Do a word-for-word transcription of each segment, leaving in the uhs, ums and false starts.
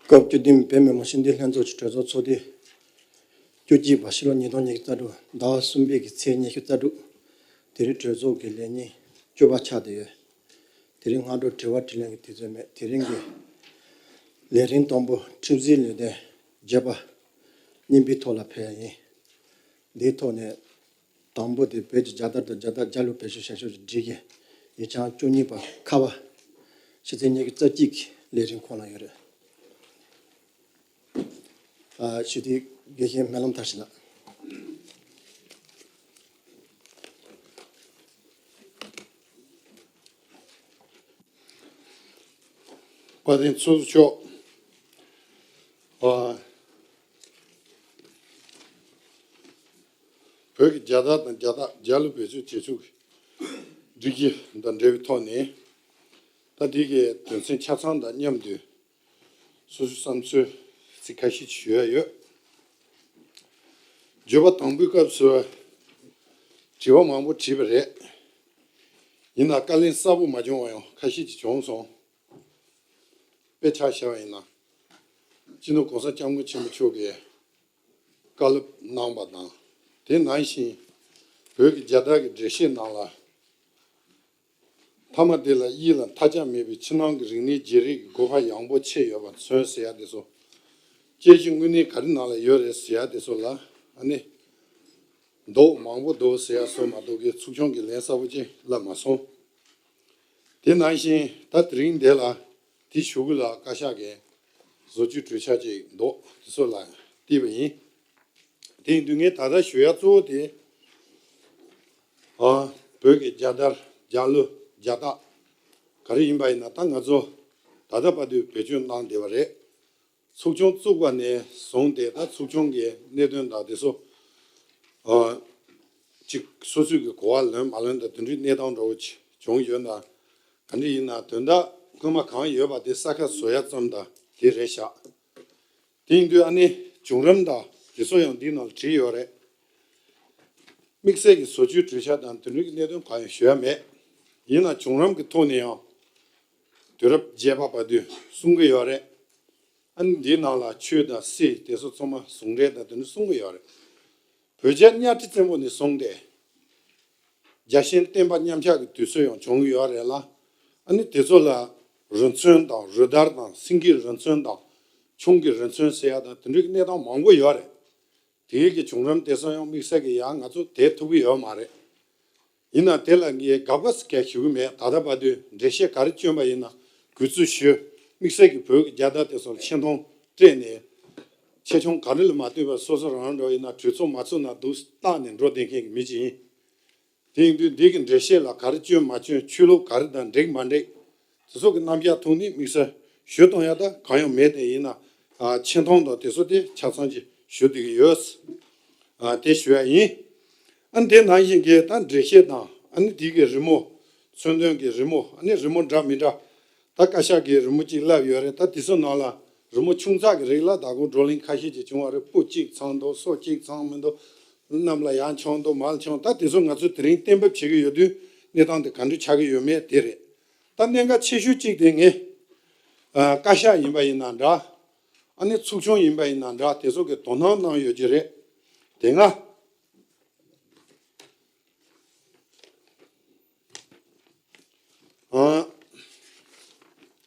སྐབས་བཅུ་བདུན་བོད་མི་མང་སྤྱི་འཐུས་ལྷན་ཚོགས་ཀྱི་གྲོས་ཚོགས་ཚོགས་དུས་བཅུ་གཅིག་པ་ཕྱི་ལོ་ཉིས་སྟོང་ཉི་ཤུ་རྩ་དྲུག་ཟླ་བ་གསུམ་པའི་གི་ཚེས་ཉི་ཤུ་རྩ་དྲུག་དེ་རིང་གྲོས་ཚོགས་ཀྱི་ལས་ཉིན་བཅུ་པ་ཆགས་བསྡད་ཡོད། དེ་རིང་སྔ་དྲོ་དྲི་བ་དྲིས་ལན་གྱི་དུས་ཚོད་མེད། དེ་རིང་གི་ལས་རིམ་དང་པོ་ཁྲིམས་སྒྲིག་ལས་དོན་བརྗོད་པ་གཉིས་པའི་ཐོག་ལ་ཕེབས་ཡ་ཡིན། འདིའི་ཐོག་ནས་དང་པོ་དེ་བོད་ཀྱི་རྒྱལ་དར་དང་རྒྱལ་རྟགས་རྒྱལ་གླུ་བེད་སྤྱོད་བྱ་ཕྱོགས་ཀྱི་སྒྲིག་གཞི་ཡིག་ཆ་བཅུ་གཉིས་པ་ཁ་པ་ཕྱི་ཚེས་ཉི་ཤུ་རྩ་གཅིག་གི་ལས་རིམ་ཁོངས་ལ་ཡོད་རེད། ཨ། ཞུ་དེ་དགེ་བཤེས་སྨོན་ལམ་མཐར་ཕྱིན་ལགས། བཀའ་དྲིན་ཚོགས་གཙོ་མཆོག་ཨ། བོད་ཀྱི་རྒྱལ་དར་དང་རྒྱལ་རྟགས་རྒྱལ་གླུ་བེད་སྤྱོད་བྱེད་ཕྱོགས་ཀྱི་སྒྲིག་གཞི་དང་འབྲེལ་བའི་ཐོག་ནས། ད་འདི་གའི་དོན་ཚན་ཆ་ཚང་དང་མཉམ་དུ་སོ་སོའི་བསམ་ཚུལ་ཚིག་ཁ་ཤས་ཤིག་ཞུ་ཡ་ཡོད། བརྗོད་པ་དང་པོའི་སྐབས་སུ་དྲི་བ་མང་པོ་དྲིས་པ་རེད། ཡིན་ནའང་བཀའ་ལན་གསལ་པོ་མ་བྱུང་བ་ཡང་ཁ་ཤས་ཅིག་བྱུང་སོང་། དཔེར་ཆ་བཞག་པ་ཡིན་ན། སྤྱི་ནོར་༸གོང་ས་༸སྐྱབས་མགོན་ཆེན་པོ་མཆོག་གིས་བཀའ་སློབ་གནང་བ་དང་། དེ་ནང་བཞིན་བོད་ཀྱི་རྒྱལ་དར་གྱི་འགྲེལ་བཤད་ནང་ལ། མཐའ་མ་དེ་ལ་ཡིད་ལ་མཐའ་ཆགས་མེད་པའི་ཕྱི་ནང་གི་རིག་གནས་བརྗེ་རེས་ཀྱི་སྒོ་འཕར་ཡངས་པོ་ཕྱེ་ཡོད་པ་མཚོན་ཟེར་ཡ་དེ་ཚོ། དཔྱད་གཞི་དངོས་གནས་ག་རེ་ནང་ལ་ཡོད་རེད་ཟེར་ཡ་དེ་ཚོ་ལ་ཨ་ནི། འདུག་མང་པོ་འདུག་ཟེར་ཡ་བཟོ་མ་གཏོགས་ཀྱི་ཚོགས་ཆུང་གིས་ལན་གསལ་པོ་ཅིག་ལབ་མ་སོང་། དེ་ནང་བཞིན་ད་དེ་རིང་འདི་ལ་དེ་ཞུ་གི་ལ་བཀའ་ཤག་གིས་བཟོ་བཅོས་གྲོས་འཆར་ཅིག་འདུག་དེ་ཚོ་ལ་བལྟས་པ་ཡིན། དེ་ཡིན་དུས་ངས་ད་ལྟ་ཞུ་ཡ་གཙོ་བོ་དེ། ཨ། བོད་ཀྱི་རྒྱལ་དར་རྒྱལ་གླུ་རྒྱལ་རྟགས་ག་རེ་ཡིན་པ་ཡིན་ན། ད་ང་ཚོ་ད་ལྟ་བར་དུ་བེད་སྤྱོད་གནང་བསྡད་པ་རེད། ཚོགས་ཆུང་བཙུགས་པ་ནས་བཟུང་སྟེ་ད་ཚོགས་ཆུང་གི་གནད་དོན་དང་དེ་ཚོ། ཨ། ཅིག་སོ་སོའི་གི་གོ་བ་ལོན་མ་ལོན་དང་དེ་འདྲའི་གནས་སྟངས་འདྲ་བོ་ཅིག་བྱུང་ཡོད་ན། ག་འདྲ་ཡིན་ན་དོན་དག་སྔོན་མ་གང་ཡོད་པ་དེ་གསལ་ཁ་བཟོ་ཡ་ཙམ་དང་དེ་རེད་ཤག་དེ་ཡིན་དུས་ཨ་ནི་བྱུང་རིམ་དང་དེ་ཚོ་ཡང་འདིའི་ནང་ལ་བྲིས་ཡོད་རེད། དམིགས་བསལ་གྱི་བཟོ་བཅོས་གྲོས་འཆར་དང་དེ་འདྲའི་གི་གནད་དོན་གང་ཡང་ཞུ་ཡ་མེད། ཡིན་ན་བྱུང་རིམ་གྱི་ཐོག་ནས་ཡང་དུས་རབས་བརྒྱད་པ་བར་དུ་གསུང་གི་ཡོད་རེད། ཨ་ནི་འདིའི་ནང་ལ་ཆོས་དང་སྲིད་དེ་ཚོ་ཚང་མ་ཟུང་འབྲེལ་དང་དེ་འདྲ་གསུང་གི་ཡོད་རེད། བོད་རྒྱ་གཉའ་ཁྲི་བཙན་པོ་ནས་བཟུང་སྟེ། རྒྱལ་གཤེན་བསྟན་པ་མཉམ་གཞག་གི་དུས་ཚོད་ཡང་བྱུང་ཡོད་རེད་ལ། ཨ་ནི་དེ་ཚོ་ལ་རུ་མཚོན་དང་རུ་དར་དང་སེང་གེའི་རུ་མཚོན་དང་ཁྱུང་གི་རུ་མཚོན་ཟེར་ཡ་དང་དེ་འདྲའི་གནས་སྟངས་མང་པོ་ཡོད་རེད། དེའི་གི་བྱུང་རིམ་དེ་ཚོ་ཡང་དམིགས་བསལ་གྱི་ཡང་ང་ཚོ་དེ་ཐུབ་ཀྱི་ཡོད་མ་རེད། ཡིན་ན་དེ་ལ་ངས་དགག་པ་སྐད་ཞུ་གི་མེད། ད་ལྟ་བར་དུ་འགྲེལ་བཤད་ག་རེ་བསྐྱོན་པ་ཡིན་ན་གུས་བརྩི་ཞུ། དམིགས་བསལ་གྱི་བོད་ཀྱི་རྒྱལ་དར་དེ་ཚོར་ཆེ་མཐོང་སྤྲད་ནས། ཆེ་ཆུང་ག་རེ་ལ་མ་ལྟོས་པར་སོ་སོ་རང་རང་འགྲོ་ཡིན་ན་གྲོས་ཚོགས་མ་ཚུགས་ན་འདུག་བཏང་ནས་འགྲོ་བསྡད་མཁན་གྱི་མི་ཅིག་ཡིན། དེ་ཡིན་དུས་འདི་གི་འགྲེལ་བཤད་ལ་ག་རེ་བསྐྱོན་མ་བསྐྱོན། ཆོས་ལུགས་ག་རེ་དང་འགྲིག་མ་འགྲིག་དེ་ཚོ་གི་རྣམ་གཞག་ཐོག་ནས་དམིགས་བསལ་ཞུ་གཏོང་ཡ་ད་གང་ཡང་མེད། དེ་ཡིན་ན་ཨ་ཆེ་མཐོང་དང་དེ་ཚོ་དེ་ཆ་ཚང་ཅིག་ཞུ་བསྡད་ཀྱི་ཡོད། ཨ་དེ་ཞུ་ཡ་ཡིན། ཨ་ནི་དེ་ནང་བཞིན་གྱི་ད་འགྲེལ་བཤད་དང་ཨ་ནི་དེ་གི་རི་མོ། མཚོན་དོན་གྱི་རི་མོ། ཨ་ནི་རི་མོ་འདྲ་མི་འདྲ། ད་བཀའ་ཤག་གིས་རི་མོ་གཅིག་བསླབས་ཡོད་རེད། ད་དེ་ཚོ་ནང་ལ་རི་མོ་ཆུང་ཙག་གི་རིགས་ལ་ད་གོ་བགྲོ་གླེང་ཁ་ཤས་ཅིག་བྱུང་བ་རེད། སྤུ་གཅིག་ཚང་འདུག་སོ་གཅིག་ཚང་མི་འདུག་གནམ་ལ་ཡར་མཆོང་འདུག་མར་མཆོང་། ད་དེ་ཚོ་ང་ཚོས་དེ་རིང་གཏན་འབེབས་བྱེད་ཀྱི་ཡོད་དུས་གནས་སྟངས་དེ་ག་འདྲ་ཆགས་ཀྱི་ཡོད་མེད་དེ་རེད། ད་གནད་འགག་ཆེ་ཤོས་གཅིག་དེ་ངས་ཨ་བཀའ་ཤག་ཡིན་པ་ཡིན་ན་འདྲ། ཨ་ནི་ཚོགས་ཆུང་ཡིན་པ་ཡིན་ན་འདྲ། དེ་ཚོ་གི་དོ་སྣང་གནང་ཡོད་ཀྱི་རེད། དེ་སྔ་ཨ།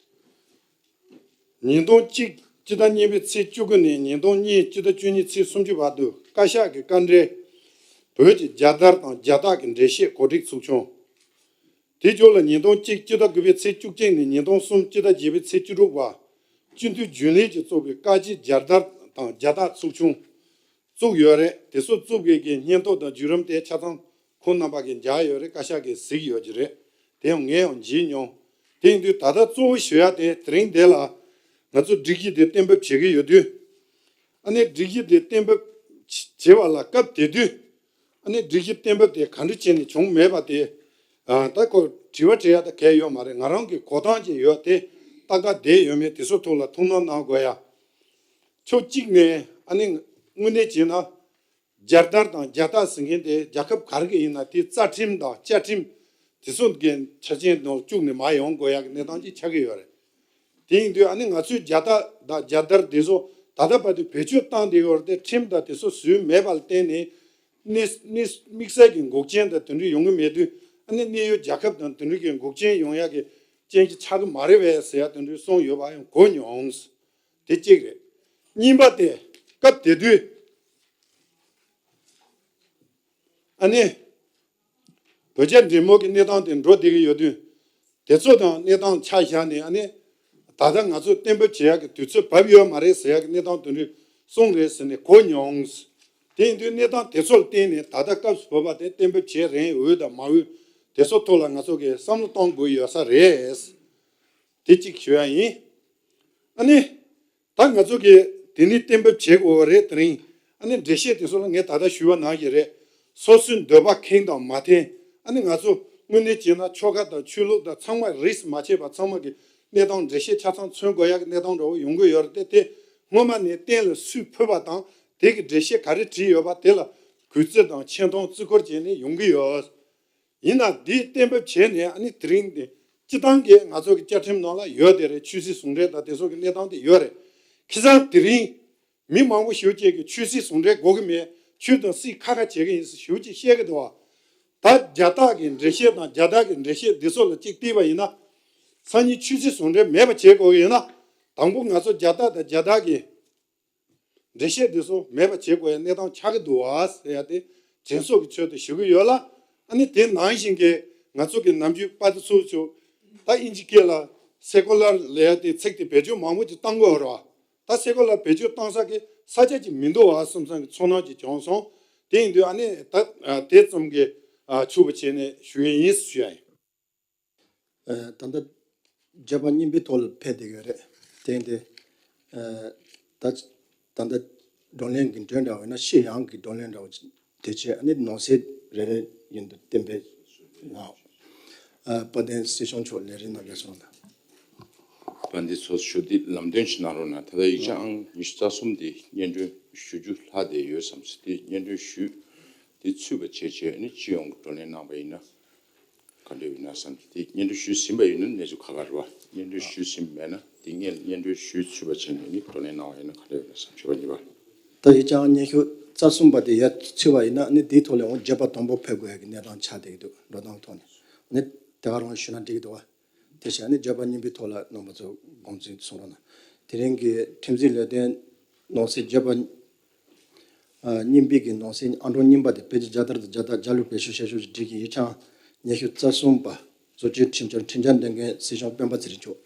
ཉིས་སྟོང་གཅིག་སྤྱི་ཟླ་གཉིས་པའི་ཚེས་བཅུ་དགུ་ནས་ཉིས་སྟོང་གཉིས་སྤྱི་ཟླ་བཅུ་གཉིས་ཚེས་སུམ་ཅུ་བར་དུ་བཀའ་ཤག་གི་བཀའ་འབྲེལ། བོད་ཀྱི་རྒྱལ་དར་དང་རྒྱལ་རྟགས་ཀྱི་འགྲེལ་བཤད་གོ་སྒྲིག་ཚོགས་ཆུང་། དེ་རྗེས་ལ་ཉིས་སྟོང་གཅིག་སྤྱི་ཟླ་དགུ་པའི་ཚེས་བཅུ་གཅིག་ནས་ཉིས་སྟོང་གསུམ་སྤྱི་ཟླ་བརྒྱད་པའི་ཚེས་བཅུ་དྲུག་བར་སྤྱི་འཐུས་རྒྱུན་ལས་ཀྱིས་གཙོས་པའི་བཀའ་སྤྱིའི་རྒྱལ་དར་དང་རྒྱལ་རྟགས་ཚོགས་ཆུང་བཙུགས་ཡོད་རེད། དེ་ཚོ་བཙུགས་པའི་གི་སྙན་ཐོ་དང་བརྒྱུད་རིམ་དེ་ཆ་ཚང་ཁོང་རྣམ་པ་གིས་མཇལ་ཡོད་རེད། བཀའ་ཤག་གིས་གཟིགས་ཡོད་ཀྱི་རེད། དེ་ཡང་ངས་ཡང་མཇལ་མྱོང་། དེ་ཡིན་དུས་ད་ལྟ་གཙོ་བོ་ཞུ་ཡ་དེ་དེ་རིང་འདི་ལ་ང་ཚོ་སྒྲིག་གཞི་དེ་གཏན་འབེབས་བྱེད་ཀྱི་ཡོད་དུས། ཨ་ནི་སྒྲིག་གཞི་དེ་གཏན་འབེབས་བྱེད་པ་ལ་སྐབས་དེ་དུས། ཨ་ནི་སྒྲིག་གཞི་གཏན་འབེབས་དེ་ག་འདྲ་བྱས་ནས་བྱུང་མེད་པ་དེ། ཨ་ད་ཁོ་དྲི་བ་དྲི་ཡ་ད་གལ་ཡོད་མ་རེད། ང་རང་གི་གོ་སྟངས་ཅིག་ཡོད་དེ། ཏག་ཏག་བསྡད་ཡོད་མེད་དེ་ཚོ་ཐོག་ལ་ཐུགས་སྣང་གནང་དགོས་ཡ། ཕྱོགས་གཅིག་ནས་ཨ་ནི་དངོས་གནས་བྱས་ན། རྒྱལ་དར་དང་རྒྱལ་རྟགས་ཟེར་མཁན་དེ་རྒྱལ་ཁབ་ག་རེ་གི་ཡིན་ན་དེའི་རྩ་ཁྲིམས་དང་བཅའ་ཁྲིམས་དེ་ཚོ་གི་ཆ་རྐྱེན་ནང་བཅུག་ནས་མར་ཡོང་དགོས་ཡ་གི་གནས་སྟངས་ཅིག་ཆགས་ཀྱི་ཡོད་རེད། དེ་ཡིན་དུས་ཨ་ནི་ང་ཚོའི་རྒྱལ་རྟགས་དང་རྒྱལ་དར་དེ་ཚོ་ད་ལྟ་བར་དུ་བེད་སྤྱོད་བཏང་བསྡད་ཡོད་རེད་དེ། ཁྲིམས་དང་དེ་ཚོ་བཟོས་མེད་པ་ལ་བརྟེན་ནས་གནས་གནས་དམིགས་བསལ་གྱི་འགོག་རྐྱེན་དང་དེ་འདྲ་ཡོང་གི་མེད་དུས། ཨ་ནི་གནས་ཡུལ་རྒྱལ་ཁབ་དང་དེ་འདྲ་གི་འགོག་རྐྱེན་ཡོང་ཡག་གི་རྐྱེན་གྱིས་ཆགས་ཀྱི་མ་རེད་པས་ཟེར་ཡག་དེ་འདྲ་གསུངས་ཡོད་པ་ཡང་གོ་མྱོང་། དེ་གཅིག་རེད། གཉིས་པ་དེ་སྐབས་དེ་དུས་ཨ་ནི་བོད་རྒྱ་འབྲེལ་མོལ་གྱི་གནས་སྟངས་དེ་འགྲོ་བསྡད་ཀྱི་ཡོད་དུས། དེ་ཚོ་དང་གནས་སྟངས་ཆ་བཞག་ནས་ཨ་ནི་ད་ལྟ་ང་ཚོ་གཏན་འབེབས་བྱེད་ཡག་གི་དུས་ཚོད་བབས་ཡོད་མ་རེད་ཟེར་ཡག་གི་གནས་སྟངས་དེ་འདྲ་གསུངས་རེད་ཟེར་ནས་གོ་མྱོང་། དེ་ཡིན་དུས་གནས་སྟངས་དེ་ཚོ་ལ་བརྟེན་ནས་ད་ལྟ་སྐབས་སུ་བབས་པ་དེ་གཏན་འབེབས་བྱེད་རན་འོས་དང་མ་འོས་དེ་ཚོ་ཐོག་ལ་ང་ཚོ་གིས་བསམ་བློ་གཏོང་དགོས་ཡོད་ས་རེད། དེ་གཅིག་ཞུ་ཡ་ཡིན། ཨ་ནི། ད་ང་ཚོ་གིས་དེ་ནི་གཏན་འབེབས་བྱེད་དགོས་པ་རེད། དེ་རིང་ཨ་ནི་འགྲེལ་བཤད་དེ་ཚོ་ལ་ངས་ད་ལྟ་ཞུས་པ་ནང་བཞིན་རེད། སོ་སོའི་འདོད་པ་ཁེངས་དང་མ་ཐེངས། ཨ་ནི་ང་ཚོ་དངོས་གནས་བྱས་ན་ཆོལ་ཁ་དང་ཆོས་ལུགས་དང་ཚང་མ་རིས་མ་ཆད་པ་ཚང་མ་གི་གནས་སྟངས་འགྲེལ་བཤད་ཆ་ཚང་མཚོན་དགོས་ཡག་གི་གནས་སྟངས་འདྲ་བོ་ཡོང་གི་ཡོད་རེད་དེ། དེ་སྔོན་མ་ནས་གཏན་ལ་སུས་ཕུལ་བ་དང་དེ་གི་འགྲེལ་བཤད་ག་རེ་བྲིས་ཡོད་པ་དེ་ལ་གུས་བརྩི་དང་ཆེ་མཐོང་བརྩི་བཀུར་བྱས་ནས་ཡོང་གི་ཡོད། ཡིན་ན་འདི་གཏན་འབེབས་བྱས་ནས་ཨ་ནི་དེ་རིང་འདི་སྤྱི་བཏང་གི་ང་ཚོ་གི་བཅའ་ཁྲིམས་ནང་ལ་ཡོད་དེ་རེད། ཆོས་སྲིད་ཟུང་འབྲེལ་དང་དེ་ཚོ་གི་གནས་སྟངས་དེ་ཡོད་རེད། ཁ་སང་དེ་རིང་མི་མང་པོ་ཞིག་ཅིག་གིས་ཆོས་སྲིད་ཟུང་འབྲེལ་དགོས་ཀྱི་མེད། ཆོས་དང་སྲིད་ཁ་ཁ་བྱེད་ཀྱི་ཡིན་ཟེར་ཞིག་ཅིག་བཤད་ཀྱི་འདུག་བ། ད་རྒྱལ་རྟགས་ཀྱི་འགྲེལ་བཤད་དང་རྒྱལ་དར་གྱི་འགྲེལ་བཤད་འདི་ཚོ་ལ་གཅིག་བལྟས་པ་ཡིན་ན། སང་ཉིན་ཆོས་སྲིད་ཟུང་འབྲེལ་མེད་པ་བྱེད་དགོས་ཀྱི་ཡིན་ན། དང་པོ་ང་ཚོ་རྒྱལ་རྟགས་དང་རྒྱལ་དར་གྱི་འགྲེལ་བཤད་འདི་ཚོ་མེད་པ་བྱེད་དགོས་ཡ་གནས་སྟངས་ཆགས་ཀྱི་འདུག་བ་ཟེར་ཡ་དེ་དྲན་གསོ་གི་ཚུལ་དུ་ཞུ་གི་ཡོད་ལ། ཨ་ནི་དེ་ནང་བཞིན་གྱི་ང་ཚོ་གི་ནམ་རྒྱུན་པ་ཏི་ཚོ་ཚོ་ད་ཨིན་ཇི་སྐད་ལ་སེ་ཀོ་ལར་ལབ་ཡ་དེ་ཚིག་དེ་བེད་སྤྱོད་མང་པོ་ཅིག་བཏང་གི་ཡོད་རེད་བ། ད་སེ་ཀོ་ལར་བེད་སྤྱོད་བཏང་ས་གི་ས་ཆ་ཅིག་མི་འདུག་བ་བསམ་བསམ་གི་ཚོར་སྣང་ཅིག་བྱུང་སོང་། དེ་ཡིན་དུས་ཨ་ནི་ད་དེ་ཙམ་གྱིས་ཆོག་པ་བྱས་ནས་ཞུ་ཡ་ཡིན་ཞུ་ཡ་ཡིན། ད་ལྟ་བརྗོད་པ་སྙིང་པོའི་ཐོག་ལ་ཕེབས་བསྡད་ཡོད་རེད། དེ་ཡིན་དུས་ད་ད་ལྟ་བགྲོ་གླེང་གི་འགྲོས་འདྲ་བ་ཡིན་ན་ཤེས་ཡོན་གྱི་བགྲོ་གླེང་འདྲ་བ་དེ་བྱས། ཨ་ནི་ནང་གསེས་རེ་རེ་བཞིན་དུ་གཏན་འབེབས་གནང་། དཔལ་ལྡན་སྲིད་སྐྱོང་མཆོག་ལས་རིམ་གནང་བརྒྱབ་སོང་ལ། དཔལ་ལྡན་ཚོགས་གཙོ་མཆོག་འདི་ལམ་སྟོན་ཞིག་གནང་རོགས་གནང་། ད་ལྟ་ཡིག་ཆ་ཨང་ཉི་ཤུ་རྩ་གསུམ་འདི་སྙན་སྒྲོན་ཞུ་རྒྱུ་ལྷག་བསྡད་ཡོད་བསམ་སོང་། དེ་སྙན་སྒྲོན་ཞུས་དེ་ཚུད་པ་བྱས་བྱས་ནི་སྤྱི་ཡོངས་ཀྱི་བགྲོ་གླེང་གནང་པ་ཡིན་ན་ག་འདྲ་ཡོད་ན་བསམ་གྱི། དེ་སྙན་སྒྲོན་ཞུས་ཟིན་པ་ཡིན་ན་གནས་ཚུལ་ཁག་ཁག་རེད་བ། སྙན་སྒྲོན་ཞུས་ཟིན་མེད་ན་དེ་སྔོན་སྙན་སྒྲོན་ཞུས་ཚུད་པ་བྱས་ནས་ནི་བགྲོ་གླེང་གནང་བ་ཡིན་ན་ག་འདྲ་ཡོད་ན་བསམ། ཞུ་བ་གཉིས་པ། ད་ཡིག་ཆ་ཨང་ཉི་ཤུ་རྩ་གསུམ་པ་དེ་ཡར་ཚུད་པ་ཡིན་ན་ནི་དེའི་ཐོག་ལ་འོང་བརྗོད་པ་དང་པོ་ཕེབས་དགོས་ཡ་གི་གནས་སྟངས་ཆགས་བསྡད་ཀྱི་འདུག་འགྲོ་སྟངས་ཐོག་ནས་ནི་དེ་ག་རང་ཞུས་ན་འགྲིག་གི་འདུག་བ། དེ་བྱས་ནས་བརྗོད་པ་སྙིང་པོའི་ཐོག་ལ་རྣམ་པ་ཚོ་དགོངས་ཚུལ་གསུང་རོགས་གནང་། དེ་རིང་གི་ཁྲིམས་འཛིན་ལས་དོན་ནང་གསེས་བརྗོད་པ་སྙིང་པོའི་གི་ནང་གསེས་ཨང་གྲངས་གཉིས་པ་དེ་བོད་ཀྱི་རྒྱལ་དར་དང་རྒྱལ་རྟགས་རྒྱལ་གླུ་བེད་སྤྱོད་བྱ་ཕྱོགས་ཀྱི་སྒྲིག་གི་ཡིག་ཆ་ཉི་ཤུ་རྩ་གསུམ་པ་བཟོ་བཅོས་ཁྲིམས་འཆར་ཁྲིམས་འཆར་འདོན་མཁན་སྲིད་སྐྱོང་སྤེན་པ་ཚེ་རིང་མཆོག་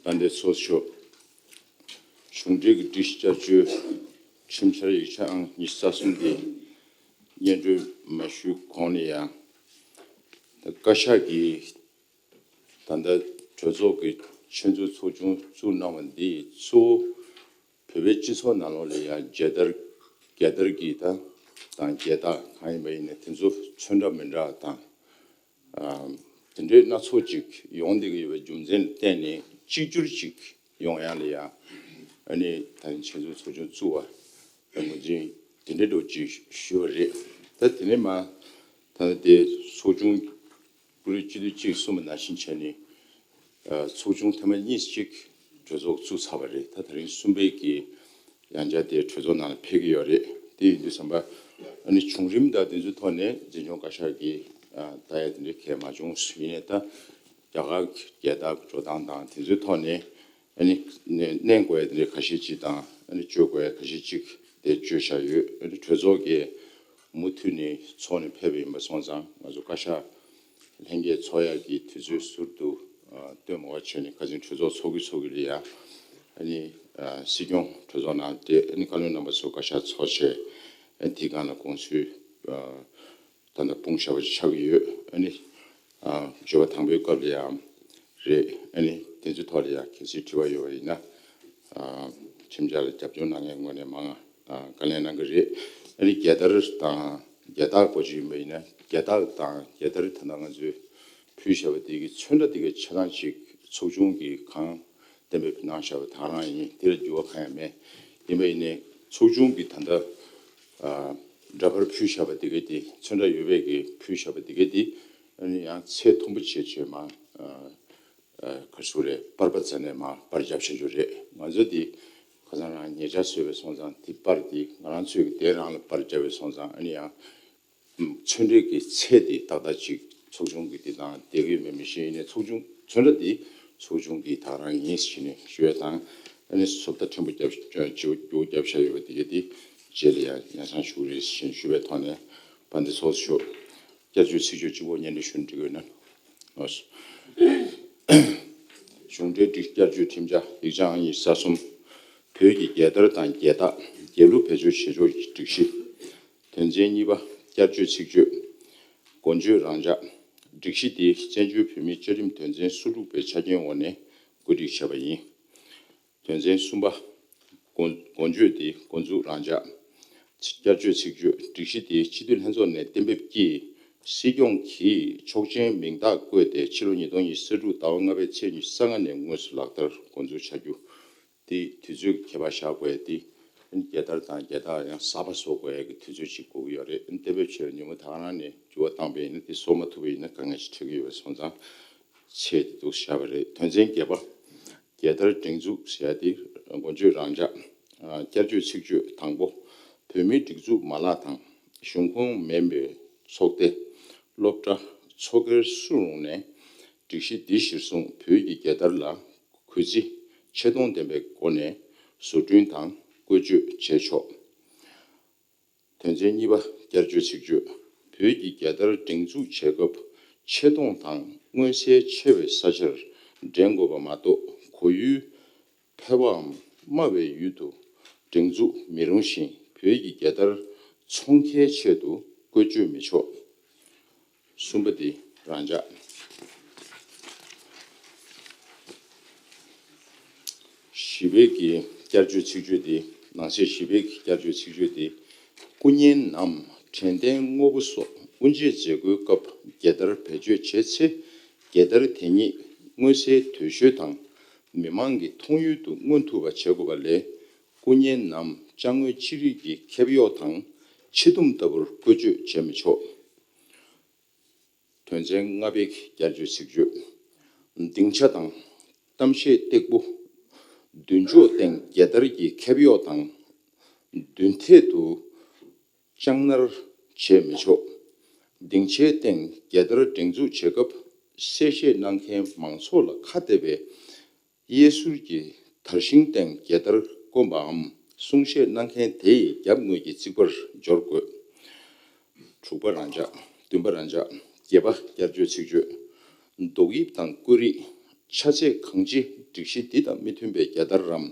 དཔལ་ལྡན་ཚོགས་གཙོ་མཆོག་གཞུང་འབྲེལ་གྱི་སྒྲིག་གཞི་བསྐྱར་བཅོས་ཁྲིམས་འཆར་ཡིག་ཆ་ཨང་ཉི་ཤུ་རྩ་གསུམ་དེ་སྙན་སྒྲོན་མ་ཞུས་གོང་ནས་ཡང་ད་བཀའ་ཤག་གིས་ད་ལྟ་གྲོས་ཚོགས་ཀྱི་ཆེད་འཛུགས་ཚོགས་ཆུང་བཙུགས་གནང་བ་འདི་གཙོ་བོ་བོད་པའི་སྤྱི་ཚོགས་ནང་ལོགས་ལ་ཡང་རྒྱལ་དར་རྒྱལ་དར་གྱི་ད་དང་རྒྱལ་རྟགས་གང་ཡིན་པ་ཡིན་ན་དེ་ཚོ་ཚོན་ཁྲ་མི་འདྲ་དང་། དེ་འདྲའི་སྣ་ཚོགས་ཅིག་ཡོང་བསྡད་ཀྱི་ཡོད་པའི་རྒྱུ་མཚན་ལ་བརྟེན་ནས་གཅིག་གྱུར་ཅིག་ཡོང་ཡག་ལ་ཡང་ཨ་ནི་ད་རིང་ཆེད་འཛུགས་ཚོགས་ཆུང་བཙུགས་པ་ངོས་འཛིན་དེ་འདྲའི་འདྲ་བོ་ཅིག་ཞུས་པ་རེད། ད་དེ་ནས་མ་ད་ལྟ་དེ་ཚོགས་ཆུང་བོད་རིགས་སྤྱི་འཐུས་གཅིག་གསུངས་པ་ནང་བཞིན་བྱས་ནས་ཚོགས་ཆུང་ཐེངས་མ་གཉིས་ཅིག་གྲོས་ཚོགས་བཙུགས་ཚར་བ་རེད། ད་དེ་རིང་གསུམ་པའི་གི་ཡང་བསྐྱར་དེ་གྲོས་ཚོགས་ནང་ལ་ཕེབས་ཀྱི་ཡོད་རེད། དེ་ཡིན་དུས་ཙམ་པ་ཨ་ནི་བྱུང་རིམ་དང་དེ་ཚོའི་ཐོག་ནས་འཛིན་སྐྱོང་བཀའ་ཤག་གིས་ལྟ་ཡ་དེ་འདྲའི་གལ་མ་བྱུང་། ཡིན་ནའི་ད་རྒྱ་གར་གྱི་རྒྱལ་དར་འགྲོ་སྟངས་དང་དེ་ཚོའི་ཐོག་ནས་ཨ་ནི་མནན་དགོས་ཡ་དེ་འདྲའི་ཁ་ཤས་ཅིག་དང་ཨ་ནི་གཅོད་དགོས་ཡ་ཁ་ཤས་ཅིག་དེ་གཅོད་བཞག་ཡོད། ཨ་ནི་གྲོས་ཚོགས་ཀྱིས་མུ་མཐུད་ནས་ཚོགས་ནས་ཕེབས་པ་ཡིན་པ་སོང་ཙང་ང་ཚོ་བཀའ་ཤག་ལྷན་རྒྱས་ཚོགས་ཡག་གི་དུས་ཚོད་ཟུར་དུ་བཏོན་མ་བྱས་ནས་ཁ་སང་གྲོས་ཚོགས་ཚོགས་ཀྱི་ཚོགས་ཀྱི་ལ་ཡ་ཨ་ནི་སྲིད་སྐྱོང་གྲོས་ཚོགས་ནང་དེ་ཨ་ནི་བཀའ་བློན་རྣམ་པ་ཚོ་བཀའ་ཤག་ཚོགས་བྱས་ཨ་ནི་དེའི་སྒང་ལ་དགོངས་ཚུལ་ད་ལྟ་སྤུངས་བཞག་པ་ཆགས་ཀྱི་ཡོད། ཨ་ནི་བརྗོད་པ་དང་པོའི་སྐབས་ལ་ཡང་རེད། ཨ་ནི་དེ་ཚོའི་ཐོག་ལ་ཡང་གལ་སྲིད་དྲི་བ་ཡོད་པ་ཡིན་ན་ཁྲིམས་འཆར་ལ་རྒྱབ་སྐྱོར་གནང་མཁན་ངོས་ནས་མང་ང་བཀའ་ལན་གནང་གི་རེད། ཨ་ནི་རྒྱལ་དར་དང་རྒྱལ་རྟགས་སྐོར་ཅིག་ཡིན་པ་ཡིན་ན་རྒྱལ་རྟགས་དང་རྒྱལ་དར་ད་ལྟ་ང་ཚོས་ཕུལ་བཞག་པ་དེ་གི་ཚོན་ཁྲ་དེ་གའི་ཆ་ཚང་ཅིག་ཚོགས་ཆུང་གིས་གང་གཏན་འབེབས་གནང་བཞག་པ་དེ་ག་རང་ཡིན། དེ་ལ་འགྱུར་བ་གང་ཡང་མེད། ཡིན་པ་ཡིན་ནའི་ཚོགས་ཆུང་གིས་ད་ལྟ་འདྲ་པར་ཕུལ་བཞག་པ་དེ་གའི་དེ་ཚོན་ཁྲ་ཡོད་པའི་གི་ཕུལ་བཞག་པ་དེ་གའི་དེ་ ཨ་ནི་ཡང་ཚད་མཐོན་པོ་བྱས་བྱས་མ་ཨ་ཨ་ག་རེ་ཟེར་རེད། པར་པ་རྩ་ནས་མ་པར་རྒྱབ་བཞག་རྒྱུ་རེད། ང་ཚོ་འདི་ཁ་སང་རང་ཉེ་ཆར་བཟོས་པའི་སོང་ཙང་འདི་པར་འདི་ང་རང་ཚོའི་གི་དེ་རང་ལ་པར་རྒྱབ་པའི་སོང་ཙང་ཨ་ནི་ཡང་། ཚོན་རིས་ཀྱི་ཚད་དེ་ཏག་ཏག་ཅིག་ཚོགས་ཆུང་གི་དེ་དང་བསྡད་ཀྱི་ཡོད་མེད་མི་ཤེས། ཡིན་ནའི་ཚོགས་ཆུང་ཚོན་ཁྲ་དེ་ཚོགས་ཆུང་གི་ད་རང་ཡིན་ཞེས་ནས་ཞུ་ཡ་དང་། ཨ་ནི་བཟོ་ལྟ་ཕྲན་བུ་བརྒྱབ་བརྒྱུད་བརྒྱབ་བཞག་ཡོད་པ་དེ་ག་དེ་རྗེས་ལ་ཡང་ཡང་སང་ཞུ་གི་རེད་ཞེས་ཞུ་བའི་ཐོག་ནས་བ་འདི་ཚོགས་སུ་ཞུ། བསྐྱར་བཅོས་ཚིག་བརྗོད་གཅིག་པོ་སྙན་སྒྲོན་ཞུ་འགྲིག་ཡོད་ན། གཞུང་འབྲེལ་སྒྲིག་བསྐྱར་བཅོས་ཁྲིམས་འཆར་ཡིག་ཆ་ཨང་གཉིས་ས་གསུམ། བོད་ཀྱི་རྒྱལ་དར་དང་རྒྱལ་རྟགས་རྒྱལ་གླུ་བེད་སྤྱོད་བྱེད་ཕྱོགས་ཀྱི་སྒྲིག་གཞི། དོན་ཚན་གཉིས་པ། བསྐྱར་བཅོས་ཚིག་བརྗོད། འགོ་བརྗོད་རང་འཇགས། སྒྲིག་གཞི་དེ་བཙན་བྱོལ་བོད་མིའི་བཅའ་ཁྲིམས་དོན་ཚན་སོ་དྲུག་པའི་ཆ་རྐྱེན་འོག་ནས་བཀོད་སྒྲིག་བྱས་པ་ཡིན། དོན་ཚན་གསུམ་པ། འགོ་འགོ་བརྗོད་དེ་འགོ་འཛུགས་རང་འཇགས། བསྐྱར་བཅོས་ཚིག་བརྗོད། སྒྲིག་གཞི་དེ་སྤྱི་འཐུས་ལྷན་ཚོགས་ནས་གཏན་འབེབས་ཀྱིས་སྲིད་སྐྱོང་གིས་ཆོག་མཆན་མིང་རྟགས་བཀོད་དེ་ཕྱི་ལོ་ཉིས་སྟོང་ཉི་ཤུ་རྩ་དྲུག་ཟླ་བ་ལྔ་པའི་ཚེས་ཉི་ཤུ་རྩ་ལྔ་ནས་དངོས་སུ་ལག་བསྟར་འགོ་འཛུགས་བྱ་རྒྱུ། དེ་དུས་ཚོད་ཁྱད་པར་བཞག་དགོས་ཏེ། རྒྱལ་དར་དང་རྒྱལ་རྟགས་ཡང་གསར་པ་བཟོ་དགོས་ཡ་གི་དུས་ཚོད་ཅིག་དགོས་ཀྱི་ཡོད་རེད། གཏན་འབེབས་བྱས་པའི་ཉིན་མོ་ད་ག་རང་ནས་འགྱུར་བ་བཏང་པ་ཡིན་ན་དེ་བཟོ་མ་ཐུབ་པ་ཡིན་ན་དཀའ་ངལ་ཞིག་འཕྲད་ཀྱི་ཡོད་པ་སོང་ཙང་ཆེད་དུ་བཞག་པ་རེད། དོན་ཚན་བརྒྱད་པ། རྒྱལ་དར་སྒྲེང་འཛུགས་ཟེར་ཡ་དེ་འགོ་བརྗོད་རང་འཇགས། བསྐྱར་བཅོས་ཚིག་བརྗོད་དང་པོ། བོད་མིའི་སྒྲིག་འཛུགས་མ་ལག་དང་གཞུང་ཁོངས་མིན་པའི་ཚོགས་སྡེ། སློབ་གྲྭ། ཚོགས་སྒེར་སུ་རུང་ནས་སྒྲིག་གཞི་འདི་གཞིར་བཟུང་བོད་ཀྱི་རྒྱལ་དར་ལ་གུས་བརྩི་ཆེ་མཐོང་ལྡན་པའི་སྒོ་ནས་བཟོ་སྐྲུན་དང་བཀོལ་སྤྱོད་བྱས་ཆོག་དོན་ཚན་གཉིས་པ། བསྐྱར་བཅོས་ཚིག་བརྗོད། བོད་ཀྱི་རྒྱལ་དར་སྒྲེང་འཛུགས་བྱེད་སྐབས་ཆེ་མཐོང་དང་མངོན་གསལ་ཆེ་བའི་ས་ཆར་སྒྲེང་དགོས་པ་མ་གཏོགས་གོ་ཡུལ་ཕལ་པའམ་དམའ་བའི་ཡུལ་དུ་སྒྲེང་འཛུགས་མི་རུང་ཞིང་བོད་ཀྱི་རྒྱལ་དར་ཚོང་ཁེའི་ཆེད་དུ་བཀོལ་སྤྱོད་མི་ཆོག་གསུམ་པ་དེ་རང་འཇགས། བཞི་པའི་གི་བསྐྱར་བཅོས་ཚིག་བརྗོད་དེ། ནང་གསེས་བཞི་པའི་གི་བསྐྱར་བཅོས་ཚིག་བརྗོད་དེ། སྐུ་བརྙན་ནམ་དྲན་རྟེན་དངོས་པོ་སོགས་དབུ་འབྱེད་མཛད་སྒོའི་སྐབས་རྒྱལ་དར་བེད་སྤྱོད་བྱས་ཚེ། རྒྱལ་དར་དེ་ཉིད་མངོན་གསལ་དོད་ཤོས་དང་མི་མང་གི་མཐོང་ཡུལ་དུ་མངོན་ཐུབ་པ་བྱེད་དགོས་པ་ལས། སྐུ་བརྙན་ནམ་ཅ་དངོས་ཅི་རིགས་ཀྱི་ཁེབས་གཡོག་དང་ཕྱེ་དུམ་ལྟ་བུར་བཀོལ་སྤྱོད་བྱེད་མི་ཆོག་དོན་ཚན་ལྔ་པའི་བསྐྱར་བཅོས་ཚིག་བརྗོད། སྡིངས་ཆ་དང་། གཏམ་བཤད་སྟེགས་བུ། མདུན་ཅོག་སྟེང་རྒྱལ་དར་གྱི་ཁེབས་གཡོག་དང་། མདུན་ཐད་དུ་ལྕང་ནར་བྱེད་མི་ཆོག་སྡིངས་ཆའི་སྟེང་རྒྱལ་དར་སྒྲེང་འཛུགས་བྱེད་སྐབས་གསལ་བཤད་གནང་མཁན་མང་ཚོགས་ལ་ཁ་གཏད་པའི་གཡས་ཟུར་གྱི་དར་ཤིང་སྟེང་རྒྱལ་དར་བསྐོན་པའམ་གསུང་བཤད་གནང་མཁན་དེ་ཡི་རྒྱབ་ངོས་ཀྱི་རྩིག་པར་འབྱོར་དགོས། དྲུག་པ་རང་འཇགས། བདུན་པ་རང་འཇགས། བརྒྱད་པ་བསྐྱར་བཅོས་ཚིག་བརྗོད། རྡོག་དབྱིབས་དང་བཀོད་རིས། ཆ་ཚད་གང་ཅི་སྒྲིག་གཞི་འདི་དང་མི་མཐུན་པའི་རྒྱལ་དར་རམ།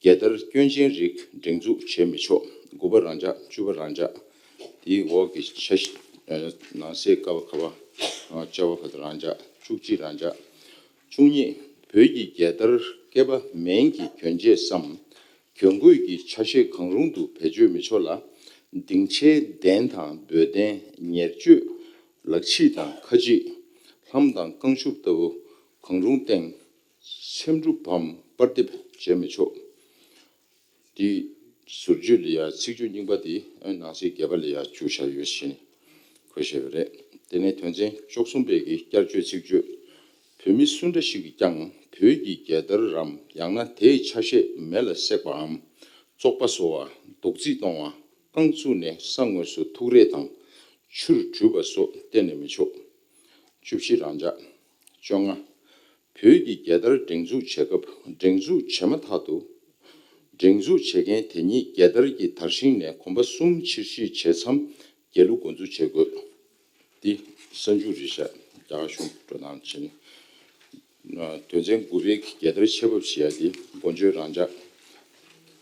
རྒྱལ་དར་སྐྱོན་ཅན་རིགས་སྒྲེང་འཛུགས་བྱེད་མི་ཆོག་དགུ་པ་རང་འཇགས། བཅུ་པ་རང་འཇགས། དེའི་འོག་གི་ཆ་ཤས། ནང་གསེས་ཀ་བ་ཁ་བ། ཅ་བ་བ་ཏ་རང་འཇགས། བཅུ་གཅིག་རང་འཇགས། བཅུ་གཉིས། བོད་ཀྱི་རྒྱལ་དར་སྐེད་པ་མན་གྱི་གྱོན་ཆས་སམ། གྱོན་གོས་ཀྱི་ཆ་ཤས་གང་རུང་དུ་བེད་སྤྱོད་མི་ཆོག་ལ། སྡིངས་ཆའི་གདན་དང་འབོལ་གདན། ཉེར་སྤྱོད། ལག་ཕྱིས་དང་ཁ་ཕྱིས། ལྷམ་དང་རྐང་ཤུབས་ལྟ་བུ་གང་རུང་སྟེང་སེམས་འགྲུབ་བམ་པར་འདེབས་བྱེད་མི་ཆོག་དེའི་ཟུར་བརྗོད་ལ་ཡང་ཚིག་བརྗོད་རྙིང་པ་དེ་ནང་གསེས་བརྒྱད་པ་ལ་ཡང་བཅུག་བཞག་ཡོད་ཞེས་འཁོད་བཞག་ཡོད་རེད། དེ་ནས་དོན་ཚན་བཅུ་གསུམ་པའི་གི་བསྐྱར་བཅོས་ཚིག་བརྗོད། བོད་མི་སུ་འདྲ་ཞིག་གིས་ཀྱང་བོད་ཀྱི་རྒྱལ་དར་རམ་ཡང་ན་དེའི་ཆ་ཤས་མེ་ལ་བསྲེགས་པའམ་བཙོག་པ་བཟོ་བ། རྡོག་རྫིས་གཏོང་བ། རྐང་བཙུགས་ནས་ས་ངོས་སུ་ཐུག་རེས་དང་ཆུར་དྲུད་པ་སོགས་གཏན་ནས་མི་ཆོག་བཅུ་བཞི་རང་འཇགས། བཅོ་ལྔ། བོད་ཀྱི་རྒྱལ་དར་སྒྲེང་འཛུགས་བྱེད་སྐབས་སྒྲེང་འཛུགས་བྱས་མ་ཐག་ཏུ། སྒྲེང་འཛུགས་བྱེད་མཁན་དེ་ཉིད་རྒྱལ་དར་གྱི་དར་ཤིང་ནས་གོམ་པ་གསུམ་ཕྱིར་བཤིག་བྱས་མཚམས་རྒྱལ་གླུ་འགོ་འཛུགས་བྱེད་དགོས། འདི་གསར་འཇུག་རེད་ཤག་རྒྱ་གར་གཞུང་འགྲོ་སྟངས་བྱས་ནས། དོན་ཚན་དགུ་པའི་རྒྱལ་དར་ཆེ་ཕབ་ཞེས་ཡ་དེ་འགོ་བརྗོད་རང་འཇགས།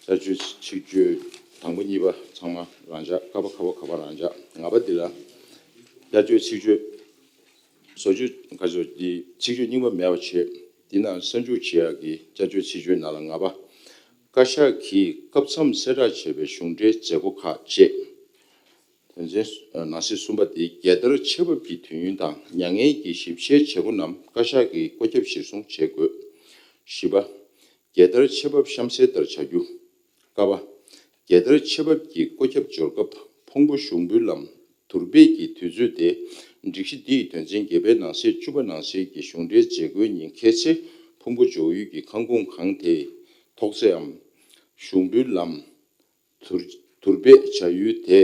བསྐྱར་བཅོས་ཚིག་བརྗོད་དང་པོ་གཉིས་པ་ཚང་མ་རང་འཇགས། ཀ་པ་ཁ་པ་ག་པ་རང་འཇགས། ལྔ་པ་འདི་ལ་བསྐྱར་བཅོས་ཚིག་བརྗོད། བཟོ་བཅོས་ག་ཚོད་ཀྱི་ཚིག་བརྗོད་རྙིང་པ་མེད་པ་བྱས། འདི་ནང་གསར་འཇུག་བྱེད་ཡག་གི་བསྐྱར་བཅོས་ཚིག་བརྗོད་ནང་ལ་ལྔ་པ། བཀའ་ཤག་གིས་སྐབས་མཚམས་གསལ་བསྒྲགས་བྱས་པའི་གཞུང་འབྲེལ་མཛད་སྒོ་ཁག་བཅས། དོན་ཚན་ནང་གསེས་གསུམ་པ་དེ་རྒྱལ་དར་ཆེ་བབ་ཀྱི་དུས་ཡུན་དང་མྱ་ངན་གྱི་ཞིབ་བཤེར་བྱེད་སྒོ་རྣམས་བཀའ་ཤག་གིས་བཀོད་ཁྱབ་གཞིར་བཟུང་བྱེད་དགོས། བཞི་པ། རྒྱལ་དར་ཆེ་བབ་གཤམ་གསལ་ལྟར་བྱ་རྒྱུ། ཀ་པ། རྒྱལ་དར་ཆེ་བབ་ཀྱི་བཀོད་ཁྱབ་འབྱོར་སྐབས་ཕུང་པོ་ཞུགས་འབུལ་ལམ། དུར་སྦས་ཀྱི་དུས་ཚོད་དེ་ སྒྲིག་གཞི་འདིའི་དོན་ཚན་བརྒྱད་པའི་ནང་གསེས་བཅུ་པ་ནང་གསལ་གྱི་གཞུང་འབྲེལ་མཛད་སྒོའི་ཉིན་ཁ་ཚེ་ཕུང་པོ་འཇོག་ཡུལ་གྱི་ཁང་ཁུངས་གང་དེའི་ཐོག་ཚད་འམ། ཞུགས་འབུལ་ལམ། དུར་དུར་སྦས་བྱ་ཡུལ་དེ་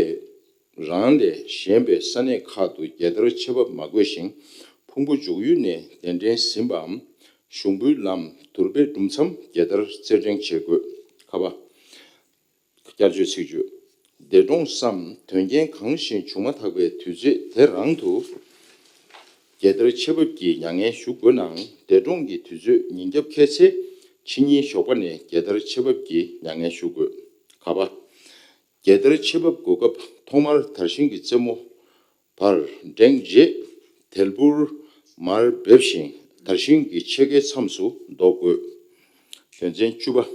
རང་ལས་གཞན་པའི་ས་གནས་ཁག་ཏུ་རྒྱལ་དར་ཆེ་བབ་མ་དགོས་ཤིང་། ཕུང་པོ་འཇོག་ཡུལ་ནས་གདན་འདྲེན་ཟིན་པའམ། ཞུགས་འབུལ་ལམ་དུར་སྦས་གྲུབ་མཚམས་རྒྱལ་དར་རྩེར་བསྒྲེངས་བྱེད་དགོས། ཁ་པ། བསྐྱར་བཅོས་ཚིག་བརྗོད། འདས་གྲོངས་སམ་དོན་རྐྱེན་གང་ཞིག་བྱུང་མ་ཐག་པའི་དུས་ཚོད་དེ་རང་དུ་རྒྱལ་དར་ཆེ་བབ་ཀྱིས་མྱ་ངན་ཞུ་དགོས་ནའང་། འདས་གྲོངས་ཀྱི་དུས་ཚོད་ཉིན་རྒྱབ་ཁ་ཚེ་ཕྱི་ཉིན་ཞོགས་པ་ནས་རྒྱལ་དར་ཆེ་བབ་ཀྱིས་མྱ་ངན་ཞུ་དགོས། ཁ་པ། རྒྱལ་དར་ཆེ་བབ་འགོད་སྐབས་ཐོག་མར་དར་ཤིང་གི་རྩེ་མོ་བར་བསྒྲེངས་རྗེས། དལ་བུར་མར་འབེབས་ཤིང་དར་ཤིང་གི་ཕྱེད་ཀའི་མཚམས་སུ་འདོགས་དགོས། དོན་ཚན་བཅུ་པ།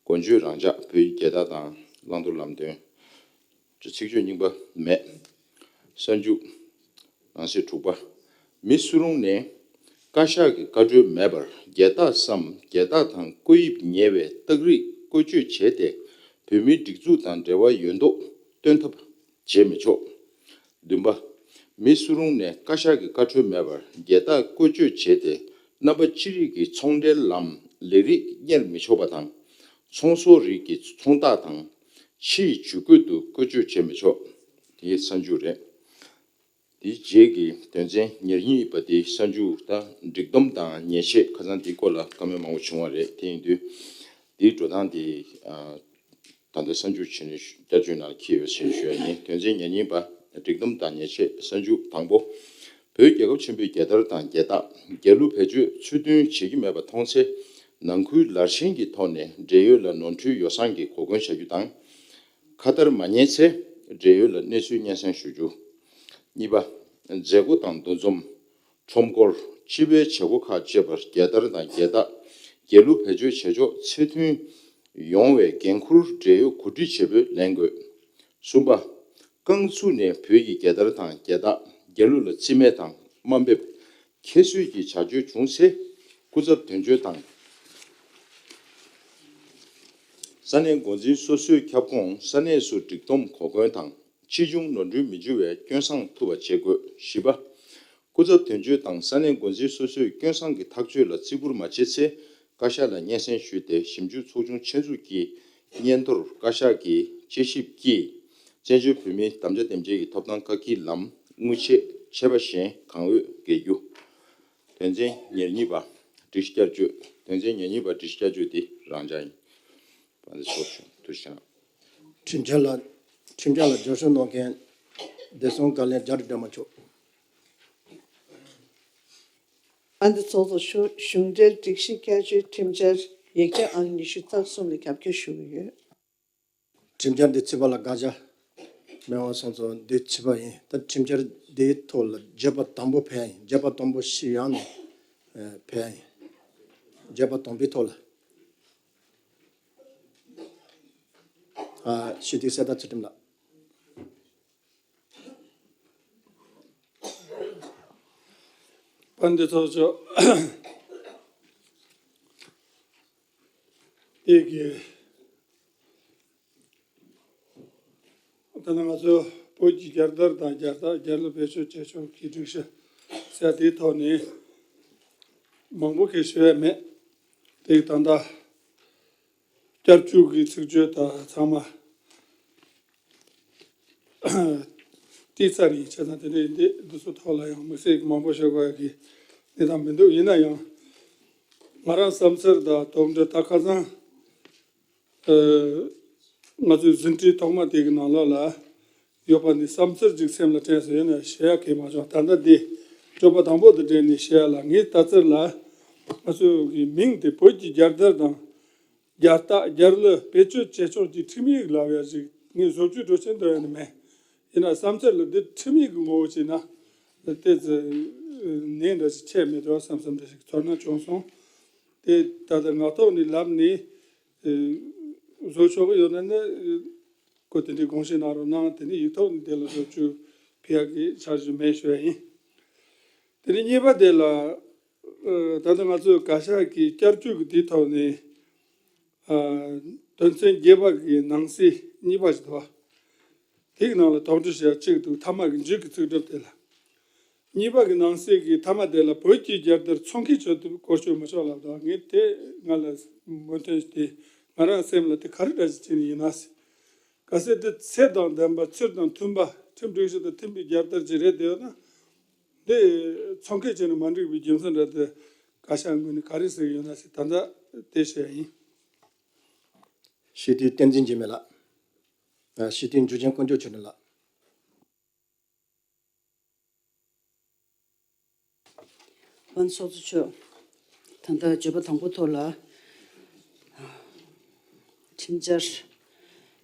འགོ་བརྗོད་རང་འཇགས། བོད་ཀྱི་རྒྱལ་དར་དང་བླང་དོར་ལམ་སྟོན། ཚིག་བརྗོད་རྙིང་པ་མེད། གསར་འཇུག་ནང་གསེས་དྲུག་པ། མི་སུ་རུང་ནས་བཀའ་ཤག་གི་བཀའ་འཁྲོལ་མེད་པར་རྒྱལ་རྟགས་སམ་རྒྱལ་རྟགས་དང་བཀོད་དབྱིབས་ཉེ་བའི་རྟགས་རིས་བཀོལ་སྤྱོད་བྱས་ཏེ། བོད་མིའི་སྒྲིག་འཛུགས་དང་འབྲེལ་བ་ཡོད་མདོག་སྟོན་ཐབས་བྱེད་མི་ཆོག། བདུན་པ། མི་སུ་རུང་ནས་བཀའ་ཤག་གི་བཀའ་འཁྲོལ་མེད་པར་རྒྱལ་རྟགས་བཀོལ་སྤྱོད་བྱས་ཏེ། རྣམ་པ་ཅི་རིགས་ཀྱི་ཚོང་འབྲེལ་ལམ་ལས་རིགས་གཉེར་མི་ཆོག་པ་དང་། ཚོང་ཟོག་རིགས་ཀྱི་ཚོང་རྟགས་དང་། ཕྱིའི་ཇུས་འགོད་དུ་བཀོལ་སྤྱོད་བྱེད་མི་ཆོག། དེའི་གསར་འཇུག་རེད། དེའི་རྗེས་ཀྱི་དོན་ཚན་ཉེར་གཉིས་པ་དེའི་གསར་འཇུག་དང་སྒྲིག་སྡོམ་དང་ཉེས་ཆད། ཁ་སང་དེའི་སྐོར་ལ་བཀའ་མོལ་མང་པོ་བྱུང་བ་རེད། དེ་ཡིན་དུས་དེའི་འགྲོ་སྟངས་དེ། ད་ལྟ་གསར་འཇུག་བྱས་ནས་བསྐྱར་བཅོས་ནང་འཁྱེར་ཡོད་ཅེས་ཞུ་ཡ་ཡིན། དོན་ཚན་ཉེར་གཉིས་པ། སྒྲིག་སྡོམ་དང་ཉེས་ཆད། གསར་འཇུག་དང་པོ། བོད་རྒྱལ་ཁབ་ཆེན་པོའི་རྒྱལ་དར་དང་རྒྱལ་རྟགས་རྒྱལ་གླུ་བེད་སྤྱོད་ཚུལ་མཐུན་བྱེད་ཀྱི་མེད་པ་མཐོང་ཚེ། ནང་ཁུལ་ལར་ཞེན་གྱི་ཐོག་ནས་འབྲེལ་ཡོད་ལ་ནོར་འཁྲུལ་ཡོ་བསྲང་གི་གོ་སྐོན་བྱ་རྒྱུ་དང་། ཁ་ཏར་མ་རྙེད་ཚེ། འབྲེལ་ཡོད་ལ་གནས་ཚུལ་སྙན་སེང་ཞུ་རྒྱུ། གཉིས་པ། མཛད་སྒོ་དང་འདུ་འཛོམས། ཁྲོམ་སྐོར། སྤྱི་པའི་བྱེད་སྒོ་ཁག་བཅས་པར་རྒྱལ་དར་དང་རྒྱལ་རྟགས། རྒྱལ་གླུ་བེད་སྤྱོད་བྱེད་ཕྱོགས་ཚུལ་མཐུན་ཡོང་བའི་འགན་འཁུར་འབྲེལ་ཡོད་གོ་སྒྲིག་བྱེད་པོས་ལེན་དགོས། གསུམ་པ། རྐང་ཚུགས་ནས་བོད་ཀྱི་རྒྱལ་དར་དང་རྒྱལ་རྟགས། རྒྱལ་གླུ་ལ་རྩིས་མེད་དང་དམའ་འབེབས། ཁྱད་གསོད་ཀྱི་བྱ་སྤྱོད་བྱུང་ཚེ། སྐུ་ཚབ་དོན་གཅོད་དང་། ས་གནས་འགོ་འཛིན་སོ་སོའི་ཁྱབ་ཁོངས་ས་གནས་སུ་སྒྲིག་སྡོམ་གོ་སྐོན་དང་། ཕྱིས་འབྱུང་ནོར་འཁྲུལ་མི་འབྱུང་བའི་སྐྱོན་བསྲང་ཐུབ་པ་བྱེད་དགོས། བཞི་པ། སྐུ་ཚབ་དོན་གཅོད་དང་ས་གནས་འགོ་འཛིན་སོ་སོས་སྐྱོན་བསྲང་གི་ཐག་གཅོད་ལ་བརྩི་བཀུར་མ་བྱས་ཚེ། བཀའ་ཤག་ལ་སྙན་སེང་ཞུས་ཏེ། ཞིབ་འཇུག་ཚོགས་ཆུང་ཆེད་འཛུགས་ཀྱིས་སྙན་ཐོར་བཀའ་ཤག་གི་དཔྱད་ཞིབ་ཀྱིས་བཙན་བྱོལ་བོད་མིའི་དམ་བཅའ་དེབ་འཇལ་གྱི་ཐོབ་ཐང་བཀག་སྐྱིལ་ལམ་དངུལ་ཆད་ཆད་པ་གཞན་གང་འོས་འགེལ་རྒྱུ། དོན་ཚན་ཉེར་གཉིས་པ། སྒྲིག་གཞི་བསྐྱར་བཅོས། དོན་ཚན་ཉེར་གཉིས་པ། སྒྲིག་གཞི་བསྐྱར་བཅོས་དེ་རང་འཇགས་ཡིན། དཔལ་འབྱོར་ཚོགས་ཆུང་ཐུགས་རྗེ་གནང་། ཁྲིམས་འཆར་ལ། ཁྲིམས་འཆར་ལ་བསྐྱར་བཅོས་གནང་མཁན་བདེ་སྲུང་བཀའ་བློན་རྒྱ་རི་སྒྲོལ་མ་མཆོག། ཨ་འདི་ཚོགས་གཙོ། གཞུང་འབྲེལ་སྒྲིག་གཞི་བསྐྱར་བཅོས་ཁྲིམས་འཆར་ཡིག་ཆ་ཨང་ཉི་ཤུ་རྩ་གསུམ་ལ་རྒྱབ་སྐྱོར་ཞུ་གི་ཡོད། ཁྲིམས་འཆར་འདི་ཚིག་པ་ལ་དགག་བྱ་མེད་པ་སོང་ཙང་འདི་ཚིག་པ་ཡིན། ད་ཁྲིམས་འཆར་འདིའི་ཐོག་ལ་བརྗོད་པ་དང་པོ་ཕེབས་ཡིན། བརྗོད་པ་དང་པོ་ཞིག་ཡང་ནས་ཕེབས་ཡིན། བརྗོད་པ་དང་པོའི་ཐོག་ལ། ཨ། ཞུ་གཏུག་གསལ་ཐང་ཚུལ་ཁྲིམས་ལགས། དཔལ་ལྡན་ཚོགས་གཙོ། དེ་གི་ད་ནང་ང་ཚོ་བོད་ཀྱི་རྒྱལ་དར་དང་རྒྱལ་རྟགས། རྒྱལ་གླུ་བེད་སྤྱོད་བྱེད་ཕྱོགས་ཀྱི་སྒྲིག་གཞི་ཟེར་དེའི་ཐོག་ནས་མང་པོ་གི་ཞུ་ཡ་མེད། དེ་གི་ད་ལྟ་བསྐྱར་བཅོས་ཀྱི་ཚིག་བརྗོད་དང་ཚང་མ་བྲིས་ཚར་ཡིན། བྱས་ཙང་དེ་ནས་འདི་འདི་ཚོ་ཐོག་ལ་ཡང་དམིགས་བསལ་གྱི་མང་པོ་ཞུ་དགོས་ཡ་གི་གནས་སྟངས་མི་འདུག། ཡིན་ན་ཡང་ང་རང་བསམ་ཚུལ་དང་དོགས་འདྲི། ད་ཁ་སང་ཨ་ང་ཚོའི་ཟིན་བྲིས་ཐོག་མ་དེ་གི་ནང་ལོགས་ལ་ཡོད་པ་འདི་བསམ་ཚུལ་ཅིག་སེམས་ལ་དྲན་སོང་། ཡིན་ན་བཤད་ཡ་གང་ཡང་མ་བྱུང་། ད་ལྟ་འདི་བརྗོད་པ་དང་པོ་དང་འབྲེལ་ནས་བཤད་ཡ་ལ། ངའི་ལྟ་ཚུལ་ལ་ང་ཚོ་གི་མིང་དེ་བོད་ཀྱི་རྒྱལ་དར་དང་རྒྱལ་རྟགས། རྒྱལ་གླུ་བེད་སྤྱོད་བྱེད་ཕྱོགས་ཀྱི་ཁྲིམས་ཡིག་ལབ་ཡ་ཞིག་ངས་བཟོ་བཅོས་འགྲོ་ཆེན་འདོན་ཡ་ནི་མེད། ཡིན་ན་བསམ་ཚུལ་ལ་འདི་ཁྲིམས་ཡིག་གི་ངོ་བོ་བྱས་ན་ཏོག་ཙམ་ནན་འདྲ་ཞིག་ཆད་མེད་འགྲོ་བསམ་བསམ་འདྲ་ཞིག་ཚོར་སྣང་བྱུང་སོང་། དེ་ད་ལྟ་ངག་ཐོག་ནས་ལབ་ནས་བཟོ་ཆོག་གི་ཡོད་ན་ནི། ཁོ་དེ་འདྲའི་དགོངས་བཞེས་གནང་རོགས་གནང་། དེ་ནས་ཡིག་ཐོག་ནས་དེ་ལ་བཟོ་བཅོས་ཕུལ་ཡག་གི་འཆར་གཞི་མེད་ཞུ་ཡ་ཡིན། དེ་ནས་གཉིས་པ་དེ་ལ། ཨ། ད་ལྟ་ང་ཚོའི་བཀའ་ཤག་གི་བསྐྱར་བཅོས་ཀྱི་དེའི་ཐོག་ནས། ཨ། དོན་ཚན་བརྒྱད་པ་གི་ནང་གསེས་གཉིས་པ་ཞིག་འདུག་བ། དེའི་ནང་ལ་དོགས་འདྲི་བྱེད་ཡ་གཅིག་འདུག། མཐའ་མ་གི་མཇུག་གི་ཚིག་གྲུབ་དེ་ལ། གཉིས་པ་གི་ནང་གསེས་ཀྱི་མཐའ་མ་དེ་ལ་བོད་ཀྱི་རྒྱལ་དར་འཚོང་ཁེ་ཆེད་དུ་བཀོལ་སྤྱོད་མི་ཆོག་ལབ་དང་། ངས་དེ་ང་ལ་མོས་མཐུན་ཞིག་དེ་ང་རང་སེམས་ལ་དེ་ག་རེ་འདྲ་ཞིག་བྱས་ནས་ཡིན་ན་ཟེར། གལ་སྲིད་དེ་ཚད་དང་ལྡན་པ་ཚུལ་དང་མཐུན་པ་ཁྲིམས་སྒྲིག་གཞི་དང་མཐུན་པའི་རྒྱལ་དར་ཅིག་རེད་བསྡད་ཡོད་ན། འདི་འཚོང་ཁེ་བྱས་ནས་མ་འགྲིག་པའི་རྒྱུ་མཚན་འདྲ་དེ་བཀའ་ཤག་ངོས་ནས་ག་རེ་ཟེར་གྱི་ཡོད་ན་ཟེར། ད་ལྟ་དེ་བཤད་ཡིན། སྤྱི་འཐུས་བསྟན་འཛིན་འཇིགས་མེད་ལགས། ཨ། སྤྱི་འཐུས་འཇུ་ཆེན་དཀོན་མཆོག་ཆོས་སྒྲོན་ལགས། དབང་ཚོགས་གཙོ་མཆོག་ད་ལྟ་བརྗོད་པ་དང་པོ་ཐོག་ལ་ཁྲིམས་འཆར་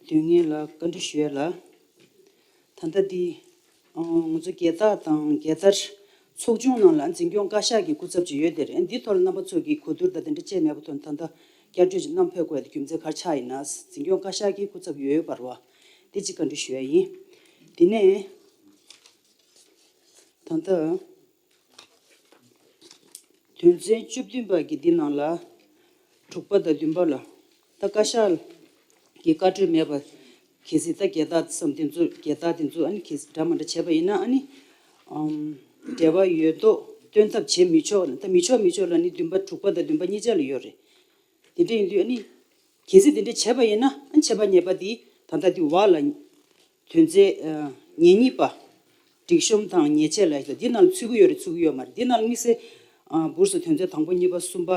འདོན་མཁན་ལ་བཀའ་འདྲི་ཞུ་ཡ་ལ། ད་ལྟ་འདི་ང་ཚོ་རྒྱལ་རྟགས་དང་རྒྱལ་དར་ཚོགས་ཆུང་ནང་ལ་འཛིན་སྐྱོང་བཀའ་ཤག་གི་སྐུ་ཚབ་ཅིག་ཡོད། དེ་རེད། འདི་ཐོག་ལ་རྣམ་པ་ཚོ་གིས་གོ་བསྡུར་དང་དེ་འདྲ་བྱས་མེད་པ་ཐོག་ད་ལྟ་བསྐྱར་བཅོས་ཅིག་གནང་ཕོད་དགོས་ཡ་དེ་རྒྱུ་མཚན་ག་རེ་ཆགས་ཡིན་ན། འཛིན་སྐྱོང་བཀའ་ཤག་གི་སྐུ་ཚབ་ཡོད་ཡོད་པ་རེད་བ། དེ་གཅིག་བཀའ་འདྲི་ཞུ་ཡ་ཡིན། དེ་ནས་ད་ལྟ་དོན་ཚན་བཅུ་བདུན་པ་གི་འདི་ནང་ལ་དྲུག་པ་དང་བདུན་པ་ལ་ད་བཀའ་ཤག་གི་བཀའ་འཁྲོལ་མེད་པ། གལ་སྲིད་ད་རྒྱལ་རྟགས་སམ་དེ་ཚོ་རྒྱལ་རྟགས་དེ་ཚོ་ཨ་ནི་གལ་སྲིད་འདྲ་མ་འདྲ་བྱས་པ་ཡིན་ན། ཨ་ནི་ཨམ་འབྲེལ་བ་ཡོད་མདོག་སྟོན་ཐབས་བྱེད་མི་ཆོག་ལ། ད་མི་ཆོག་མི་ཆོག་ལ་ནི་བདུན་པ་དྲུག་པ་དང་བདུན་པ་གཉིས་ཆ་ལ་ཡོད་རེད། དེ་འདྲ་ཡིན་དུས་ཨ་ནི་གལ་སྲིད་དེ་འདྲ་བྱས་པ་ཡིན་ན། ཨ་ནི་ཆད་པ་ཉེས་པ་འདི་ད་ལྟ་འདི་འོག་ལ་དོན་ཚན་ཨ་ཉེར་གཉིས་པ། སྒྲིག་གཤོམ་དང་ཉེས་ཆད་ལ་འདི་ནང་ལ་ཚུད་ཀྱི་ཡོད་རེད་ཚུད་ཀྱི་ཡོད་མ་རེད། འདི་ནང་ལ་དམིགས་བསལ་ཨ་འབུར་སོ་དོན་ཚན་དང་པོ་གཉིས་པ་གསུམ་པ་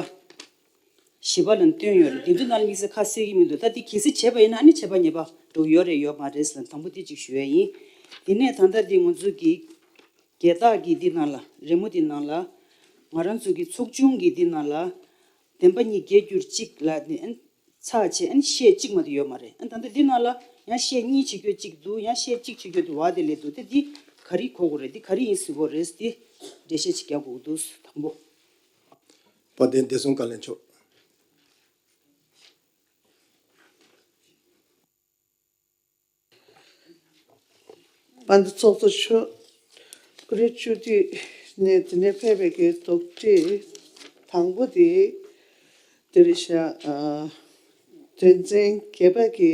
བཞི་པ་ལ་བཏོན་ཡོད་རེད། འདི་ཚོ་ནང་ལ་དམིགས་བསལ་ཁ་གསལ་གྱི་མི་འདུག་ད་འདི་གལ་སྲིད་བྱས་པ་ཡིན་ན་ཨ་ནི་ཆད་པ་ཉེས་པ་འགྲོ་གི་ཡོད་རེད་ཡོད་མ་རེད་ཟེར་ན། དང་པོ་འདི་གཅིག་ཞུ་ཡ་ཡིན། དེ་ནས་ད་ལྟ་འདི་ང་ཚོ་གི་རྒྱལ་རྟགས་ཀྱི་འདི་ནང་ལ་རི་མོ་འདི་ནང་ལ་ང་རང་ཚོ་གི་ཚོགས་ཆུང་གི་འདི་ནང་ལ་བདེན་པ་གཉིས་བརྒྱད་བསྒྱུར་གཅིག་ལ་ནི་ཨ་ནི་ཚེག་བྱས། ཨ་ནི་ཤད་གཅིག་མ་གཏོགས་ཡོད་མ་རེད། ཨ་ནི་ད་ལྟ་འདི་ནང་ལ་ཡང་ཤད་གཉིས་བྱེད་རྒྱུ་གཅིག་འདུག་ཡང་ཤད་གཅིག་བྱེད་རྒྱུ་འདུག་བ་དེ་ལས་འདུག་དེ་འདི་ག་རེ་གོ་དགོས་རེད། འདི་ག་རེ་ཡིན་ཟེར་དགོས་རེད། འདི་འགྲེལ་བཤད་ཅིག་རྒྱག་དགོས་འདུག་དང་པོ། དཔལ་ལྡན་བདེ་སྲུང་བཀའ་བློན་མཆོག་དཔལ་ལྡན་ཚོགས་གཙོ་མཆོག་བཀུར་འོས་སྤྱི་འཐུས་ནས་དེ་ནས་ཕེབས་པའི་གི་དོགས་འདྲི་དང་པོ་དེ། དེ་རེད་ཤག་ཨ། དོན་ཚན་བརྒྱད་པ་གི་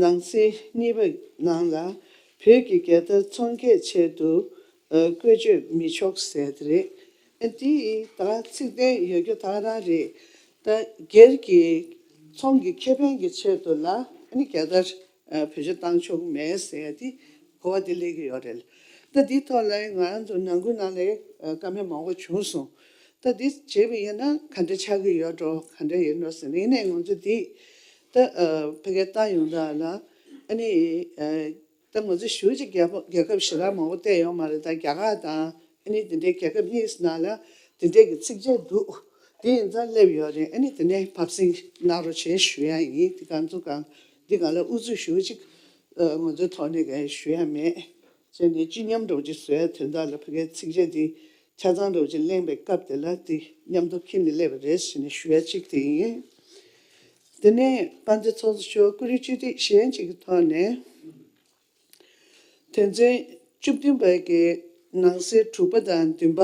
ནང་གསེས་གཉིས་པ་ནང་ལ་བོད་ཀྱི་རྒྱལ་དར་འཚོང་ཁེ་ཆེད་དུ་ཨ་བཀོལ་སྤྱོད་མི་ཆོག་ཟེར་དེ་རེད། ཨ་འདི་ད་ཚིག་དོན་ཡོད་རྒྱུ་ད་ག་རང་རེད། ད་སྒེར་གྱི་ཚོང་གི་ཁེ་ཕན་གྱི་ཆེད་དུ་ལ་ཨ་ནི་རྒྱལ་དར་ཨ་བེད་སྤྱོད་བཏང་ཆོག་གི་མེད་ཟེར་ཡ་དེ་གོ་བ་དེ་སླེབས་ཀྱི་ཡོད་རེད། ད་འདི་ཐོག་ལ་ང་རང་ཚོ་ནང་ཁུལ་ནང་ལ་ཨ་བཀའ་མོལ་མང་པོ་བྱུང་སོང་། ད་འདི་བྱས་པ་ཡིན་ན་ག་འདྲ་ཆགས་ཀྱི་ཡོད་འགྲོ་ག་འདྲ་ཡིན་འགྲོ་ཟེར་ནས། ཡིན་ནའི་ང་ཚོ་འདི་ད་ཨ་ཕ་གིར་བཏང་ཡོང་ད་ལ་ཨ་ནི་ཨ་ད་ང་ཚོ་ཞུ་ཅིག་རྒྱལ་ཁབ་རྒྱལ་ཁབ་ཞེ་དྲག་མང་པོ་བལྟས་ཡོད་མ་རེད། ད་རྒྱ་གར་དང་ཨ་ནི་དེ་འདྲའི་རྒྱལ་ཁབ་གཉིས་ནང་ལ་དེ་འདྲའི་གི་ཚིགས་བཅད་འདུག་དེ་ཡིན་ཙང་སླེབས་ཡོད་རེད། ཨ་ནི་དེ་ནས་ཕབ་སྲིང་གནང་རོགས་བྱེད་ཞུ་ཡ་ཡིན། དེ་གང་ཚོ་གང་འདི་གང་ལ་ཨུ་ཚུགས་ཞུ་ཅིག་ཨ་ང་ཚོའི་ཐོག་ནས་གང་ཞུ་ཡ་མེད། བྱས་ནས་སྤྱི་མཉམ་འདྲ་བོ་ཅིག་བཟོ་ཡ་དོན་དག་ལ་ཕ་གིའི་ཚིགས་བཅད་འདི་ཆ་ཚང་འདྲ་བོ་ཅིག་གླེང་བའི་སྐབས་དེ་ལ་འདི་མཉམ་དུ་འཁྱེར་ནས་སླེབས་པ་རེད་ཟེར་ནས་ཞུ་ཡ་གཅིག་དེ་ཡིན། དེ་ནས་དཔལ་ལྡན་ཚོགས་གཙོ་མཆོག་བཀུར་འོས་སྤྱི་འཐུས་གཞན་གཅིག་གི་ཐོག་ནས། དོན་ཚན་བཅུ་བདུན་པའི་གི་ནང་གསེས་དྲུག་པ་དང་བདུན་པ་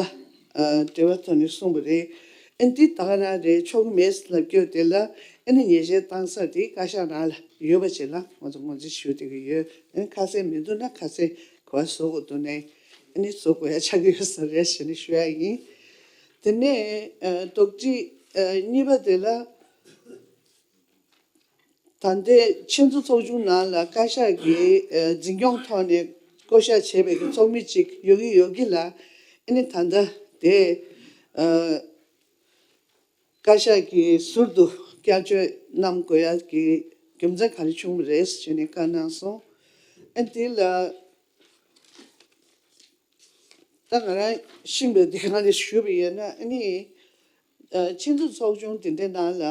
ཨ་འབྲེལ་བ་ཐོག་ནས་གསུངས་པ་རེད། ཨ་འདི་ད་ག་རང་རེད། ཆོག་གི་མེད་ལབ་རྒྱུ་དེ་ལ་ཨ་ནི་ཉེས་ཆད་བཏང་ས་དེ་བཀའ་ཤག་རང་ལ་ཡོད་པ་ཅིག་ལ་ང་ཚོ་ངོས་འཛིན་ཞུ་བསྡད་ཀྱི་ཡོད། ཨ་ནི་ཁ་གསལ་མི་འདུག་ན་ཁ་གསལ་གོ་བ་བཟོ་དགོས་འདུག་ནས་ཨ་ནི་བཟོ་དགོས་ཡ་ཆགས་ཀྱི་ཡོད་ས་རེད་ཞེས་ནས་ཞུ་ཡ་ཡིན། དེ་ནས་ཨ་དོགས་འདྲི་ཨ་གཉིས་པ་དེ་ལ། ད་ལྟའི་ཆེད་འཛུགས་ཚོགས་ཆུང་ནང་ལ་བཀའ་ཤག་གིས་ཨ་འཛིན་སྐྱོང་ཐོག་ནས་བསྐོ་གཞག་བྱས་པའི་གི་ཚོགས་མི་གཅིག་ཡོད་ཀྱི་ཡོད་ཀྱི་ལ། ཨ་ནི་ད་ལྟ་དེ་ཨ་བཀའ་ཤག་གིས་ཟུར་དུ་བསྐྱར་བཅོས་གནང་དགོས་ཡ་གི་རྒྱུ་མཚན་ག་རེ་བྱུང་བ་རེད་ཟེར་ནས་བཀའ་གནང་སོང་། ཨ་དེ་ལ། ད་ང་རང་ཤེས་པའི་སྡེ་ཁག་ནས་ཞུས་པ་ཡིན་ན། ཨ་ནི་ཨ་ཆེད་འཛུགས་ཚོགས་ཆུང་དེ་འདྲའི་ནང་ལ་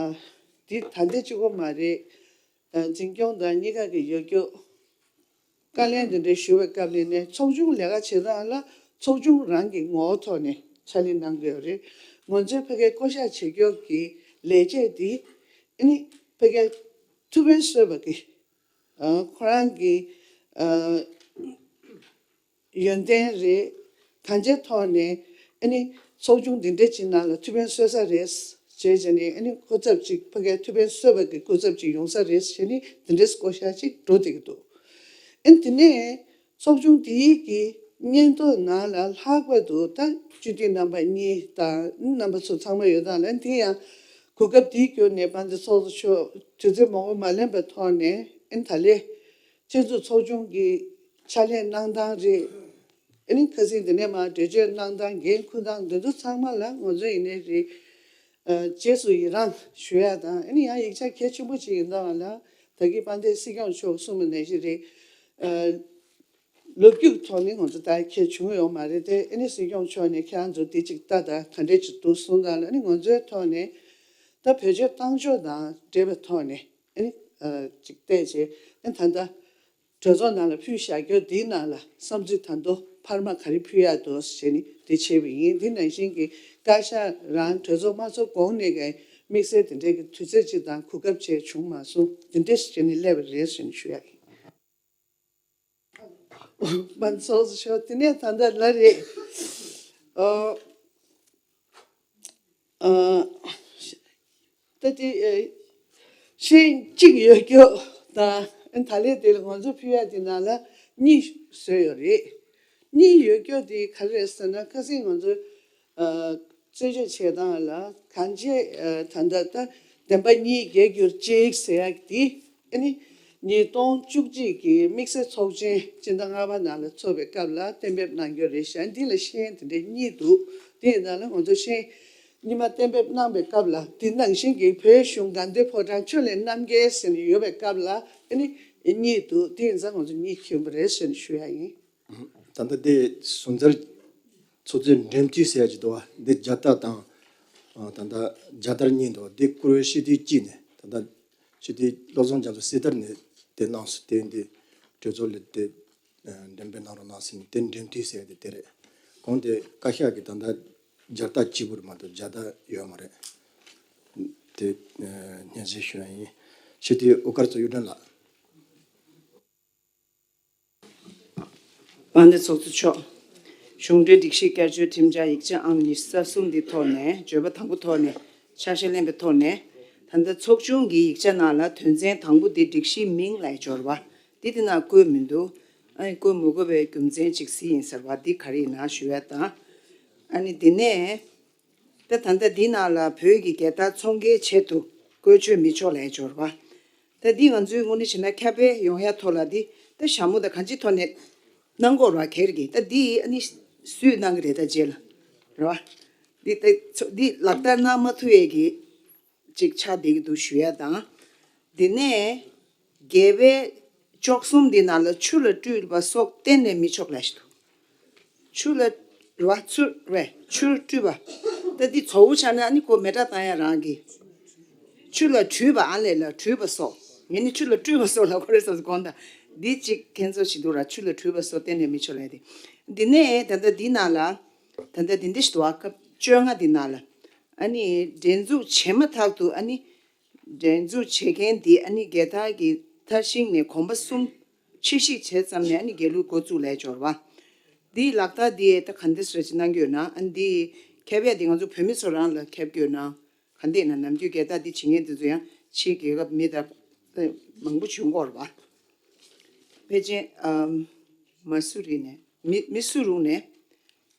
འདི་ད་ལྟ་གཅིག་པོ་མ་རེད། ཨ་འཛིན་སྐྱོང་དང་གཉིས་ཀ་གི་ཡོད་རྒྱུ། བཀའ་ལན་དེ་འདྲ་ཞུ་བའི་སྐབས་ལ་ནས་ཚོགས་ཆུང་ལས་ཀ་བྱེད་སྟངས་ལ་ཚོགས་ཆུང་རང་གི་ངོ་བོ་ཐོག་ནས་ཕྱག་ལས་གནང་གི་ཡོད་རེད། ང་ཚོའི་ཕ་གིའི་བསྐོ་གཞག་བྱེད་རྒྱུ་གི་ལས་བྱེད་འདི་ཨ་ནི་ཕ་གིའི་ཐུགས་ཕན་གསོས་པ་གི་ཨ་ཁོ་རང་གི་ཨ་ཡོན་ཏན་རེད། གང་ཅིའི་ཐོག་ནས་ཨ་ནི་ཚོགས་ཆུང་འདི་འདྲ་ཅིག་ནང་ལ་ཐུགས་ཕན་གསོས་ས་རེད་ཅེས་བྱས་ནས། ཨ་ནི་སྐུ་ཚབ་ཅིག་ཕ་གིའི་ཐུགས་ཕན་གསོས་པ་གི་སྐུ་ཚབ་ཅིག་ཡོང་ས་རེད་ཅེས་ནས་འདི་འདྲའི་བསྐོ་གཞག་ཅིག་འགྲོ་བསྡད་ཀྱི་འདུག་ཨ་ནི་དེ་ནས་ཚོགས་ཆུང་འདིའི་གི་ སྙན་ཐོ་ནང་ལ་ལྷག་པར་དུ་ད་སྤྱི་འཐུས་རྣམ་པ་གཉིས་དང་རྣམ་པ་ཚོ་ཚང་མ་ཡོད་སྟངས་ལ། དེ་ཡང་གོ་སྐབས་འདི་བསྐྱུར་ནས་དཔལ་ལྡན་ཚོགས་གཙོ་མཆོག་དུས་ཚོད་མང་པོ་མ་ལོན་པའི་ཐོག་ནས། ཨ་ནི་ད་ལན་ཆེད་འཛུགས་ཚོགས་ཆུང་གི་ཕྱག་ལས་གནང་སྟངས་རེད། ཨ་ནི་ཁ་སང་དེ་ནས་མར་འགྲེལ་བརྗོད་གནང་སྟངས། འགན་འཁུར་སྟངས་འདི་ཚོ་ཚང་མ་ལ་ང་ཚོ་ཡིན་ནའི་རེད། ཨ། རྗེས་སུ་ཡི་རང་ཞུ་ཡ་དང་། ཨ་ནི་ཡང་ཡིག་ཆ་གལ་ཆེན་པོ་ཅིག་ཡིན་ཙང་ལ། ད་གིན་དཔལ་ལྡན་སྲིད་སྐྱོང་མཆོག་གསུངས་པ་ནང་བཞིན་རེད། ཨ། ལོ་རྒྱུས་ཐོག་ནས་ང་ཚོ་ད་གལ་བྱུང་ཡོད་མ་རེད་དེ། ཨ་ནི་སྲིད་སྐྱོང་མཆོག་ནས་ཁྱེད་རང་ཚོ་འདི་ཅིག་ལྟ་དང་། ག་འདྲས་ཅིག་འདུག་གསུངས་དང་ལ། ཨ་ནི་ང་ཚོའི་ཐོག་ནས་ད་བེད་སྤྱོད་བཏང་ཕྱོགས་དང་འབྲེལ་བའི་ཐོག་ནས། ཨ་ནི་ཨ། ཅིག་བལྟས་བྱས། ཨ་ནི་ད་ལྟ་གྲོས་ཚོགས་ནང་ལ་ཕུལ་བཞག་རྒྱུ་འདིའི་ནང་ལ་བསམ་ཚུལ་ད་དུང་འཕར་མ་ག་རེ་ཕུལ་ཡག་འདུག་ཟེར་ནས་འདི་བྱས་པ་ཡིན། འདི་ནང་བཞིན་གྱི་བཀའ་ཤག་རང་གྲོས་ཚོགས་མ་ཚོགས་གོང་ནས་ཀྱང་དམིགས་བསལ་དེ་འདྲའི་གི་དུས་ཚོད་ཅིག་དང་གོ་སྐབས་ཅིག་བྱུང་མ་སོང་། འདི་འདྲས་བྱས་ནས་སླེབས་པ་རེད་ཟེར་ནས་ཞུ་ཡག་ཡིན། མ་ཚོགས་སུ་ཤོག་དེ་ནས་ད་ལྟ་ལ་རེད། ཨོ། ཨ། ད་དེ། ཨེ། ཤེས་གཅིག་ཡོད་རྒྱུ་དང་། ཨ། ད་ལན་དེ་ལ་ང་ཚོ་ཕུལ་ཡ་དེ་ནང་ལ་གཉིས་བཟོས་ཡོད་རེད། གཉིས་ཡོད་རྒྱུ་དེ་ག་རེ་རེད་ཟེར་ན། ཁ་སང་ང་ཚོ། ཨ། རྩད་གཅོད་བྱེད་སྟངས་ལ་གང་ཅི། ཨ། ད་ལྟ་ད་བདེན་པ་གཉིས་རྒྱལ་གྱུར་ཅིག་ཟེར་ཡག་དེ། ཨ་ནི་ཉིས་སྟོང་བཅུ་གཅིག་གི་དམིགས་བསལ་ཚོགས་ཆེན་སྤྱི་ཟླ་ལྔ་པ་ནང་ལ་ཚོགས་པའི་སྐབས་ལ་གཏན་འབེབས་གནང་རྒྱུ་རེད་ཤག་འདི་ལ་ཤེས་ཡོན་དེ་འདྲའི་གཉིས་འདུག་དེ་ཡིན་ན་ལ་ང་ཚོ་ཤེས་ཡོན་སྔོན་མ་གཏན་འབེབས་གནང་པའི་སྐབས་ལ། དེ་ནང་བཞིན་གྱི་བོད་གཞུང་དགའ་ལྡན་ཕོ་བྲང་ཆུ་ལེན་རྣམ་རྒྱལ་ཟེར་ནས་ཡོད་པའི་སྐབས་ལ། ཨ་ནི་གཉིས་འདུག་དེ་ཡིན་ཙང་ང་ཚོ་གཉིས་ཁྱོན་པ་རེད་ཟེར་ནས་ཞུ་ཡ་ཡིན། ད་ལྟ་དེ་ཟུར་འཛར་ཚོགས་གཙོའི་འགྲེམས་སྟོན་ཟེར་ཡ་ཅིག་འདུག་བ། འདི་རྒྱལ་དར་དང་། ཨ། ད་ལྟ་རྒྱལ་དར་གཉིས་འདུག་དེ་བཀུར་འོས་སྤྱི་འཐུས་གཅིག་ནས། ད་ལྟ་སྤྱི་འཐུས་བློ་བཟང་རྒྱ་མཚོ་གསེར་རྟར་ནས་དེ་གནང་སོང་། དེ་འདི་གྲོས་ཚོགས་ལ་དེ། ཨ། འགྲེམས་སྤེལ་གནང་རོགས་གནང་ཟེར་ནས། དེ་འགྲེམས་སྟོན་ཟེར་ཡ་དེ་དེ་རེད། གོང་དེ་བཀའ་ཤག་གི་ད་ལྟ་རྒྱལ་དར་གཅིག་པུ་རེད་མ་གཏོགས་རྒྱལ་དར་ཡོད་མ་རེད། དེ། ཨ། སྙན་སེང་ཞུ་ཡ་ཡིན། སྤྱི་འཐུས་དབུ་དཀར་མཚོ་གཡུ་སྒྲོན་ལགས། དཔལ་ལྡན་ཚོགས་གཙོ་མཆོག་གཞུང་འབྲེལ་སྒྲིག་གཞི་བསྐྱར་བཅོས་ཁྲིམས་འཆར་ཡིག་ཆ་ཨང་ཉི་ཤུ་རྩ་གསུམ་འདི་ཐོག་ནས། བརྗོད་པ་དང་པོ་ཐོག་ནས་ཕྱག་བཞེས་ལེན་པའི་ཐོག་ནས། ད་ལྟ་ཚོགས་ཆུང་གི་ཡིག་ཆ་ནང་ལ་དོན་ཚན་དང་པོ་འདི་སྒྲིག་གཞིའི་མིང་ལ་འབྱོར་བ་འདི་དེ་ནང་བཀོད་མི་འདུག་ཨ་ནི་བཀོད་མི་དགོས་པའི་རྒྱུ་མཚན་ཅིག་གཟིགས་ཡིན་ཟེར་བ་འདི་ག་རེ་ཡིན་ན་ཞུ་ཡ་དང་། ཨ་ནི་དེ་ནས། ད་ད་ལྟ་འདི་ནང་ལ་བོད་ཀྱི་རྒྱལ་དར་ཚོང་རྒྱག་ཆེད་དུ་བཀོལ་སྤྱོད་མི་ཆོག་ལབ་འབྱོར་བ། ད་འདི་ང་ཚོའི་དངོས་གནས་བྱས་ན་ཁྱབ་སྤེལ་ཡོང་ཡ་ཐོག་ལ་འདི་ད་ཞྭ་མོ་དང་གང་ཅིའི་ཐོག་ནས་གནང་དགོས་རེད་བ། སྒེར་གྱི། ད་འདི་ཨ་ནི་སུས་གནང་གི་རེད། ད་རྗེས་ལ་རེད་བ། འདི་ད་ཚོ་འདི་ལག་བསྟར་གནང་མ་ཐུབ་ཡས་ཀྱི་ཅིག་ཆགས་བསྡད་ཀྱི་འདུག་ཞུ་ཡ་དང་། དེ་ནས་སྒལ་པའི་བཅུ་གསུམ་འདི་ནང་ལ་ཆུ་ལ་བཀྲུས་པ་སོགས་གཏན་ནས་མི་ཆོག་ལབ་ཞིག་འདུག་ཆུ་ལ་རེད་བ། ཆུ་རེད། ཆུར་བཀྲུས་པ། ད་འདི་བཟོ་བོ་ཆགས་ན་ཨ་ནི་ཁོ་མེ་སྲེག་བཏང་ཡ་རང་གི། ཆུ་ལ་བྲུས་པ། ཨ་ལས་ལ་བྲུས་པ་སོགས། ངས་ནི་ཆུ་ལ་བཀྲུས་པ་སོགས་ལབ་ཀྱི་རེད་བསམ་སོང་། དགོངས་དག་འདི་གཅིག་ཁྱེད་ཚོ་ཞིག་འདུག་ར། ཆུ་ལ་བྲུས་པ་སོགས་གཏན་ནས་མི་ཆོག་ལབ་དེ། འདི་ནས་ད་ལྟ་འདི་ནང་ལ། ད་ལྟ་འདི་འདྲ་ཞིག་འདུག་བ། སྐབས་བཅོ་ལྔ་འདི་ནང་ལ། ཨ་ནི་འགྲན་འཛུགས་བྱེད་མ་ཐག་ཏུ། ཨ་ནི་འགྲན་འཛུགས་བྱེད་མཁན་འདི་ཨ་ནི་རྒྱལ་དར་གྱི་མཐར་ཕྱིན་ནས་གོམ་པ་གསུམ་ཕྱིར་བཤིག་བྱས་ཙམ་ནས་ཨ་ནི་རྒྱལ་གླུ་འགོ་བཙུགས་ལབ་འབྱོར་བ། འདིའི་ལག་བསྟར་འདི་ད་ག་འདྲ་ཞིག་གནང་གི་ཡོད་ན། ཨ་ནི་འདི་ཁྱབ་ཡ་འདི་ང་ཚོ་བོད་མི་ཚོ་རང་ལ་ཁྱབ་ཀྱི་ཡོད་ན། ག་འདྲ་ཡིན་ན། ནམ་རྒྱུན་རྒྱལ་དར་འདི་བྱེད་མཁན་འདི་ཚོ་ཡང་ཕྱིའི་རྒྱལ་ཁབ་མི་དང་མང་པོ་བྱུང་གི་ཡོད་རེད་བ། ཕལ་ཆེར་ཨམ་མ་སུ་རི་ནས། མི་མི་སུ་རུང་ནས།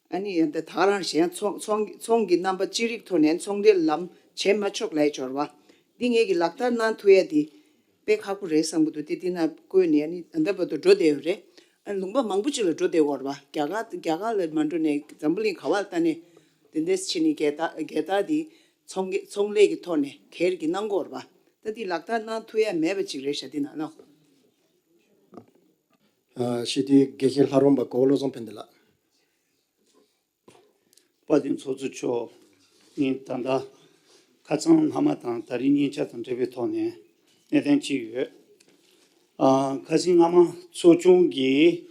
ཨ་ནི་ཡང་ད་ད་རང་གཞན་ཚོང་ཚོང་ཚོང་གི་རྣམ་པ་ཅི་རིགས་ཐོག་ནས་ཚོང་འབྲེལ་ལམ་བྱེད་མ་ཆོག་ལབ་འབྱོར་བ། འདི་ངེད་ཀྱིས་ལག་བསྟར་གནང་ཐུབ་ཡ་འདི་དཔེ་ཁག་པོ་རེད་བསམ་གྱི་འདུག་དེ་འདི་ན་བཀོད་ནས་ཨ་ནི་ད་ལྟ་བར་དུ་འགྲོ་བསྡད་ཡོད་རེད། ཨ་ནི་ལུང་པ་མང་པོ་ཅིག་ལ་འགྲོ་བསྡད་ཡོད་རེད་བ། རྒྱ་གར་རྒྱ་གར་ལ་མ་འགྲོ་ནས་འཛམ་བུ་གླིང་ག་བ་ལ་ལྟ་ནས་དེ་འདྲས་བྱས་ནས་རྒྱལ་དར་རྒྱལ་དར་འདི་ཚོང་གི་ཚོང་ལས་ཀྱི་ཐོག་ནས་སྒེར་གྱི་གནང་གི་ཡོད་རེད་བ། ད་འདི་ལག་བསྟར་གནང་ཐུབ་ཡ་མེད་པ་ཅིག་རེད་ཤག་འདི་ན་ལོ། ཨ། སྤྱི་འཐུས་དགེ་བཤེས་ལྷ་རམས་པ་གོ་བོ་བློ་བཟང་ཕན་བདེ་ལགས། དཔལ་ལྡན་ཚོགས་གཙོ་མཆོག་ངས་ད་ལྟ་ཁ་སང་སྔ་མ་དང་ད་རིང་སྙན་ཆ་དང་འབྲེལ་བའི་ཐོག་ནས་གནད་དོན་གཅིག་ཡོད། ཨ། ཁ་སང་སྔ་མ་ཚོགས་ཆུང་གིས་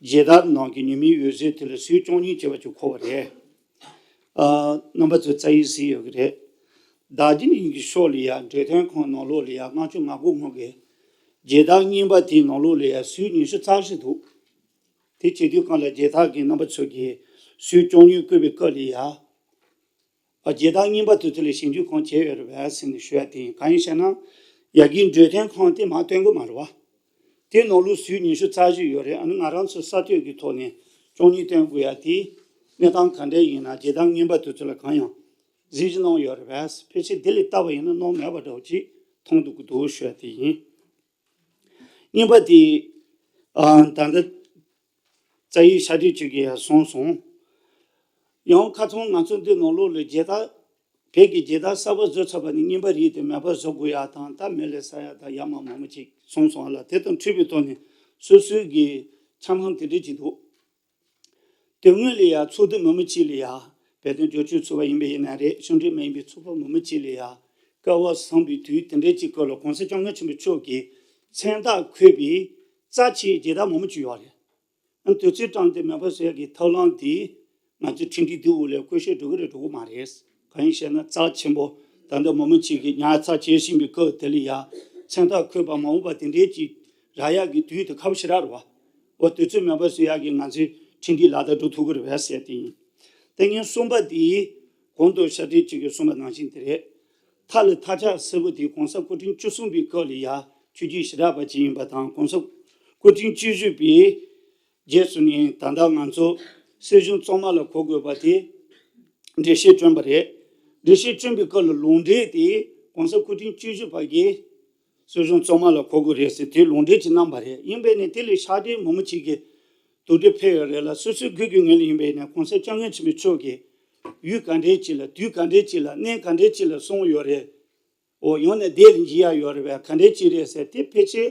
རྒྱལ་དར་ནང་གི་ཉི་མའི་འོད་ཟེར་དེ་ལ་སུས་བཅོས་མིན་བྱས་པ་ཅིག་གོ་བ་རེད། ཨ། རྣམ་པ་ཚོས་རྩ་ཡིག་གཟིགས་ཡོད་ཀྱི་རེད། རྡོ་རྗེ་གླིང་གི་ཕྱོགས་ལ་ཡ་འབྲེལ་ཐོན་ཁང་ནང་ལོགས་ལ་ཡ་ལྔ་བཅུ་ང་དགུ་སྔོན་གྱི་རྒྱལ་དར་རྙིང་པ་དེའི་ནང་ལོགས་ལ་ཡ་སུས་ཉི་ཤུ་རྩ་བཞི་འདུག་དེ་བྱེད་དུས་སྒང་ལ་རྒྱལ་དར་གྱི་རྣམ་པ་ཚོ་གིས་སུས་བཅོས་མིན་བཀོད་པའི་སྐབས་ལ་ཡ། ཨ། རྒྱལ་དར་རྙིང་པ་དེ་ཚོ་ལ་ཞིབ་འཇུག་གང་བྱས་ཡོད་རེད་པས་ཟེར་ནས་ཞུ་ཡ་དེ་ཡིན། གང་ཡིན་ཟེར་ན། ཡ་གིའི་འབྲེལ་ཐོན་ཁང་དེ་མར་སྟོན་གྱི་མ་རེད་བ། དེ་ནང་ལོགས་ཟུར་ཉི་ཤུ་རྩ་བཞི་ཡོད་རེད། ཨ་ནི་ང་རང་ཚོ་གསར་གཏོད་ཀྱི་ཐོག་ནས་སྐྱོན་གཉིས་སྟོན་དགོས་ཡ་དེ། གནས་སྟངས་ག་འདྲ་ཡིན་ན་རྗེས་འདེད་རྔན་པ་དེ་ཚོ་ལ་གང་ཡང་གཟིགས་གནང་ཡོད་རེད་པས། ཕལ་ཆེར་དེ་ལས་ལྟ་བ་ཡིན་ན་གནང་མེད་པ་འདྲ་བོ་ཅིག་མཐོང་འདུག་གི་འདུག་ཞུ་ཡ་དེ་ཡིན། རྔན་པ་དེ་ཨ་ད་ལྟ་རྩ་ཡིག་ཤ་སྒྲིག་ཅིག་གིས་ཡང་གསུངས་སོང་། ཡང་ཁ་ཚང་ང་ཚོ་འདི་ནང་ལོགས་ལ་རྒྱལ་དར། བོད་ཀྱི་རྒྱལ་དར་གསར་པ་བཟོ་ཚར་བ་ནས་རྔན་པ་རིགས་དེ་མེད་པ་བཟོ་དགོས་ཡ་དང་། ད་མི་ལ་ཟ་ཡ་དང་ཡ་མ་མང་པོ་ཅིག་གསུངས་སོང་ལ། དེ་དང་འཁྲིལ་བའི་ཐོག་ནས་སོ་སོའི་གི་འཆར་སྣང་དེ་འདྲ་ཅིག་འདུག་དོན་དངོས་ལ་ཡ་ཚོགས་འདུ་མི་མི་གཅིག་ལ་ཡ། བོད་དོན་རྒྱབ་སྐྱོར་ཚོགས་པ་ཡིན་པ་ཡིན་ན་རེད། གཞུང་འབྲེལ་མ་ཡིན་པའི་ཚོགས་པ་མི་མི་གཅིག་ལ་ཡ། སྐལ་བ་བཟང་པོའི་དུས་དེ་འདྲའི་ཅིག་སྐབས་ལ་༸གོང་ས་༸སྐྱབས་མགོན་ཆེན་པོ་མཆོག་གི་མཚན་རྟགས་འཁོད་པའི་རྩ་ཆེའི་རྒྱལ་དར་མང་པོ་ཅིག་ཡོད་རེད། ཨ་དུས་ཚོད་བཏང་སྟེ་མེད་པ་བཟོ་ཡ་གི་ཐབས་ལམ་དེ་ང་ཚོས་ཁྲིམས་སྒྲིག་དེའི་འོག་ལ་བཀོལ་སྤྱོད་འགྲོ་གི་རེད་འགྲོ་གི་མ་རེད། གང་ཡིན་ཞེ་ན་རྩ་ཆེན་པོ་ད་ལྟ་མི་མི་གཅིག་གིས་ཉར་ཚགས་བྱེད་བཞིན་པའི་སྐབས་དེ་ལ་ཡ་མཚན་རྟགས་འཁོད་པ་མ་འོངས་པ་དེ་འདྲའི་ཅིག་རག་ཡ་གི་དུས་དེ་ཁ་པོ་ཞེ་དྲག་རེད་བ། འོ་དུས་ཚོད་མེད་པ་བཟོ་ཡ་གི་ང་ཚོས་ཁྲིམས་སྒྲིག་ལག་བསྟར་འགྲོ་ཐུབ་ཀྱི་རེད་བས་ཟེར་དེ་ཡིན། དེ་ངས་གསུམ་པ་དེ་གོང་དུ་ཤ་སྟག་ཅིག་གིས་གསུངས་པ་ནང་བཞིན་དེ་རེད། མཐའ་ལ་མཐའ་ལྕགས་སེར་པོ་དེ་༸གོང་ས་སྐུ་ཕྲེང་བཅུ་གསུམ་པའི་སྐབས་ལ་ཡ་ཆོས་བརྒྱུད་ཞེ་དྲག་པ་ཅིག་ཡིན་པ་དང་། ༸གོང་ས་སྐུ་ཕྲེང་བཅུ་བཞི་པའི་རྗེས་སུ་ནི་ད་ལྟ་ང་ཚོ་སྲིད་གཞུང་གཙང་མ་ལ་གོ་དགོས་པ་དེ་འགྲེལ་བཤད་བསྐྱོན་པ་རེད། འགྲེལ་བཤད་བསྐྱོན་པའི་སྐབས་ལ་ལུང་འདྲེན་དེ་༸གོང་ས་སྐུ་ཕྲེང་བཅུ་བཞི་པ་གིས་སྲིད་གཞུང་གཙང་མ་ལ་གོ་དགོས་རེད་ཟེར་དེ་ལུང་འདྲེན་ཅིག་གནང་པ་རེད། ཡིན་པས་ནས་དེ་ལས་ཤ་སྟག་མི་མི་གཅིག་གིས་དོགས་འདྲི་ཕེབས་ཡོད་རེད་ལ། སོ་སོའི་དགོས་ཀྱི་ངོས་ལ་ཡིན་པས་ནས་༸གོང་ས་༸སྐྱབས་མགོན་ཆེན་པོ་མཆོག་གིས་ཡུལ་ག་འདྲའི་ཅིག་ལ་དུས་ག་འདྲའི་ཅིག་ལ་གནས་ག་འདྲའི་ཅིག་ལ་གསུངས་ཡོད་རེད། འོ་ཡང་ན་བསྡད་ལ་འཇུག་ཡ་ཡོད་རེད་པས། ག་འདྲའི་ཅིག་རེད་ཟེར་དེ་ཕལ་ཆེར་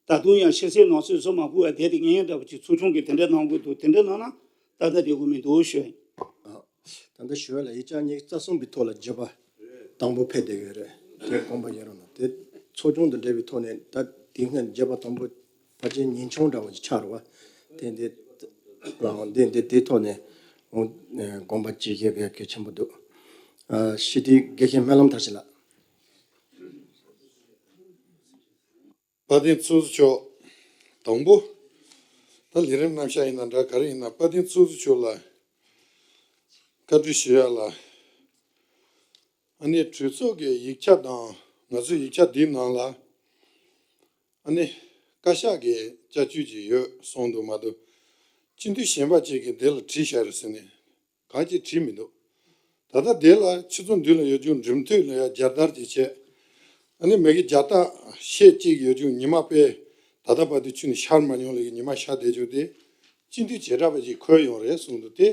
ད་དུང་ཡང་ཕྱི་གསལ་ནང་གསལ་བཟོ་མ་ཕོད་པ་བསྡད་དེ་ངན་འདྲ་པོ་ཅིག་ཚོགས་ཆུང་གིས་དེ་འདྲ་གནང་དགོས་འདུག་དེ་འདྲ་གནང་ན་ཏག་ཏག་བསྡད་དགོས་མི་འདུག་ཞུ་ཡ་ཡིན། ད་ལྟ་ཞུ་བ་ལ་ཡིག་ཆ་ཉི་ཤུ་རྩ་གསུམ་པའི་ཐོག་ལ་བརྗོད་པ་དང་པོ་ཕེབས་བསྡད་ཡོད་རེད། དེ་དགོངས་པ་ཡོད་རུང་ན་དེ་ཚོགས་ཆུང་དང་འབྲེལ་བའི་ཐོག་ནས་ད་དེ་སྔ་བརྗོད་པ་དང་པོ་ཕལ་ཆེར་ཉིན་ཆུང་འདྲ་བོ་ཞིག་ཆགས་རེད་བ། དེ་འདི་ལའང་འདི་འདི་དེའི་ཐོག་ནས་དགོངས་པ་བཞེས་ཡས་གལ་ཆེན་པོ་འདུག་ཨ་ཞི་བདེའི་དགེ་བཤེས་སྨོན་ལམ་མཐར་ཕྱིན་ལགས། དཔལ་ལྡན་ཚོགས་གཙོ་མཆོག་དང་པོ། ད་ལས་རིམ་རྣམ་གཞག་ཡིན་ན་འདྲ་ག་རེ་ཡིན་ན་དཔལ་ལྡན་ཚོགས་གཙོ་མཆོག་ལ་བཀའ་འདྲི་ཞུ་ཡ་ལ། ཨ་ནི་གྲོས་ཚོགས་ཀྱི་ཡིག་ཆ་དང་ང་ཚོའི་ཡིག་ཆ་འདིའི་ནང་ལ་ཨ་ནི་བཀའ་ཤག་གི་བཅའ་བཅོས་ཅིག་ཡོད་གསུངས་འདུག་མ་གཏོགས་སྤྱི་འཐུས་གཞན་པ་ཅིག་གིས་འདི་ལ་བྲིས་བཞག་རེད་ཟེར་ནས་གང་ཅིག་བྲིས་མི་འདུག་ད་ལྟ་དེ་ལ་ཆུ་ཚོད་མདུན་ལ་ཡོད་རྒྱུ་འགྲེམས་སྟོན་ལ་ཡ་རྒྱལ་དར་གྱི་ཆེད། ཨ་ནི་མི་གི་རྒྱལ་དར་ཤེད་གཅིག་ཡོད་རྒྱུ་ཉི་མ་དཔེ་ད་ལྟ་བར་དུ་ཆུ་ནས་ཤར་མ་མྱོང་ལ་ཡི་ཉི་མ་ཤར་བསྡད་རྒྱུ་དེ་སྤྱི་འཐུས་བྱེ་བྲག་པ་ཅིག་འཁོད་ཡོང་རེད་གསུངས་འདུག་དེ་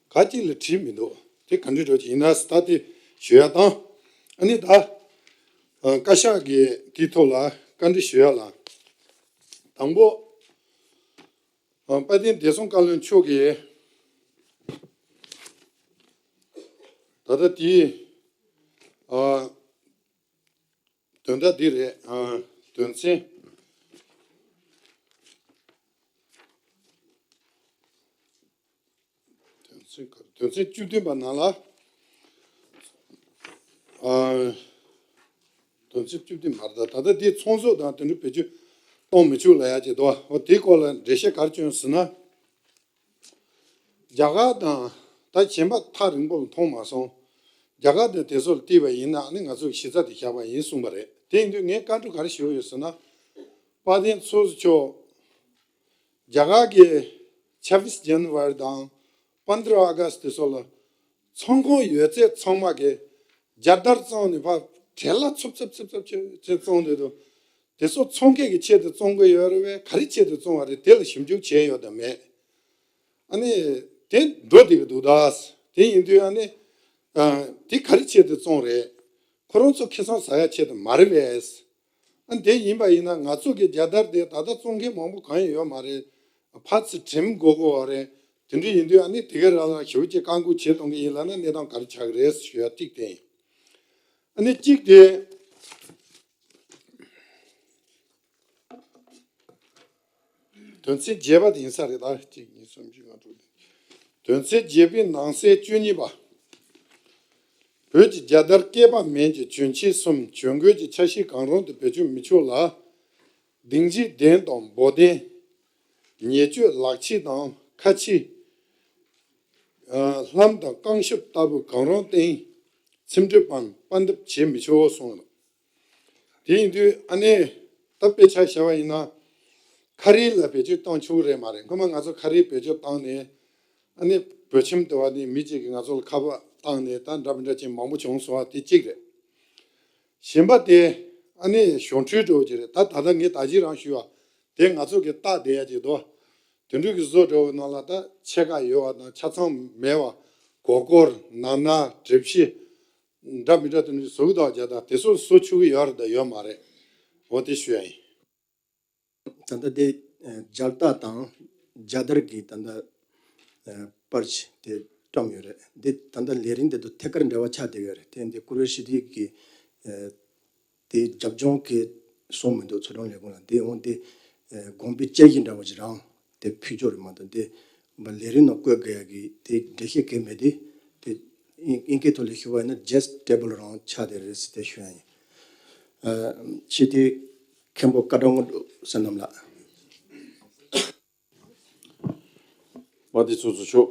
ག་ཅིག་ལ་བྲིས་མི་འདུག་དེ་ག་འདྲ་འགྲོ་ཅིག་ཡིན་ན་ད་དེ་ཞུ་ཡ་དང་། ཨ་ནི་ད་བཀའ་ཤག་གི་དེའི་ཐོག་ལ་བཀའ་འདྲི་ཞུ་ཡ་ལ་དང་པོ། ཨ་དཔལ་ལྡན་བདེ་སྲུང་བཀའ་བློན་མཆོག་གིས་ད་ལྟ་དེའི་ཨ་དོན་དག་འདི་རེད། ཨ་དོན་ཚན་དོན་ཚན་ག་རེ། དོན་ཚན་བཅུ་བདུན་པ་ནང་ལ་ཨ་དོན་ཚན་བཅུ་བདུན་མ་རེད། ད་ད་ལྟ་འདི་ཚོགས་གཙོ་དང་དེ་འདྲ་བེད་སྤྱོད་གཏོང་མི་ཆོག་ལབ་ཡ་ཅིག་འདུག་འོ་དེའི་སྐོར་ལ་འགྲེལ་བཤད་ག་རེ་བསྐྱོན་ཟེར་ན། རྒྱ་གར་དང་ད་གཞན་པ་ཐག་རིང་པོ་ལ་མཐོང་མ་སོང་། རྒྱ་གར་དང་དེ་ཚོ་ལ་བལྟས་པ་ཡིན་ན་ནི་ང་ཚོ་གི་གཞི་རྩ་དེ་བཞག་པ་ཡིན་གསུངས་པ་རེད། དེ་ཡིན་དུས་ངས་བཀའ་འདྲི་ག་རེ་ཞུ་གི་ཡོད་ཟེར་ན། དཔལ་ལྡན་ཚོགས་གཙོ་མཆོག་རྒྱ་གར་གྱི་ཆབ་བིས་ཇན་ཝར་དང་པན་དྲ་ཨ་གྷ་སི་དེ་ཚོ་ལ་ཚོང་ཁང་ཡོད་ཚད་ཚང་མ་གི་རྒྱལ་དར་བཙོང་ནས་ཕར་བྲེལ་ལ་འཚུབ་འཚུབ་འཚུབ་འཚུབ་བྱས་བྱས་བཙོང་བསྡད་འདུག་དེ་ཚོ་ཚོང་ཁེ་གི་ཆེད་དུ་བཙོང་གི་ཡོད་རེད་པས། ག་རེ་ཆེད་དུ་བཙོང་བ་རེད། དེ་ལ་ཞིབ་འཇུག་བྱས་ཡོད་དམ་མེད། ཨ་ནི་དེ་འགྲོ་བསྡད་ཀྱི་འདུག་ད་དེ་ཡིན་དུས་ཨ་ནི་ཨ་དེ་ག་རེ་ཆེད་དུ་བཙོང་རེད། ཁོ་རང་ཚོ་ཁེ་བཟང་ཟ་ཡ་ཆེད་དུ་མ་རེད་པས། ཨ་ནི་དེ་ཡིན་པ་ཡིན་ན་ང་ཚོ་གི་རྒྱལ་དར་དེ་ད་ལྟ་བཙོང་མཁན་མང་པོ་གང་ཡང་ཡོད་མ་རེད། ཕར་ཚུར་འགྲེམས་དགོས་ཀྱི་ཡོད་རེད། དེ་འདྲ་ཡིན་དུས་ཨ་ནི་དེ་ག་རང་ལ་ཞེ་པོ་ཅིག་བཀག་འགོག་བྱེད་གཏོང་གི་ཡིན་ལབ་ན་གནས་སྟངས་ག་རེ་ཆགས་ཀྱི་རེད་ཞུ་ཡ་གཅིག་དེ་ཡིན། ཨ་ནི་གཅིག་དེ། དོན་ཚན་བརྒྱད་པ་དེ་ཡིན་ས་རེད། ད་གཅིག་གཉིས་གསུམ་བཞི་ལྔ་དྲུག་བདུན། དོན་ཚན་བརྒྱད་པའི་ནང་གསེས་བཅུ་གཉིས་པ། བོད་ཀྱི་རྒྱལ་དར་བསྐལ་པ་མེད་ཀྱི་གྱོན་ཆས་གསུམ་གྱོན་གོས་ཀྱི་ཆ་ཤས་གང་རུང་དུ་བེད་སྤྱོད་མི་ཆོག་ལ། གདིང་རྒྱུའི་གདན་དང་འབོལ་གདན། ཉེར་སྤྱོད་ལག་ཕྱིས་དང་ཁ་ཕྱིས། ལྷམ་དང་རྐང་ཤུབས་ལྟ་བུ་གང་རུང་སྟེང་ཚིམ་གྲིབ་པའམ་པ་འདེབས་བྱེད་མི་ཆོག་གསུངས། དེ་ཡིན་དུས་ཨ་ནི་ད་དཔེ་ཆ་བཞག་པ་ཡིན་ན། ཁ་རས་ལ་བེད་སྤྱོད་གཏོང་ཆོག་གི་རེད་མ་རེད། སྔོན་མ་ང་ཚོ་ཁ་རས་བེད་སྤྱོད་བཏང་ནས་ཨ་ནི་བོད་ཁྱིམ་དུ་བ་ནི་མི་གཅིག་གིས་ང་ཚོ་ལ་ཁ་པར་བཏང་ནས་ད་འདྲ་མི་འདྲ་ཅིག་མང་པོ་བྱུང་སོང་བ་དེ་གཅིག་རེད། གཞན་པ་དེ་ཨ་ནི་གཞུང་འཕྲུལ་འདྲ་བོ་ཅིག་རེད། ད་ད་ལྟ་ངས་ད་གཅིག་རང་ཞུས་བ་དེ་ང་ཚོ་གིས་བལྟ་བསྡད་ཡ་ཅིག་འདུག་དེ་འདྲ་གི་བཟོ་འདྲ་བོ་ནང་ལ་ད་ཕྱེད་ཀ་ཡོད་བ་དང་ཆ་ཚང་མེད་བ། མགོ་སྐོར་ནང་ན་གྲིབ་བཞི་འདྲ་མི་འདྲ་དེ་འདྲ་བཟོ་གི་འདུག་བ། རྒྱ་དང་དེ་ཚོ་བཟོ་ཆོག་གི་ཡོད་རེད་དང་ཡོད་མ་རེད། འོ་དེ་ཞུ་ཡ་ཡིན། ད་ལྟ་དེ་ཨ་རྒྱལ་རྟགས་དང་རྒྱལ་དར་གྱི་ད་ལྟ་ཨ་པར་ཆས་དེ་བཀྲམ་ཡོད་རེད། འདི་ད་ལྟ་ལས་རིམ་དེ་དང་ཐད་ཀར་འབྲེལ་བ་ཆགས་བསྡད་ཡོད་རེད། དེ་འདི་བཀུར་འོས་ཞི་བདེ་གི་ཨ་དེ་རྒྱབ་ལྗོངས་ཀྱི་སོང་མི་འདུག་ཚོགས་དྲུང་ལས་ཁུངས་ལ། འདི་འོང་དེ་ཨ་དགོངས་པའི་དཔྱད་གཞི་འདྲ་བོ་ཞིག་རང་དེ་ཕུལ་ཆོག་རེད་མ་གཏོགས་དེ་ལས་རིམ་ནང་བཀོད་དགོས་ཡ་གི་དེ་འགྲེལ་བཤད་གང་མེད་དེ། དེ་དབྱིན་དབྱིན་སྐད་ཐོག་ལ་ཞུ་བ་ཡིན་ན་ཇེས་ཊེ་བལ་རང་ཆགས་བསྡད་རེད་ཟེར་དེ་ཞུ་ཡ་ཡིན། ཨ་ཕྱི་དེ་མཁན་པོ་བཀའ་དྲུང་བསོད་ནམས་ལགས། དཔལ་ལྡན་ཚོགས་གཙོ་མཆོག་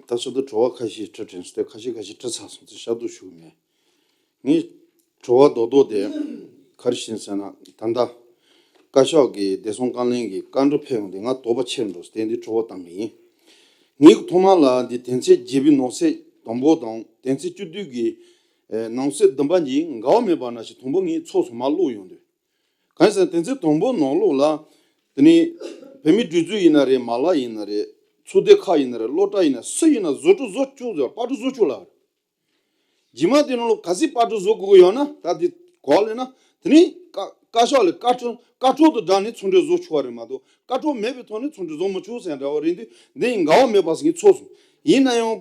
ད་ཆ་དུ་དྲི་བ་ཁ་ཤས་དྲི་དྲན་སོང་སྟེ་ཁ་ཤས་ཁ་ཤས་དྲི་ཚར་སོང་ཚེ་ཤར་དུ་ཞུ་མེད། ངས་དྲི་བ་རྡོག་རྡོག་དེ་ག་རེ་བྱས་ཟེར་ན། ད་ལྟ་བཀའ་ཤག་གི་བདེ་སྲུང་བཀའ་བློན་གྱི་བཀའ་འདྲི་ཕེབས་ཡོང་དུས་ང་དོགས་པ་ཆེར་འགྲོ་སྟེ་འདི་དྲི་བ་བཏང་གི་ཡིན། ངས་ཐོག་མ་ལ་འདི་དོན་ཚན་བརྒྱད་པའི་ནང་གསེས་དང་པོ་དང་དོན་ཚན་བཅུ་བདུན་གྱི་ཨེ་ནང་གསེས་བདུན་པ་གཉིས་འགལ་བ་མེད་པ་ནང་བཞིན་དང་པོ་ངས་ཚོགས་སུ་མ་བླུགས་ཡོང་དུས། གང་ཡིན་ཟེར་ན་དོན་ཚན་དང་པོ་ནང་ལོགས་ལ་དེ་ནི་བོད་མིའི་སྒྲིག་འཛུགས་ཡིན་ན་རེད། མ་ལག་ཡིན་ན་རེད། ཚོགས་སྡེ་ཁག་ཡིན་ན་རེད། སློབ་གྲྭ་ཡིན་ན་སུ་ཡིན་ན་བཟོ་སྐྲུན་བཟོ་ཆོག་ཟེར་པར་སྐྲུན་བཟོ་ཆོག་ལབ་རེད། རྗེས་མ་དེ་ནང་ལོགས་གལ་སྲིད་པར་སྐྲུན་བཟོ་དགོས་ཀྱི་ཡོད་ན་ད་དེ་གོ་ལེ་ན་དེ་ནི་བཀའ་བཀའ་ཤག་ལ་བཀའ་འཁྲོལ་བཀའ་འཁྲོལ་དང་སྦྲགས་ནས་ཚོགས་འདུ་བཟོ་ཆོག་པ་རེད་མ་གཏོགས་བཀའ་འཁྲོལ་མེད་པའི་ཐོག་ནས་ཚོགས་འདུ་བཟོ་མི་ཆོག་ཟེར་འདྲ་བ་རེད། འདི་འདི་ཡི་འགལ་བ་མེད་པ་ཟེར་ངས་ཚོགས་སོང་། ཡིན་ན་ཡང་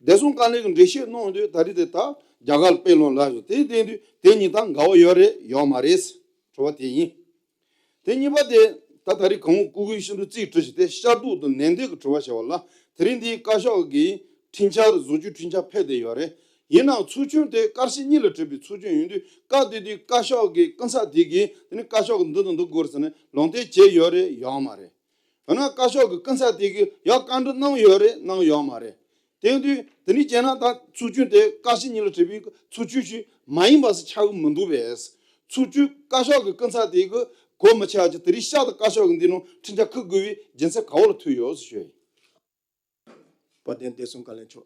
བདེ་སྲུང་བཀའ་བློན་གྱིས་འགྲེལ་བཤད་གནང་དུས་ད་རེས་དེ་ད་རྒྱ་གར་དཔེ་ལོན་ལ་བཞག་དེ་དེ་དུས་དེ་གཉིས་དང་འགལ་བ་ཡོད་རེད་ཡོད་མ་རེད། དྲི་བ་དེ་ཡིན། དེ་གཉིས་པ་དེ་ད་ད་རེས་གོང་འོག་སྐུ་སྒེར་ཤིན་ཏུ་རྩིས་བྲིས་ཤིང་དེ་ཤར་གཏུག་དང་ནན་ཏན་གྱི་དྲི་བ་བྱས་པ་ལ། དེ་རིང་འདིའི་བཀའ་ཤག་གིས་འཕྲིན་བཅར་བཟོ་བཅོས་འཕྲིན་བཅར་ཕེབས་བསྡད་ཡོད་རེད། ཡིན་ནའང་ཚོགས་ཆུང་དེ་བཀའ་སྤྱི་གཉིས་ལ་གྲུབ་པའི་ཚོགས་ཆུང་ཡིན་དུས་བཀའ་དེ་དུས་བཀའ་ཤག་གི་སྐུ་ཚབ་དེ་གིས་དེ་ནི་བཀའ་ཤག་གི་འདི་དང་འདི་དགོས་ཟེར་ནས་ལུང་བསྟན་བྱས་ཡོད་རེད་ཡོད་མ་རེད། འོ་ན་བཀའ་ཤག་གི་སྐུ་ཚབ་དེ་གིས་ཡང་བཀའ་འདྲི་གནང་ཡོད་རེད་གནང་ཡོད་མ་རེད། དེ་དུས་དེ་ནི་བྱས་ན་ད་ཚོགས་ཆུང་དེ་བཀའ་སྤྱི་གཉིས་ལ་གྲུབ་པའི་ཚོགས་ཆུང་ཞིག་མ་ཡིན་པ་ཞིག་ཆགས་ཀྱི་མི་འདུག་པས། ཚོགས་ཆུང་བཀའ་ཤག་གི་སྐུ་ཚབ་དེ་གི་གོ་མི་ཆོད་ཀྱི་དེ་རིང་ཤར་དུ་བཀའ་ཤག་གི་འདི་ནང་འཕྲིན་བཅར་ཁུར་དགོས་པའི་རྒྱུ་མཚན་ག་བ་ལ་ཐུག་ཡོད་ཟེར་ཞུ་ཡ་ཡིན། དཔལ་ལྡན་བདེ་སྲུང་བཀའ་བློན་མཆོག་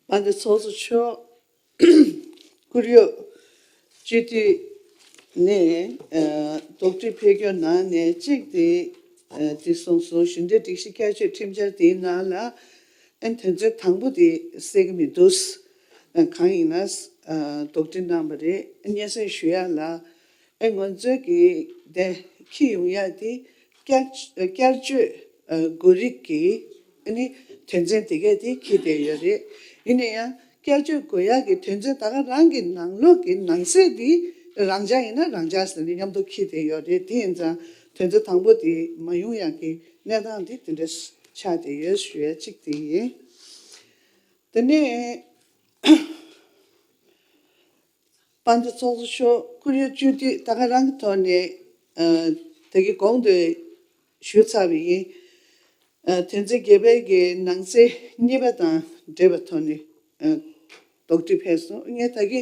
དཔལ་ལྡན་ཚོགས་གཙོ་མཆོག་བཀུར་འོས་སྤྱི་འཐུས་ནས་ཨ་དོགས་འདྲི་ཕེབས་རྒྱུ་ནང་ནས་གཅིག་དེ་ཨ་དེ་གསུངས་སོང་། གཞུང་འབྲེལ་སྒྲིག་གཞི་བསྐྱར་བཅོས་ཁྲིམས་འཆར་དེའི་ནང་ལ་ཨ་དོན་ཚན་དང་པོ་དེ་གསལ་གྱི་མི་འདུག་ཨ་གང་ཡིན་ན་ཨ་དོགས་འདྲི་གནང་བ་རེད། སྙན་སེང་ཞུ་ཡ་ལ་ཨ་ང་ཚོའི་གི་དེ་འཁྱེར་ཡོང་ཡ་དེ་བསྐྱར་བསྐྱར་བཅོས་ཨ་དགོས་རིགས་ཀྱི་ཨ་ནི་དོན་ཚན་དེ་གས་དེ་འཁྱེར་བསྡད་ཡོད་རེད། ཡིན་ན་ཡང་བསྐྱར་བཅོས་དགོས་ཡག་གི་དོན་ཚན་ད་ག་རང་གི་ནང་ལོགས་ཀྱི་ནང་གསེས་འདི་རང་འཇགས་ཡིན་ན་རང་འཇགས་ཟེར་ནས་མཉམ་དུ་འཁྱེར་བསྡད་ཡོད་རེད། དེ་ཡིན་ཙང་དོན་ཚན་དང་པོ་དེ་མ་ཡོང་ཡག་གི་གནས་སྟངས་འདི་དེ་འདྲ་ཆགས་བསྡད་ཡོད་ཞུ་ཡ་གཅིག་དེ་ཡིན། དེ་ནས་དཔལ་ལྡན་ཚོགས་གཙོ་མཆོག་བཀུར་འོས་སྤྱི་འཐུས་ད་ག་རང་གི་ཐོག་ནས་ཨ་ད་གི་གོང་དུ་ཞུས་ཚར་བ་ཡིན། ཨ་དོན་ཚན་བརྒྱད་པའི་གི་ནང་གསེས་གཉིས་པ་དང་འབྲེལ་བའི་ཐོག་ནས་ཨ་དོགས་འདྲི་ཕེབས་སོང་། ངས་ད་གི་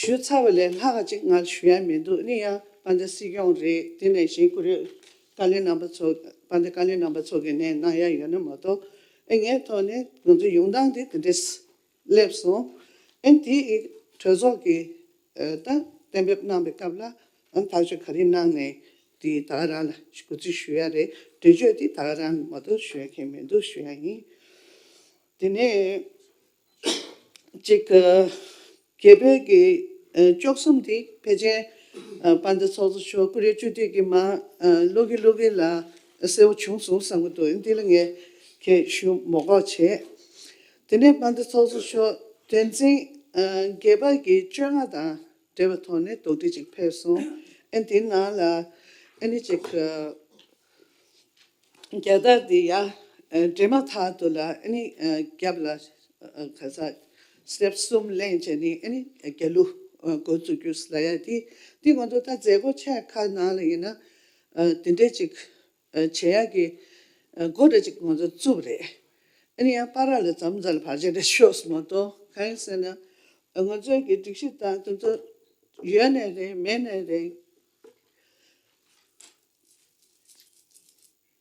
ཞུས་ཚར་བ་ལས་ལྷག་ག་ཅིག་ང་ཞུ་ཡ་མི་འདུག་ནི་ཡང་དཔལ་ལྡན་སྲིད་སྐྱོང་རེད། དེ་ནས་གཞན་བཀུར་འོས་བཀའ་བློན་རྣམ་པ་ཚོ་དཔལ་ལྡན་བཀའ་བློན་རྣམ་པ་ཚོ་གི་ནས་གནང་ཡ་ཡོད་ན་མ་གཏོགས་ཨ་ངའི་ཐོག་ནས་ང་ཚོ་ཡོང་སྟངས་དེ་དེ་འདྲས། སླེབས་སོང་། ཨེ་དེ་ཡི་གྲོས་ཚོགས་ཀྱི་ཨེ་ད་གཏན་འབེབས་གནང་བའི་སྐབས་ལ་ཨ་ཐག་གཅོད་ག་རེ་གནང་ནས་དེ་ད་ག་རང་ལ་གོ་ཚུལ་ཞུ་ཡ་རེད། འགྲེལ་བརྗོད་དེ་ད་ག་རང་མ་གཏོགས་ཞུ་ཡ་མཁན་མི་འདུག་ཞུ་ཡ་ཡིན། དེ་ནས་གཅིག་བརྒྱད་པའི་གི་ཨེ་བཅུ་གསུམ་དེ་ཕལ་ཆེར་ཨེ་དཔལ་ལྡན་ཚོགས་གཙོ་མཆོག་བཀུར་འོས་སྤྱི་འཐུས་ཀྱི་མ་ཨེ་ཀློག་གི་ཀློག་གི་ལ་གསལ་བོ་བྱུང་སོང་བསམ་གི་འདུག་འདི་ལ་ངས་ཁྱེད་ཞུ་མོ་གོ་བྱས། དེ་ནས་དཔལ་ལྡན་ཚོགས་གཙོ་མཆོག་དོན་ཚན་ཨ་བརྒྱད་པ་གི་བཅོ་ལྔ་དང་འབྲེལ་བའི་ཐོག་ནས་དོགས་འདྲི་ཅིག་ཕེབས་སོང་། ཨ་དེའི་ནང་ལ་ཨ་ནི་ཅིག་ཨ་རྒྱལ་དར་འདི་ཡ་ཨ་འགྲེམས་མ་ཐག་ཏུ་ལ་ཨ་ནི་ཨ་རྒྱབ་ལ་ཨ་ག་ས་སི་ཊེབ་གསུམ་ལེན་བྱས་ནས་ཨ་ནི་རྒྱལ་གླུ་ཨ་འགོ་བཙུགས་རྒྱུ་ལ་ཡ་དེ་དེ་ང་ཚོ་ད་མཛད་སྒོ་ཆེ་ཁག་ནང་ལ་ཡིན་ན་ཨ་དེ་འདྲས་ཅིག་ཨ་བྱེད་ཡག་གི་ འགོ་འདྲ་ཅིག་ང་ཚོ་བཙུགས་པ་རེད། ཨ་ནི་ཡང་བར་ལ་མཚམས་མཚམས་ལ་བར་ཆད་འདྲ་ཤོར་སོང་མ་གཏོགས། གང་ཡིན་ཟེར་ན། ང་ཚོའི་གི་སྒྲིག་གཞི་དང་དེ་ཚོ་ཡོད་ནའི་རེད། མེད་ནའི་རེད།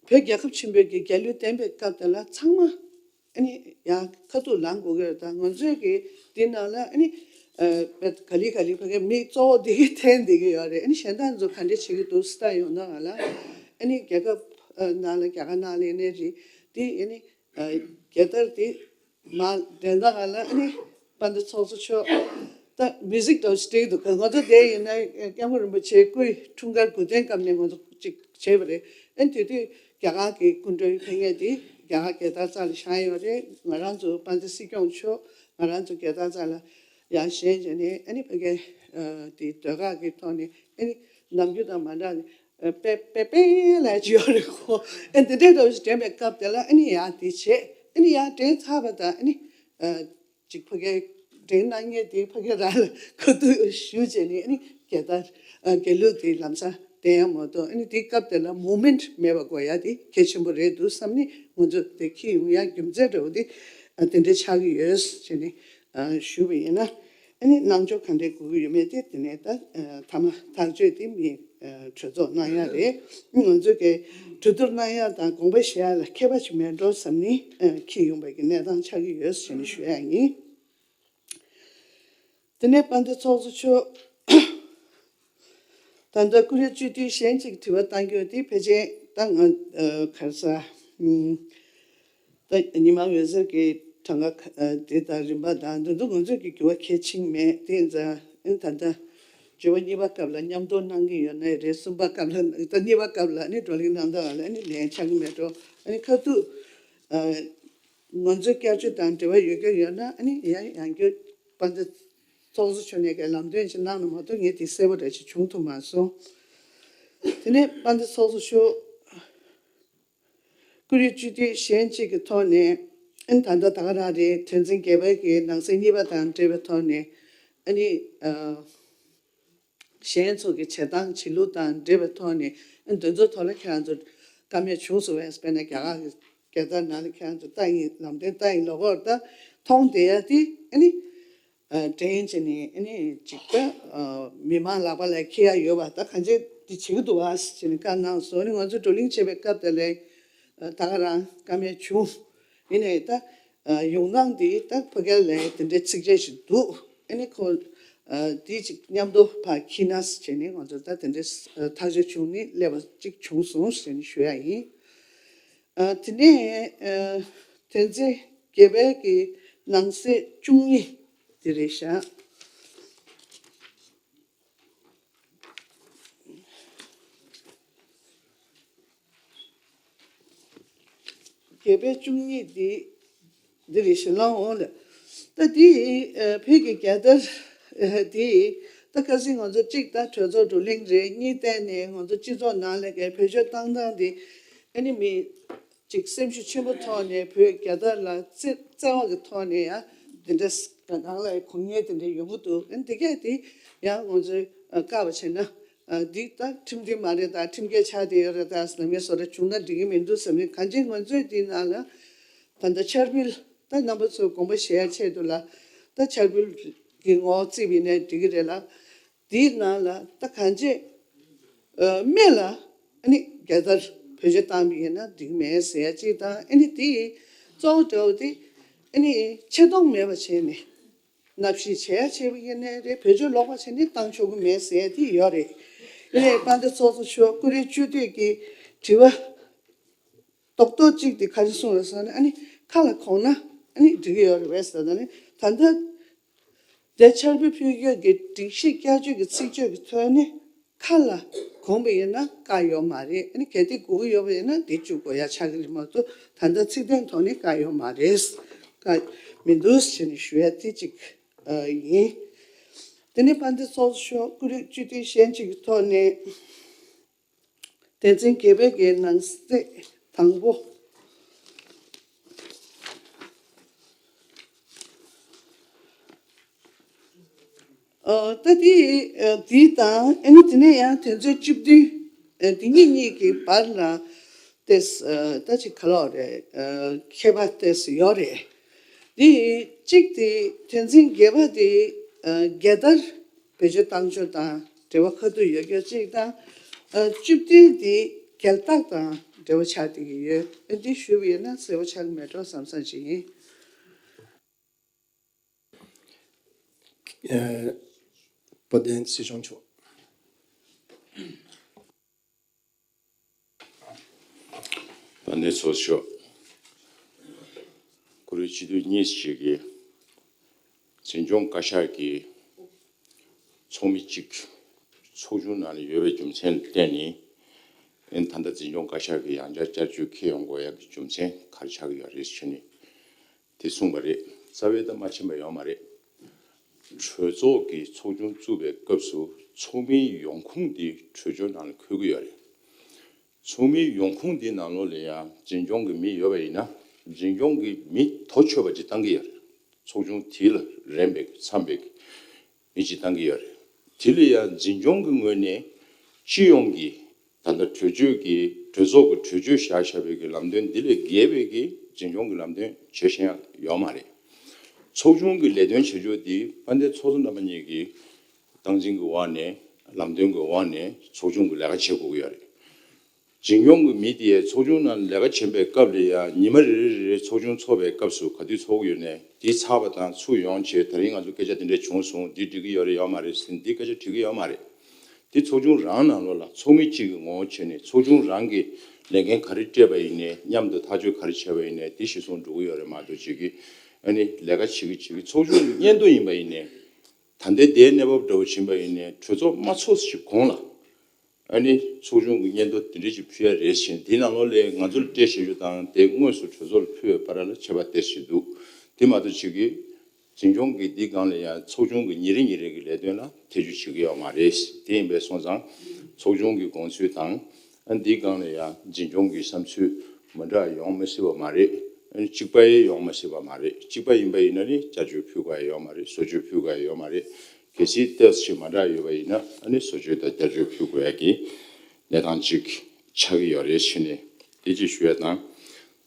བོད་རྒྱལ་ཁབ་ཆེན་པོའི་གི་རྒྱལ་གླུ་བསྟན་པའི་སྐབས་དེ་ལ་ཚང་མ་ཨ་ནི་ཡང་ཁ་ཐུག་ལངས་དགོས་ཀྱི་རེད། ད་ང་ཚོའི་གི་འདི་ནང་ལ་ཨ་ནི་ཨ་ག་ལེ་ག་ལེ་ཕ་གི་མི་གཙོ་བོ་འདི་གི་འཐེན་བསྡད་ཀྱི་ཡོད་རེད། ཨ་ནི་གཞན་དག་ཚོ་ག་འདྲ་བྱེད་ཀྱི་འདུག་ལྟ་ཡོང་ན་ང་ལ་ཨ་ནི་རྒྱལ་ཁབ་ཨ་ནང་ལ་རྒྱ་གར་ནང་ལ་ཡིན་ནའི་རེད། འདི་ཨ་ནི་ཨ་རྒྱལ་དར་འདི་མར་འགྲེང་ལྡང་ང་ལ་ཨ་ནི་དཔལ་ལྡན་ཚོགས་གཙོ་མཆོག་ད་མིའུ་ཟིག་འདྲ་བོ་ཞིག་སྤྲད་འདུག་ང་ཚོ་དེ་ཡིན་ན་སྐྱབས་མགོན་རིན་པོ་ཆེའི་སྐུའི་འཁྲུངས་སྐར་དགུ་ཐེངས་སྐབས་ནས་ང་ཚོ་ཅིག་བྱས་པ་རེད། ཨ་ནི་དེ་དུས་རྒྱ་གར་གྱི་སྐུ་མགྲོན་ཕེབས་མཁན་དེ་རྒྱ་གར་རྒྱལ་དར་རྩ་ལ་བཞག་ཡོད་རེད། ང་རང་ཚོ་དཔལ་ལྡན་སྲིད་སྐྱོང་མཆོག་ང་རང་ཚོ་རྒྱལ་དར་རྩ་ལ་ཡར་བཞེངས་བྱས་ནས་ཨ་ནི་ཕ་གིའི་དེ་ཟློས་གར་གྱི་ཐོག་ནས་ཨ་ནི་ནམ་རྒྱུན་དང་མ་འདྲ་ནས་པེ་པེ་པེ་ལབ་ཀྱི་ཡོད་རེད་ཁོ། ཨ་ནི་དེ་འདྲའི་འདྲ་བོ་ཞིག་དྲན་པའི་སྐབས་དེ་ལ་ཨ་ནི་ཡར་དེ་བྱས། ཨ་ནི་ཡར་དྲན་ཚར་བ་དང་ཨ་ནི་ཅིག་ཕ་གིའི་དྲན་གནང་མཁན་དེ་ཕ་གི་རང་ལ་ཁ་ཐུག་ཞུ་བྱས་ནས་ཨ་ནི་རྒྱལ་དར་ཨ་རྒྱལ་གླུ་དེ་ལམ་སང་བསྟན་ཡ་མ་གཏོགས། ཨ་ནི་དེའི་སྐབས་དེ་ལ་མུབ་མེན་ཊི་མེད་པ་དགོས་ཡ་དེ་གལ་ཆེན་པོ་རེད་འདུག་བསམ་ནས་ང་ཚོ་དེ་འཁྱེར་ཡོང་ཡ་རྒྱུ་མཚན་འདྲ་བོ་དེ་ཨ་དེ་འདྲ་ཆགས་ཀྱི་ཡོད་ཟེར་ནས་ཨ་ཞུས་པ་ཡིན་ན། ཨ་ནི་གནང་ཕྱོགས་ག་འདྲས་དགོས་ཀྱི་ཡོད་མེད་དེ་དེ་ནས་ད་ཨ་མཐའ་མ་ཐག་གཅོད་དེ་མི་ཨ་གྲོས་ཚོགས་གནང་ཡ་རེད། ང་ཚོ་གི་གྲོས་བསྡུར་གནང་ཡ་དང་དགོངས་པ་བཞེས་ཡ་ལ་ཁྱད་པར་ཅིག་མེད་འགྲོ་བསམ་ནས་ཨ་འཁྱེར་ཡོང་པའི་གི་གནས་སྟངས་ཆགས་ཀྱི་ཡོད་ཟེར་ནས་ཞུ་ཡ་ཡིན། དེ་ནས་དཔལ་ལྡན་ཚོགས་གཙོ་མཆོག་ད་ལྟ་བཀུར་འོས་སྤྱི་འཐུས་གཞན་གཅིག་དྲི་བ་བཏང་རྒྱུ་དེ་ཕལ་ཆེར་ད་ང་ཨ་ག་རེ་ཟ། ཨུམ། ད་ཉི་མ་འོད་ཟེར་གྱི་གྲངས་ཀ་ཨ་དེ་དང་རིམ་པ་དང་དེ་ཚོ་ང་ཚོས་ཀྱི་འགྱུར་བ་གལ་ཕྱིན་མེད། དེ་ཡིན་ཙང་ཨ་ད་ལྟ་བརྗོད་པ་གཉིས་པ་སྐབས་ལ་མཉམ་དུ་གནང་གི་ཡོད་ན་རེད། གསུམ་པ་སྐབས་ལ་ད་གཉིས་པ་སྐབས་ལ་ནི་བགྲོ་གླེང་གནང་སྟངས་ལ་ནི་ལན་ཆགས་ཀྱི་མེད་འགྲོ། ཨ་ནི་ཁ་ཐུག་ཨ། ང་ཚོའི་བསྐྱར་བཅོས་དང་འབྲེལ་བ་ཡོད་མཁན་ཡོད་ན་ཨ་ནི་ཡང་ཡང་བསྐྱར་དཔལ་ལྡན་ཚོགས་གཙོ་མཆོག་ནས་ཀྱི་ལམ་སྟོན་ཅིག་གནང་ན་མ་གཏོགས་ངས་དེ་གསལ་པོ་འདྲ་ཅིག་བྱུང་ཐུབ་མ་སོང་། དེ་ནས་དཔལ་ལྡན་ཚོགས་གཙོ་མཆོག་བཀུར་འོས་སྤྱི་འཐུས་གཞན་གཅིག་གི་ཐོག་ནས་ཨ་ནི་ད་ལྟ་ད་ག་རང་རེད། དོན་ཚན་བརྒྱད་པའི་གི་ནང་གསེས་གཉིས་པ་དང་འབྲེལ་བའི་ཐོག་ནས་ཨ་ནི་ཨ། གཞན་ཚོ་གི་བྱེད་སྟངས་བྱེད་ལུགས་དང་འབྲེལ་བའི་ཐོག་ནས་ཨ་ནི་དེ་ཚོའི་ཐོག་ལ་ཁྱེད་རང་ཚོ་བཀའ་མོལ་བྱུང་སོང་བས། དཔེར་ན་རྒྱ་གར་གྱི་རྒྱལ་དར་ནང་ལ་ཁྱེད་རང་ཚོ་ལྟ་ཡིན། ལམ་སྟོན་ལྟ་ཡིན་ལབ་ཀྱི་ཡོད་རེད། ད་མཐོང་བསྡད་ཡ་དེ་ཨ་ནི་ཨ་དྲན་བྱས་ནས་ཨ་ནི་ཅིག་ད་ཨ་མི་མང་ལག་པ་ལ་འཁྱེར་ཡ་ཡོད་པ་ད་གང་ཅི་འདི་བྱེད་ཀྱི་འདུག་བ་ཟེར་ནས་བཀའ་གནང་སོང་། ཨ་ནི་ང་ཚོ་བགྲོ་གླེང་བྱེད་པའི་སྐབས་དེ་ལ་ཨ་ད་ག་རང་བཀའ་མོལ་བྱུང་། ཡིན་ནའི་ད་ཨ་ཡོང་སྟངས་འདི་ད་ཕ་གི་ལ་དེ་འདྲའི་ཚིགས་བཅད་ཞིག་འདུག་ཨ་ནི་ཁོ་ཨ་འདི་ཅིག་མཉམ་དུ་ཕར་འཁྱེར་ན་ཟེར་ནས་ང་ཚོ་ད་དེ་འདྲའི་ཨ་ཐག་གཅོད་བྱུང་ནས་སླེབས་པ་ཅིག་བྱུང་སོང་ཟེར་ནས་ཞུ་ཡ་ཡིན། ཨ་དེ་ནས་ཨ་དོན་ཚན་བརྒྱད་པའི་གི་ནང་གསེས་བཅུ་གཉིས་དེ་རེད་ཤག་བརྒྱད་པའི་བཅུ་གཉིས་འདི་འདི་རེད་ཤག་ལགས། འོང་ལ་ད་འདི་ཨ་བོད་ཀྱི་རྒྱལ་དར་ཨ་འདི་ད་ཁ་སང་ང་ཚོ་གཅིག་ད་གྲོས་ཚོགས་བགྲོ་གླེང་རེད། གཉིས་བལྟས་ནས་ང་ཚོ་སྤྱི་ཚོགས་ནང་ལ་གི་བེད་སྤྱོད་བཏང་སྟངས་འདི་ཨ་ནི་མི་གཅིག་སེམས་ཤུགས་ཆེན་པོ་ཐོག་ནས་བོད་རྒྱལ་དར་ལ་བརྩེ་བརྩེ་བ་གི་ཐོག་ནས་ཡང་དེ་འདྲ་ས་རང་ལ་གོ་ངེས་དེ་འདྲ་ཡོང་གི་འདུག་ཨ་ནི་དེ་གས་དེ་ཡང་ང་ཚོས་ཨ་བཀག་པ་བྱས་ན་ཨ་འདི་ད་ཁྲིམས་མཐུན་མ་རེད། ད་ཁྲིམས་འགལ་ཆགས་བསྡད་ཡོད་རེད། ད་ལམ་ཡས་བཟོ་འདྲ་བྱུང་ན་འགྲིག་གི་མི་འདུག་བསམ་ནས། གང་ཅི་ང་ཚོས་འདི་ནང་ལ་ད་ལྟ་འཆར་འབུལ་ད་རྣམ་པ་ཚོས་དགོངས་པ་བཞེས་ཡ་ཆེད་དུ་ལ་ད་འཆར་འབུལ་གྱི་ངོ་བོ་བརྩིས་པ་ཡིན་ན་འགྲིག་གི་རེད་ལ། དེའི་ནང་ལ་ད་གང་ཅི་ཨ་སྨད་ལ་ཨ་ནི་རྒྱལ་དར་བེད་སྤྱོད་བཏང་བ་ཡིན་ན་འགྲིག་མེད་ཟེར་ཡ་གཅིག་དང་། ཨ་ནི་དེ་གཙོ་བོ་འདྲ་བོ་དེ་ཨ་ནི་ཆེ་མཐོང་མེད་པ་བྱས་ནས་བརྣབ་གཞི་བྱས་ཡ་བྱས་པ་ཡིན་ནའི་རེད། བེད་སྤྱོད་ལོག་པ་བྱས་ནས་བཏང་ཆོག་གི་མེད་ཟེར་ཡ་དེ་ཡོད་རེད། ཡིན་ནའི་དཔལ་ལྡན་ཚོགས་གཙོ་མཆོག་བཀུར་འོས་སྤྱི་འཐུས་ཀྱི་དྲི་བ་རྡོག་རྡོག་གཅིག་དེ་ག་རེ་གསུངས་རེད་ཟེར་ན། ཨ་ནི་ཁ་ལ་གོང་ན་ཨ་ནི་འགྲིག་གི་ཡོད་རེད་པས་ཟེར། ད་ནི་ད་ལྟ་དེ་འཆར་འབུལ་ཕུལ་རྒྱུ་གི་སྒྲིག་གཞི་བསྐྱར་བཅོས་ཀྱི་ཚིག་བརྗོད་ཀྱི་ཐོག་ནས་ཁ་ལ་གོང་པ་ཡིན་ན་བཀག་ཡོད་མ་རེད། ཨ་ནི་གལ་ཏེ་དགོས་ཀྱི་ཡོད་པ་ཡིན་ན་དེ་བཅུག་དགོས་ཡ་ཆགས་ཀྱི་རེད་མ་གཏོགས། ད་ལྟ་ཚིག་དོན་ཐོག་ནས་བཀག་ཡོད་མ་རེད། བཀག་མི་འདུག་ཟེར་ནས་ཞུ་ཡ་དེ་གཅིག་ཨ་ཡིན། དེ་ནས་དཔལ་ལྡན་ཚོགས་གཙོ་མཆོག་བཀུར་འོས་སྤྱི་འཐུས་གཞན་གཅིག་གི་ཐོག་ནས། དོན་ཚན་བརྒྱད་པའི་གི་ནང་གསེས་དང་པོ། ཨ་ད་དེ་ཨ་དེ་དང་ཨ་ནི་དེ་ནས་ཡང་དོན་ཚན་བཅུ་བདུན་ཨ་དེ་གཉིས་གཉིས་ཀྱི་བར་ལ་ ཏེས་ད་ཅིག་ག་ལོག་རེད། ཁྱད་པར་ཏེས་ཡོད་རེད། དེ་གཅིག་དེ་དོན་ཚན་བརྒྱད་པ་དེ་རྒྱལ་དར་བེད་སྤྱོད་བཏང་ཕྱོགས་དང་འབྲེལ་བ་ཁ་ཐུག་ཡོད་རྒྱུ་གཅིག་དང་། བཅུ་བདུན་དེ་རྒྱལ་རྟགས་དང་འབྲེལ་བ་ཆགས་བསྡད་ཀྱི་ཡོད། འདི་ཞུས་པ་ཡིན་ན་གསལ་པོ་ཆགས་ཀྱི་མེད་འགྲོ་བསམ་བསམ་ཅིག་ཡིན། ཨ། བོད་བསྟན་སྲིད་སྐྱོང་མཆོག་དཔལ་ལྡན་ཚོགས་གཙོ་མཆོག་བཀུར་འོས་སྤྱི་འཐུས་གཉིས་ཤིག་གིས་འཛིན་སྐྱོང་བཀའ་ཤག་གི་ཚོགས་མི་གཅིག་ཚོགས་ཆུང་ནང་ལ་ཡོད་པའི་རྒྱུ་མཚན་ལ་བརྟེན་ནས། ཨ་ནི་ད་ལྟ་འཛིན་སྐྱོང་བཀའ་ཤག་གི་ཡང་བསྐྱར་བསྐྱར་བཅོས་འཁྱེར་ཡོང་དགོས་ཡག་གི་རྒྱུ་མཚན་ག་རེ་ཆགས་ཀྱི་ཡོད་རེད་ཞུས་ནས། དེ་གསུངས་པ་རེད། རྩ་བའི་ད་མ་ཕྱིན་པ་ཡོད་མ་རེད། གྲོས་ཚོགས་ཀྱི་ཚོགས་ཆུང་བཙུགས་པའི་སྐབས་སུ་ཚོགས་མིའི་ཡོང་ཁུངས་དེ་གྲོས་ཆོད་ནང་ལ་འཁོད་ཀྱི་ཡོད་རེད། ཚོགས་མིའི་ཡོང་ཁུངས་དེ་ནང་ལོགས་ལ་ཡང་འཛིན་སྐྱོང་གི་མི་ཡོད་པ་ཡིན་ན། འཛིན་སྐྱོང་གི་མི་དོ་ཆོད་པ་ཅིག་བཏང་གི་ཡོད་རེད། ཚོགས་ཆུང་དེ་ལ་རན་པའི་འཚམ་པའི་མི་ཅིག་བཏང་གི་ཡོད་རེད། དེ་ལ་ཡང་འཛིན་སྐྱོང་གི་ངོས་ནས་སྤྱི་ཡོངས་ཀྱི་ད་ལྟ་གྲོས་ཆོད་ཀྱི་གྲོས་ཚོགས་ཀྱི་གྲོས་ཆོད་བཞག་བཞག་པའི་གི་ལམ་སྟོན་འདི་ལས་འགལ་བའི་གི་འཛིན་སྐྱོང་གི་ལམ་སྟོན་བྱེད་བཞིན་ཡང་ཡོད་མ་རེད། ཚོགས་ཆུང་གི་ལས་དོན་བྱེད་ཕྱོགས་འདི་དཔལ་ལྡན་ཚོགས་གཙོ་རྣམ་པ་གཉིས་ཀྱིས་སྟངས་འཛིན་གྱི་འོག་ནས་ལམ་སྟོན་གྱི་འོག་ནས་ཚོགས་ཆུང་གི་ལས་ཀ་བྱེད་དགོས་ཀྱི་ཡོད་རེད། འཛིན་སྐྱོང་གི་མི་དེས་ཚོགས་ཆུང་ནང་ལས་ཀ་བྱེད་པའི་སྐབས་ལ་ཡང་ཉི་མ་རེ་རེ་རེ་རེ་ཚོགས་ཆུང་ཚོགས་པའི་སྐབས་སུ་ག་དུས་ཚོགས་ཀྱི་ཡོད་ནས་འདི་ཚར་བ་དང་ཚུར་ཡོང་བྱས་ད་རིང་ང་ཚོ་སྐད་ཆ་དེ་འདྲས་བྱུང་སོང་། འདི་འགྲིག་གི་ཡོད་རེད་ཡོད་མ་རེད་ཟེར་འདི་སྐད་ཆ་འགྲིག་གི་ཡོད་མ་རེད། འདི་ཚོགས་ཆུང་རང་ནང་ལོགས་ལ་ཚོགས་མི་གཅིག་གི་ངོ་བོ་བྱས་ནས་ཚོགས་ཆུང་རང་གིས་ལས་འགན་ག་རེ་སྤྲད་པ་ཡིན་ནའི་མཉམ་དུ་ཐག་གཅོད་ག་རེ་བྱས་པ་ཡིན་ནའི་འདི་གཞིར་བཟུང་འགྲོ་གི་ཡོད་རེད་མ་གཏོགས་གཅིག་གིས་ཨ་ནི་ལས་ཀ་བྱེད་ཀྱི་བྱེད་ཀྱི་ཚོགས་ཆུང་གི་སྙན་ཐོ་ཡིན་པ་ཡིན་ནའི་ད་ལྟའི་འདིའི་གནས་བབ་འདྲ་བོ་ཕྱིན་པ་ཡིན་ནའི་གྲོས་ཚོགས་མ་ཚོགས་ཞིག་གོང་ལ། ཨ་ནི་ཚོགས་ཆུང་གི་སྙན་ཐོ་དེ་འདྲ་ཞིག་ཕུལ་ཡ་རེད་ཟེར་འདི་ནང་ལོགས་ལས་ང་ཚོར་སྤྲད་བཞག་རྒྱུ་དང་དེ་དངོས་སུ་གྲོས་ཚོགས་ལ་ཕུལ་བའི་བར་ལ་ཁྱད་པར་ཏོག་ཙམ་འདུག་དེ་མ་གཏོགས་ཅིག་གིས་འཛིན་སྐྱོང་གིས་འདི་སྒང་ལ་ཡང་ཚོགས་ཆུང་གི་ཉིན་རེ་ཉིན་རེ་གི་ལས་དོན་ལ་ཐེ་བྱུས་བྱེད་ཀྱི་ཡོད་མ་རེད། དེ་ཡིན་པས་སོང་ཙང་ཚོགས་ཆུང་གི་དགོངས་ཚུལ་དང་ཨ་འདི་སྒང་ལ་ཡང་འཛིན་སྐྱོང་གི་བསམ་ཚུལ་མི་འདྲ་ཡོང་མི་སྲིད་པ་མ་རེད། ཨ་གཅིག་པ་ཡང་ཡོང་མི་སྲིད་པ་མ་རེད། གཅིག་པ་ཡིན་པ་ཡིན་ན་ནི་བསྐྱར་བཅོས་ཕུལ་དགོས་ཡ་ཡོད་མ་རེད། བཟོ་བཅོས་ཕུལ་དགོས་ཡ་ཡོད་མ་རེད། གལ་སྲིད་ཏོག་ཙམ་མ་འདྲ་ཡོད་པ་ཡིན་ན་ཨ་ནི་བཟོ་བཅོས་དང་བསྐྱར་བཅོས་ཕུལ་དགོས་ཡ་གི་གནས་སྟངས་ཅིག་ཆགས་ཀྱི་ཡོད་རེད་ཟེར་ནས་དེ་ཅིག་ཞུ་ཡ་དང་།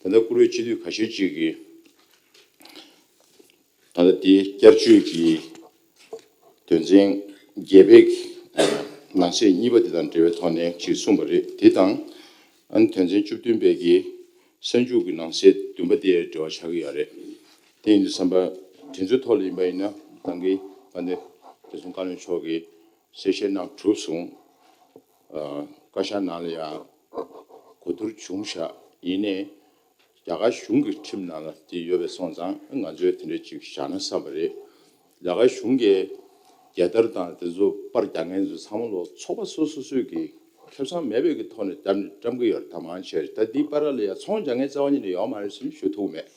ད་ལྟ་བཀུར་འོས་སྤྱི་འཐུས་ཁ་ཤས་ཅིག་གིས་ད་ལྟ་དེའི་བསྐྱར་བཅོས་ཀྱི་དོན་ཚན་བརྒྱད་པའི་ནང་གསེས་གཉིས་པ་དེ་དང་འབྲེལ་བའི་ཐོག་ནས་ཅིག་གསུངས་པ་རེད། དེ་དང་ཨ་ནི་དོན་ཚན་བཅུ་བདུན་པའི་གི་གསར་འཇུག་གི་ནང་གསེས་བདུན་པ་དེ་འབྲེལ་བ་ཆགས་ཀྱི་ཡོད་རེད། དེ་ཡིན་དུས་ཙམ་པ་དེ་ཚོའི་ཐོག་ལ་ཡིན་པ་ཡིན་ན་ད་གིན་དཔལ་ལྡན་བདེ་སྲུང་བཀའ་བློན་མཆོག་གིས་གསལ་བཤད་གནང་གྲུབ་སོང་། ཨ། བཀའ་ཤག་ནང་ལ་ཡང་གོ་བསྡུར་བྱུང་ཤག་ཡིན་ནའི་རྒྱ་གར་གཞུང་གི་ཁྲིམས་ནང་ལ་དེ་ཡོད་པས་སོང་ཙང་ང་ཚོས་དེ་འདྲ་ཅིག་བཞག་ན་བསམ་པ་རེད། རྒྱ་གར་གཞུང་གིས་རྒྱལ་དར་དང་དེ་ཚོ་པར་རྒྱག་མཁན་ཚོ་ཚང་མ་ལོ་ཚོགས་པ་སོ་སོ་སོས་ཀྱི་ཁེ་བཟང་མེད་པའི་གི་ཐོག་ནས་བཀྲམ་བཀྲམ་གི་ཡོད་རེད། ད་མང་ཆེ་རེད། ད་འདིའི་བར་ལ་ཡང་ཚོང་རྒྱག་མཁན་རྩ་བ་ཉིད་ནས་ཡོད་མ་རེད་ཟེར་ཞུ་ཐུབ་མེད།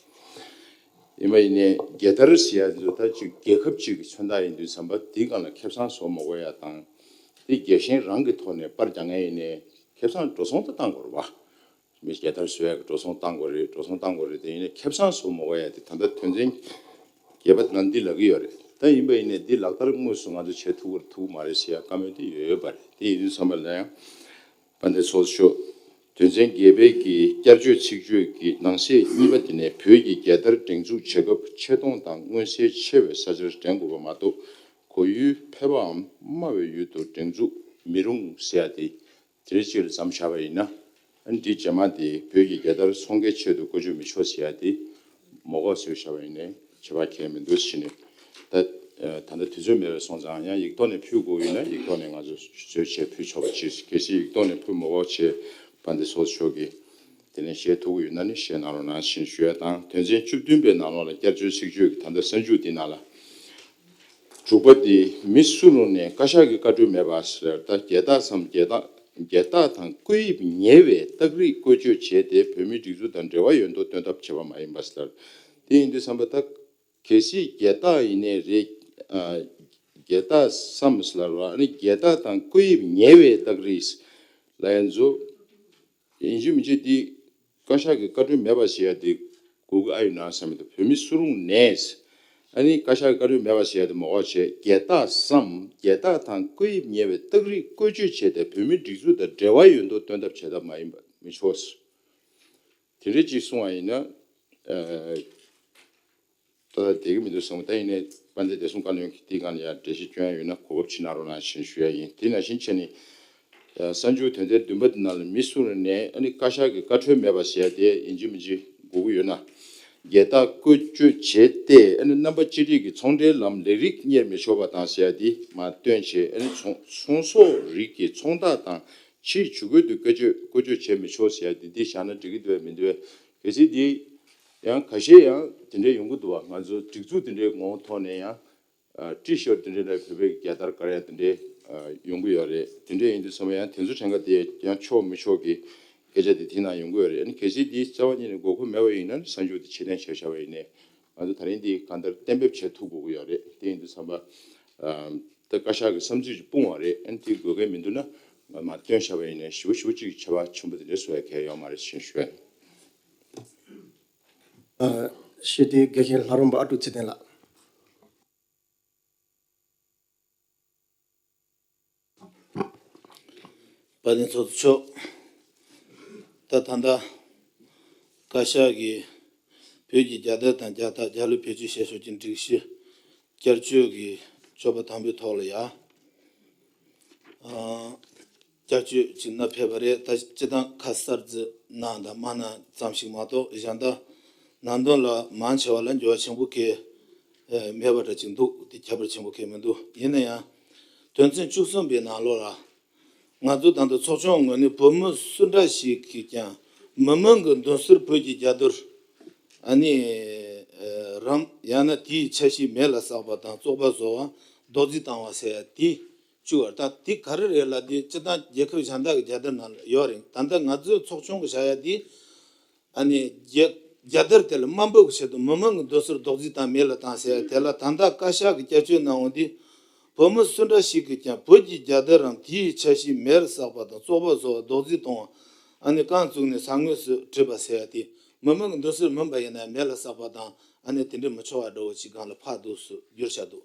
ཡིན་པ་ཡིན་ནའི་རྒྱལ་དར་ཟེར་ཡ་འདི་ཚོ་ད་ཅིག་རྒྱལ་ཁབ་ཅིག་གི་མཚོན་རྟགས་ཡིན་དུས་ཙམ་པ་འདི་སྒང་ལ་ཁེ་བཟང་བཟོ་མ་དགོས་ཡ་དང་། འདི་རྒྱལ་ཞེན་རང་གི་ཐོག་ནས་པར་རྒྱག་མཁན་ཡིན་ནའི་ཁེ་བཟང་འགྲོ་སོང་ད་བཏང་དགོས་རེད་བ། མི་རྒྱལ་དར་བཟོ་ཡ་གི་འགྲོ་སོང་བཏང་དགོས་རེད། འགྲོ་སོང་བཏང་དགོས་རེད། དེ་ཡིན་ནའི་ཁེ་བཟང་བཟོ་མ་དགོས་ཡ་དེ་ད་ལྟ་དོན་ཚན་བརྒྱད་པ་ནང་འདི་ལབ་ཀྱི་ཡོད་རེད། ད་ཡིན་པ་ཡིན་ནའི་འདི་ལག་བསྟར་དངོས་སུ་ང་ཚོ་བྱེད་ཐུབ་ཀྱི་ཐུབ་ཀྱི་མ་རེད་ཟེར་ཡ་བཀའ་མོལ་དེ་ཡོད་ཡོད་པ་རེད། དེ་ཡིན་དུས་ཙམ་པ་ལ་ཡང་། དཔལ་ལྡན་ཚོགས་གཙོ། དོན་ཚན་བརྒྱད་པའི་གི་བསྐྱར་བཅོས་ཚིག་བརྗོད་ཀྱི་ནང་གསེས་གཉིས་པ་དེ་ནས་བོད་ཀྱི་རྒྱལ་དར་སྒྲེང་འཛུགས་བྱེད་སྐབས་ཆེ་མཐོང་དང་མངོན་གསལ་ཆེ་བའི་ས་ཆར་སྒྲེང་དགོས་པ་མ་གཏོགས་གོ་ཡུལ་ཕལ་པའམ་དམའ་བའི་ཡུལ་དུ་སྒྲེང་འཛུགས་མི་རུང་ཟེར་ཡ་དེ་དེ་རེ་གཅིག་ལ་མཚམས་བཞག་པ་ཡིན་ན། ཨ་ནི་འདི་རྗེས་མ་དེ་བོད་ཀྱི་རྒྱལ་དར་ཚོང་ཁེའི་ཆེད་དུ་བཀོལ་སྤྱོད་མི་ཆོག་ཟེར་ཡ་དེ་མ་དགོས་ཟེར་བཞག་པ་ཡིན་ནའི་ཁྱད་པར་གང་ཡང་མི་འདུག་ཟེར་ནས། ད་ད་ལྟ་དུས་ཚོད་མེད་པས་སོང་ཙང་ཡང་ཡིག་ཐོག་ནས་ཕུལ་དགོས་ཡིན་ན་ཡིག་ཐོག་ནས་ང་ཚོས་བཟོས་བྱས་ཕུལ་ཆོག་པ་བྱས། གལ་སྲིད་ཡིག་ཐོག་ནས་ཕུལ་མ་དགོས་བྱས་དཔལ་ལྡན་ཚོགས་གཙོ་མཆོག་གིས་དེ་ནས་བཞེས་ཐུབ་ཀྱི་ཡོད་ན་ནི་བཞེས་གནང་རོགས་གནང་ཞེས་ཞུ་ཡ་དང་། དོན་ཚན་བཅུ་བདུན་པའི་ནང་ལོགས་ལ་བསྐྱར་བཅོས་ཚིག་བརྗོད་ཀྱི་ད་ལྟ་གསར་འཇུག་འདི་ནང་ལ། དྲུག་པ་དེ་མི་སུ་རུང་ནས་བཀའ་ཤག་གི་བཀའ་འཁྲོལ་མེད་པ་ཟེར། ད་རྒྱལ་རྟགས་སམ་རྒྱལ་རྟགས་རྒྱལ་རྟགས་དང་བཀོད་དབྱིབས་ཉེ་བའི་རྟགས་རིས་བཀོལ་སྤྱོད་བྱས་ཏེ་བོད་མིའི་སྒྲིག་འཛུགས་དང་འབྲེལ་བ་ཡོད་མདོག་སྟོན་ཐབས་བྱས་པ་མ་ཡིན་པ་ཟེར། དེ་ཡིན་དུས་ཙམ་པ་ད་གལ་སྲིད་རྒྱལ་རྟགས་ཡིན་ནའི་རེད། ཨ། རྒྱལ་རྟགས་སམ་ཟེར་བ་ཨ་ནི་རྒྱལ་རྟགས་དང་བཀོད་དབྱིབས་ཉེ་བའི་རྟགས་རིས་ལབ་ཡ་ཚོ། ཡིན་གཅིག་མིན་གཅིག་འདི་བཀའ་ཤག་གི་བཀའ་འཁྲོལ་མེད་པ་ཟེར་ཡ་འདི་དགོས་ཀྱི་ཨ་ཡོད་ན་བསམ་གྱི་འདུག་བོད་མི་སུ་རུང་ནས། ཨ་ནི་བཀའ་ཤག་གི་བཀའ་འཁྲོལ་མེད་པ་ཟེར་ཡ་འདི་མ་དགོས་བྱས་རྒྱལ་རྟགས་སམ་རྒྱལ་རྟགས་དང་བཀོད་དབྱིབས་ཉེ་བའི་རྟགས་རིས་བཀོལ་སྤྱོད་བྱས་ཏེ་བོད་མིའི་སྒྲིག་འཛུགས་དང་འབྲེལ་བ་ཡོད་མདོག་སྟོན་ཐབས་བྱེད་ཐབས་མ་ཡིན་པ་མི་ཆོག་དེ་འདྲ་ཅིག་གསུང་བ་ཡིན་ན། ཨ། ད་བསྡད་ཀྱི་མི་འདུག་བསམ། ད་ཡིན་ནའི་དཔལ་ལྡན་བདེ་སྲུང་བཀའ་བློན་གྱིས་དེའི་སྒང་ལ་ཡང་འགྲེལ་བཤད་སྐྱོན་ཡ་ཡོད་ན་གོ་སྐབས་ཅིག་གནང་རོགས་གནང་ཞེས་ཞུ་ཡ་ཡིན། དེ་ནང་བཞིན་བྱས་ནས། ཨ། གསར་འགྱུར་དོན་ཚན་བདུན་པ་འདི་ནང་ལ་མི་སུ་རེ་ནས་ཨ་ནི་བཀའ་ཤག་གི་བཀའ་འཁྲོལ་མེད་པ་ཟེར་ཡ་དེ་ཡིན་གཅིག་མིན་གཅིག་དགོས་ཀྱི་ཡོད་ན། རྒྱལ་རྟགས་བཀོལ་སྤྱོད་བྱས་ཏེ་ཨ་ནི་རྣམ་པ་གཅིག་སྒྲིལ་གྱི་ཚོང་འབྲེལ་ལམ་ལས་རིགས་གཉེར་མི་ཆོག་པ་དང་ཟེར་ཡ་འདི་མར་བཏོན་བྱས། ཨ་ནི་ཚོང་ཚོང་ཟོག་རིགས་ཀྱི་ཚོང་རྟགས་དང་ཕྱིའི་ཇུས་འགོད་དུ་བཀོལ་སྤྱོད་བཀོལ་སྤྱོད་བྱེད་མི་ཆོག་ཟེར་ཡ་འདི་འདི་བཞག་ན་འགྲིག་གི་འདུག་གས་མི་འདུག་གས། གལ་སྲིད་འདི་ཡང་ཁ་ཤས་ཡང་དེ་འདྲའི་ཡོང་གི་འདུག་བ། ང་ཚོ་སྒྲིག་འཛུགས་དེ་འདྲའི་ངོ་བོ་ཐོག་ནས་ཡང་། ཨ། ཊི་ཤར་ཊི་དེ་འདྲའི་ནང་བོད་པའི་རྒྱལ་དར་དཀར་ཡ་དེ་འདྲའི། ཨ། ཡོང་གི་ཡོད་རེད། དེ་འདྲ་ཡིན་དུས་ཙམ་པ་ཡང་དེ་ཚོ་གྲངས་ཀ་དེ་ཡང་ཆོག་མི་ཆོག་གི་སྐད་ཆ་དེ་དེ་ནང་ཡོང་གི་ཡོད་རེད། ཨ་ནི་གལ་སྲིད་དེ་རྩ་བ་ཉིད་ནས་དགོས་མཁོ་མེད་པ་ཡིན་ན་ནི་གསར་འགྱུར་དེ་ཕྱིར་འཐེན་བྱས་བཞག་པ་ཡིན་ནའི་ང་ཚོ་ད་རིང་འདི་གང་ལྟར་གཏན་འབེབས་བྱེད་ཐུབ་དགོས་ཀྱི་ཡོད་རེད། དེ་ཡིན་དུས་ཙམ་པ། ཨ། ད་བཀའ་ཤག་གི་བསམ་ཚུལ་ཅིག་སྤུངས་པ་རེད། ཨ་ནི་དེ་དགོས་མཁན་མི་འདུག་ན་མར་བཏོན་བཞག་པ་ཡིན་ནའི་ཞེ་པོ་ཞེ་པོ་ཅིག་ཁྱད་པར་ཆེན་པོ་དེ་འདྲ་བཟོ་ཡ་གང་ཡང་ཡོད་མ་རེད་ཞེས་ཞུ་ཡ་ཡིན། ཨ། ཞུ་དེ་དགེ་བཤེས་ལྷ་རམས་པ་ཨ་ཀྲུག་ཚེ་བརྟན་ལགས། དཔལ་ལྡན་ཚོགས་གཙོ་མཆོག་ད་ད་ལྟ་བཀའ་ཤག་གིས་བོད་ཀྱི་རྒྱལ་དར་དང་རྒྱལ་རྟགས་རྒྱལ་གླུ་བེད་སྤྱོད་བྱེད་ཕྱོགས་ཀྱི་སྒྲིག་གཞི་བསྐྱར་བཅོས་ཀྱི་བཅོ་ལྔ་པ་དང་པོའི་ཐོག་ལ་ཡ། ཨ། བསྐྱར་བཅོས་ཅིག་གནང་ཕེབས་པ་རེད། ད་སྤྱིར་བཏང་ཁ་གསར་འཛུགས་གནང་དང་མ་གནང་ཙམ་ཞིག་མ་གཏོགས་གཞན་དག་ནང་དོན་ལ་མང་ཆེ་བ་ལ་འགྱུར་བ་ཆེན་པོ་གང་ཡང་མེད་པ་འདྲ་ཅིག་འདུག་དེ་ཁྱད་པར་ཆེན་པོ་གང་ཡང་མི་འདུག་ཡིན་ན་ཡང་དོན་ཚན་བཅུ་གསུམ་པའི་ནང་ལོགས་ལ་ང་ཚོ་ད་ལྟ་ཚོགས་ཆུང་ངོས་ནས་བོད་མི་སུ་འདྲ་ཞིག་གིས་ཀྱང་མི་མང་གི་མདུན་སར་བོད་ཀྱི་རྒྱལ་དར་ཨ་ནི་རམ་ཡང་ན་དེའི་ཆ་ཤས་མེ་ལ་བསྲེགས་པ་དང་བཙོག་པ་བཟོ་བ། རྡོག་རྫིས་བཏང་བ་ཟེར་ཡ་དེ་བཅུག་པ་རེད། ད་དེ་ག་རེ་རེད་ལབ་དུས་སྤྱིར་བཏང་རྒྱལ་ཁབ་གཞན་དག་གི་རྒྱལ་དར་ནང་ལ་ཡོད་རེད། ད་ལྟ་ང་ཚོའི་ཚོགས་ཆུང་གི་བཞག་ཡ་དེ་ཨ་ནི་རྒྱལ་རྒྱལ་དར་དེ་ལ་དམའ་འབེབས་ཀྱི་ཆེད་དུ་མི་མང་གི་མདུན་སར་རྡོག་རྫིས་དང་མེ་ལ་བཏང་ཟེར་ཡ་དེ་ལ་ད་ལྟ་བཀའ་ཤག་གིས་བསྐྱར་བཅོས་གནང་འོང་དུས་བོད་མི་སུ་འདྲ་ཞིག་གིས་ཀྱང་བོད་ཀྱི་རྒྱལ་དར་རམ་དེའི་ཆ་ཤས་མེར་བསྲེགས་པ་དང་བཙོག་པ་བཟོ་བ། རྡོག་རྫིས་གཏོང་བ། ཨ་ནི་རྐང་བཙུགས་ནས་ས་ངོས་སུ་བྲིས་པ་ཟེར་ཡ་དེ་མི་མང་གི་མདུན་སར་མིན་པ་ཡིན་ན་མེ་ལ་བསྲེགས་པ་དང་ཨ་ནི་དེ་འདྲ་མི་ཆོག་པ་འདྲ་བོ་ཅིག་སྒང་ལ་ཕར་འདུག་སེ་བསྒྱུར་བཞག་འདུག་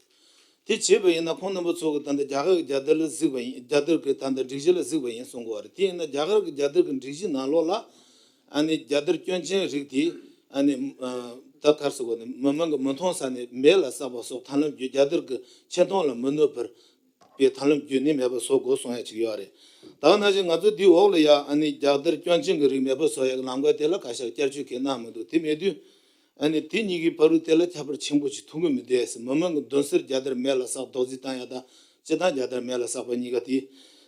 དེ་བྱས་པ་ཡིན་ན་ཁོང་རྣམ་པ་ཚོ་གིས་ད་ལྟ་རྒྱ་གར་གྱི་རྒྱལ་དར་ལ་གཟིགས་པ་ཡིན། རྒྱལ་དར་གྱི་ད་ལྟ་སྒྲིག་གཞི་ལ་གཟིགས་པ་ཡིན་གསུང་གི་ཡོད་རེད། དེ་ཡིན་ན་རྒྱ་གར་གྱི་རྒྱལ་དར་གྱི་སྒྲིག་གཞི་ནང་ལོགས་ལ་ཨ་ནི་རྒྱལ་དར་སྐྱོན་ཅན་རིགས་དེ་ཨ་ནི་ཨ་ད་ག་རེ་ཟེར་དགོས་ནི། མི་མང་གིས་མི་མཐོང་ས་ནས་མེ་ལ་བསྲེགས་པ་སོགས་ཐབས་ལམ་བརྒྱུད་རྒྱལ་དར་གྱི་ཆེ་མཐོང་ལ་མི་གནོད་པར་པའི་ཐབས་ལམ་བརྒྱུད་ནས་མེད་པ་བཟོ་དགོས་གསུང་ཡ་ཅིག་ཡོད་རེད། ད་ག་ནང་བཞིན་ང་ཚོ་འདིའི་འོག་ལ་ཡ་ཨ་ནི་རྒྱལ་དར་སྐྱོན་ཅན་གྱི་རིགས་མེད་པ་བཟོ་ཡ་གི་ལམ་ཁ་དེ་ལ་བཀའ་ཤག་བསྐྱར་བཅོས་གང་ཡང་གནང་མི་འདུག་དེ་མེད་དུས་ཨ་ནི་དེ་གཉིས་ཀྱི་བར་དུ་དེ་ལ་ཁྱད་པར་ཆེན་པོ་ཞིག་མཐོང་གི་མི་འདུག་ཟེར། མི་མང་གི་མདུན་སར་རྒྱལ་དར་མེ་ལ་བསྲེགས་རྡོག་རྫིས་བཏང་ཡ་དང་སྤྱིར་བཏང་རྒྱལ་དར་མེ་ལ་བསྲེགས་པ་གཉིས་ཀ་དེ་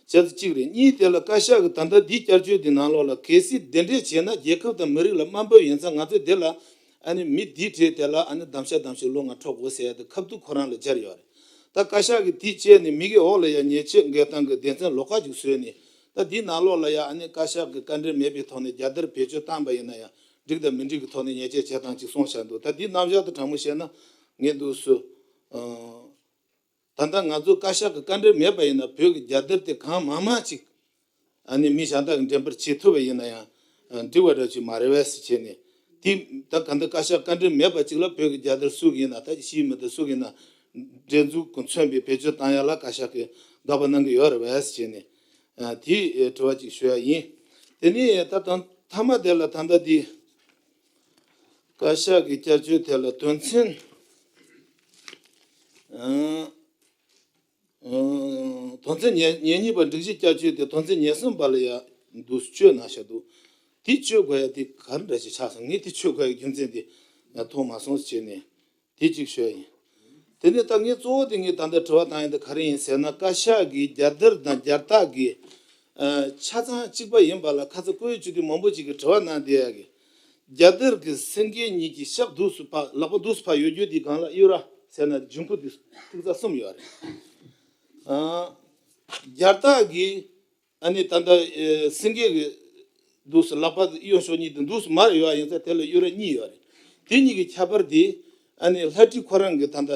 བྱས་ཙང་གཅིག་རེད། གཉིས་དེ་ལ་བཀའ་ཤག་གིས་ད་ལྟ་འདིའི་བསྐྱར་བཅོས་འདི་ནང་ལོགས་ལ་གལ་སྲིད་དེ་འདྲས་བྱས་ན་རྒྱལ་ཁབ་དང་མི་རིགས་ལ་དམའ་འབེབས་ཡིན་ཙང་ང་ཚོས་དེ་ལ་ཨ་ནི་མི་འདིའི་གྲས་དེ་ལ་ཨ་ནི་གདམ་ག་གདམ་ག་བློ་ང་འཕྲོག་དགོས་ཟེར་ཡ་དེ་ཁ་ཐུག་ཁོ་རང་ལ་སྦྱར་ཡོད་རེད། ད་བཀའ་ཤག་གིས་དེ་བྱས་ནས་མི་གི་འོག་ལ་ཡ་ཉེས་ཆད་འགེལ་སྟངས་ཀྱི་སྡེ་ཚན་ལོགས་ཀ་ཅིག་བཟོས་ནས་ད་འདིའི་ནང་ལོགས་ལ་ཡ་ཨ་ནི་བཀའ་ཤག་གི་བཀའ་འདྲི་མེད་པའི་ཐོག་ནས་རྒྱལ་དར་བེད་སྤྱོད་བཏང་པ་ཡིན་ན་ཡང་འགྲིག་དང་མི་འགྲིག་གི་ཐོག་ནས་ཉེས་ཆད་བཅད་སྟངས་ཅིག་གསུངས་བཞག་འདུག་ད་འདིའི་རྣམ་གཞག་དེ་དྲང་མོ་བཤད་ན་ངས་འདུག་སེ་ཨ། ད་ལྟ་ང་ཚོ་བཀའ་ཤག་གི་བཀའ་འདྲི་མེད་པ་ཡིན་ན་བོད་ཀྱི་རྒྱལ་དར་དེ་གང་མང་མང་ཅིག་ཨ་ནི་མི་གཞན་དག་གིས་འགྲེམས་སྤེལ་བྱེད་ཐུབ་པ་ཡིན་ན་ཡང་འགྲིག་པ་འདྲ་ཅིག་མ་རེད་པས་ཟེར་བྱས་ནས། དེ་ད་ག་འདི་བཀའ་ཤག་བཀའ་འདྲི་མེད་པ་ཅིག་ལ་བོད་ཀྱི་རྒྱལ་དར་སུ་གི་ཡིན་ན་ད་ཕྱིའི་མི་དང་སུ་གི་ཡིན་ན་འགྲན་འཛུགས་ཀྱིས་མཚོན་པའི་བེད་སྤྱོད་བཏང་ཡ་ལ་བཀའ་ཤག་གིས་དགག་པ་གནང་གི་ཡོད་རེད་པས་ཟེར་བྱས་ནས་དེའི་དྲི་བ་ཅིག་ཞུ་ཡ་ཡིན། དེ་ནས་ད་དང་མཐའ་མ་དེ་ལ་ད་ལྟ་དེ་བཀའ་ཤག་གི་བསྐྱར་བཅོས་དེ་ལ་དོན་ཚན། ཨང་། ཨང་། དོན་ཚན་ཉེར་ཉེར་གཉིས་པ་སྒྲིག་གཞི་བསྐྱར་བཅོས་དེ་དོན་ཚན་ཉེར་གསུམ་པ་ལ་ཡ་འདུག་སེ་བཅོས་གནང་བཞག་འདུག་དེ་བཅོས་དགོས་ཡ་དེ་ག་རེ་འདྲ་ཞིག་ཆགས་སོང་། ངས་དེ་བཅོས་དགོས་ཡ་རྒྱུ་མཚན་དེ་ཡང་མཐོང་མ་སོང་ཟེར་བྱས་ནས་དེ་གཅིག་ཞུ་ཡ་ཡིན། དེ་ནས་ད་ངས་གཙོ་བོ་དེ་ངས་ད་ལྟ་དྲི་བ་བཏང་ཡ་དེ་ག་རེ་ཡིན་ཟེར་ན། བཀའ་ཤག་གིས་རྒྱལ་དར་དང་རྒྱལ་རྟགས་ཀྱི་ཨ་ཆ་ཚང་གཅིག་པ་ཡིན་པ་ལ་ཁ་ཚ་བཀོད་ཡིག་བཅུ་དུས་མང་པོ་ཅིག་གིས་དྲི་བ་གནང་བསྡད་ཡ་གི། རྒྱལ་དར་གྱི་སེང་གེ་གཉིས་ཀྱི་ཤག་འདུག་སེ་ཕར་ལག་པ་འདུག་སེ་ཕར་གཡོ་སྒྱུ་དེའི་སྒང་ལ་གཡུ་རལ་ཟེར་ན་འབྱུང་པོ་དེ་ཐིག་རྩ་གསུམ་ཡོད་རེད། ཨ། རྒྱལ་རྟགས་ཀྱི་ཨ་ནི་ད་ལྟ་ཨེ་སེང་གེ་གི་འདུག་སེ་ལག་པ་གཡོན་ཕྱོགས་གཉིས་དེ་འདུག་སེ་མར་གཡོ་བ་ཡིན་ཙང་དེ་ལ་གཡུ་རལ་གཉིས་ཡོད་རེད། དེ་གཉིས་ཀྱི་ཁྱད་པར་དེ་ཨ་ནི་ལྷ་བྲིས་ཁོ་རང་གི་ད་ལྟ་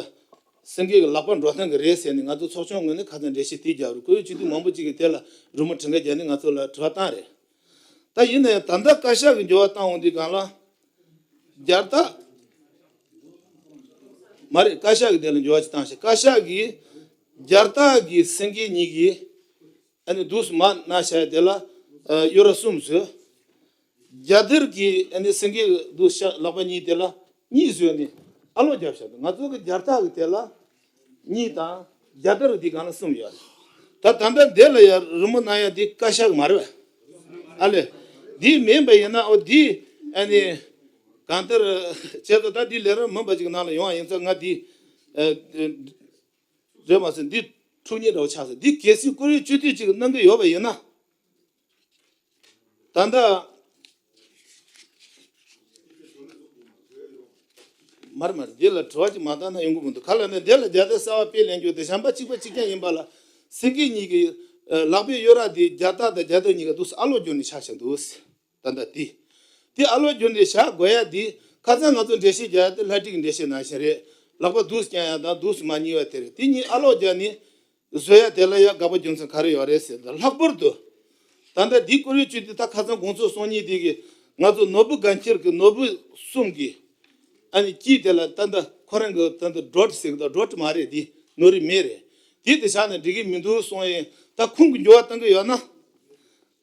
སེང་གེ་གི་ལག་པ་འགྲོ་སྟངས་ཀྱི་རེད་ཟེར་ནས་ང་ཚོ་ཚོགས་ཆུང་ངོས་ནས་ཁ་སང་འགྲེལ་བཤད་དེ་རྒྱག་རེད། བཀོད་ཡིག་བཅུ་དུས་མང་པོ་ཅིག་གིས་དེ་ལ་རི་མོ་བྲིས་འགའ་རྒྱག་ནས་ང་ཚོ་ལ་དྲི་བ་བཏང་རེད། ད་ཡིན་ན་ཡང་ད་ལྟ་བཀའ་ཤག་གིས་འགྱུར་བ་བཏང་འོང་དུས་སྒང་ལ་རྒྱལ་རྟགས་མ་རེད། བཀའ་ཤག་གིས་དེ་ལ་འགྱུར་བ་ཅིག་བཏང་ཤག་བཀའ་ཤག་གིས་རྒྱལ་རྟགས་ཀྱི་སེང་གེ་གཉིས་ཀྱི་ཨ་ནི་འདུག་སེ་མར་གནང་བཞག་ཡ་དེ་ལ་ཨ་གཡུ་རལ་གསུམ་བཟོས། རྒྱལ་དར་གྱི་ཨ་ནི་སེང་གེ་འདུག་ཤ་ལག་པ་གཉིས་དེ་ལ་གཉིས་བཟོས་ནས་ཨ་ལོ་རྒྱབ་བཞག་འདུག་ང་ཚོ་གི་རྒྱལ་རྟགས་ཀྱི་དེ་ལ་གཉིས་དང་རྒྱལ་དར་འདི་སྒང་ལ་གསུམ་ཡོད་རེད། ད་ད་ལྟ་འདི་ལ་ཡ་རི་མོ་ན་ཡ་འདི་བཀའ་ཤག་མ་རེད་པས། ཨ་ལས། འདི་མིན་པ་ཡིན་ན་ཨོ་འདི་ཨ་ནི་གང་ལྟར་བྱས་ཙང་ད་འདི་ལས་རིམ་མིན་པ་ཅིག་ནང་ལ་ཡོང་བ་ཡིན་ཙང་ང་འདི་ཨ་རེད་མ་ཟད་འདི་འཁྲུག་ཉེས་འདྲ་བོ་ཆགས་སོང་། འདི་གལ་སྲིད་ཀུ་རེ་བཅུ་དུས་ཅིག་གནང་གི་ཡོད་པ་ཡིན་ན། ད་ལྟ་མར་མར་འདི་ལ་དྲི་བ་ཅིག་མ་བཏང་ན་ཡོང་གི་མི་འདུག་ག་ལ་ནི་འདི་ལ་རྒྱལ་དར་གསར་པ་དཔེ་ལེན་རྒྱུ་དེ་གཞན་པ་གཅིག་པ་གཅིག་རྐྱང་ཡིན་པ་ལ་སེང་གེ་གཉིས་ཀྱི་ལག་པའི་གཡོ་ར་དེ་རྒྱལ་རྟགས་དང་རྒྱལ་དར་གཉིས་ཀ་འདུག་སེ་ཨ་ལོ་བསྒྱུར་ནས་བཞག་བཞག་འདུག་ད་ལྟ་དེ་དེ་ཨ་ལོ་བསྒྱུར་ནས་བཞག་དགོས་ཡ་དེ་ཁ་སང་ང་ཚོ་འགྲེལ་བཤད་རྒྱག་ཡ་དེ་ལྷ་བྲིས་ཀྱི་འགྲེལ་བཤད་ནང་བཞིན་རེད། ལག་པ་འདུག་སེ་བརྐྱང་ཡ་དང་འདུག་སེ་མ་བསྙིལ་བ་དེ་རེད། དེ་གཉིས་ཨ་ལོ་རྒྱག་ནས། བཟོ་ཡ་དེ་ལ་ཡ་དགག་པ་རྒྱུ་མཚན་ག་རེ་ཡོད་རེད་ཟེར་ན། ལྷག་པར་དུ་ད་ལྟ་འདི་ཀུ་རེ་བཅུ་དུས་ད་ཁ་སང་དགོང་ཚོགས་སོང་ཉིན་དེ་གི་ང་ཚོ་ནོར་བུ་སྒང་འཁྱིལ་གི་ནོར་བུ་གསུམ་གི་ཨ་ནི་དཀྱིལ་དེ་ལ་ད་ལྟ་ཁོ་རང་གི་ད་ལྟ་འགྲོ་ཟེར་གི་ད་འགྲོ་མ་རེད། འདི་ནོར་རི་མེ་རེད། དེ་དེ་བཞག་ནས་འགྲིག་གི་མི་འདུག་གསུང་ཡིན། ད་ཁུངས་གི་འགྱུར་བ་གཏང་གི་ཡོད་ན།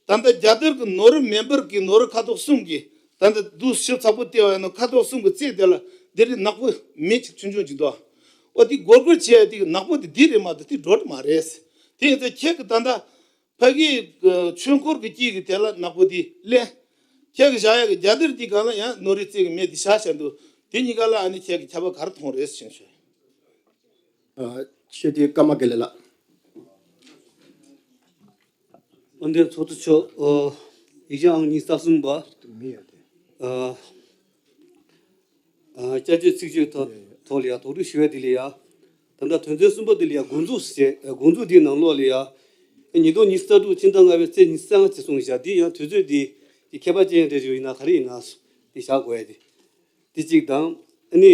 ད་ལྟ་རྒྱལ་དར་གྱི་ནོར་བུ་མེ་འབར་གྱི་ནོར་བུ་ཁ་དོག་གསུམ་གྱི་ད་ལྟ་འདུག་ཞིབ་ཚགས་པོ་བལྟས་པ་ཡིན་ན་ཁ་དོག་གསུམ་གྱི་རྩེ་དེ་ལ་འདི་རིགས་ནག་པོ་མེ་ཅིག་ཆུང་ཆུང་ཅིག་འདུག་ཨོ་དེ་སྒོར་སྒོར་བྱས་དེ་ནག་པོ་དེ་འདི་རེད་མ་གཏོགས་དེ་འགྲོ་མ་རེད། དེ་ཡིན་ཙང་ཁྱེད་ཀྱི་ད་ལྟ་ཕ་གིའི་ཆོས་འཁོར་གྱི་དཀྱིལ་གྱི་དེ་ལ་ནག་པོ་དེ་ལེན། ཁྱེད་ཀྱི་བཞག་ཡག་གི་རྒྱལ་དར་དེ་སྒང་ལ་ཡང་ནོར་རི་རྩེ་གི་མེ་དེ་བཞག་བཞག་འདུག་དེ་གཉིས་ཀ་ལ་ཨ་ནི་ཁྱེད་ཀྱི་ཁྱད་པར་ག་རེ་མཐོང་རེད་ཞེས་ཞུ། ཨ། ཆོས་དེ་ཀརྨ་དགེ་ལེགས་ལགས། དབང་ལྡན་ཚོགས་གཙོ་མཆོག་ཨོ། ཡིག་ཆ་ཨང་གཉིས་རྩ་གསུམ་པ། ཨ། ཨ། བསྐྱར་བཅོས་ཚིག་བརྗོད་ཐོག་ཐོག་ལ་ཡང་དོགས་འདྲི་ཞུ་བ་དེ་ལ་ཡང་། ད་ལྟ་དོན་ཚན་གསུམ་པ་དེ་ལ་ཡང་འགོ་འཛུགས་ཟེར། འགོ་འཛུགས་དེའི་ནང་ལོགས་ལ་ཡང་། ཉིས་སྟོང་ཉི་ཤུ་རྩ་དྲུག་ཕྱི་ཟླ་ལྔ་པའི་ཚེས་ཉི་ཤུ་རྩ་ལྔ་ཅེས་གསུངས་བཞག་འདི་ཡང་དུས་ཚོད་འདི་ཁྱད་པར་ཅན་རེ་ཞིག་ཡིན་ན་ག་རེ་ཡིན་ན་དེ་བཞག་དགོས་ཡ་དེ། དེ་གཅིག་དང་། ཨ་ནི།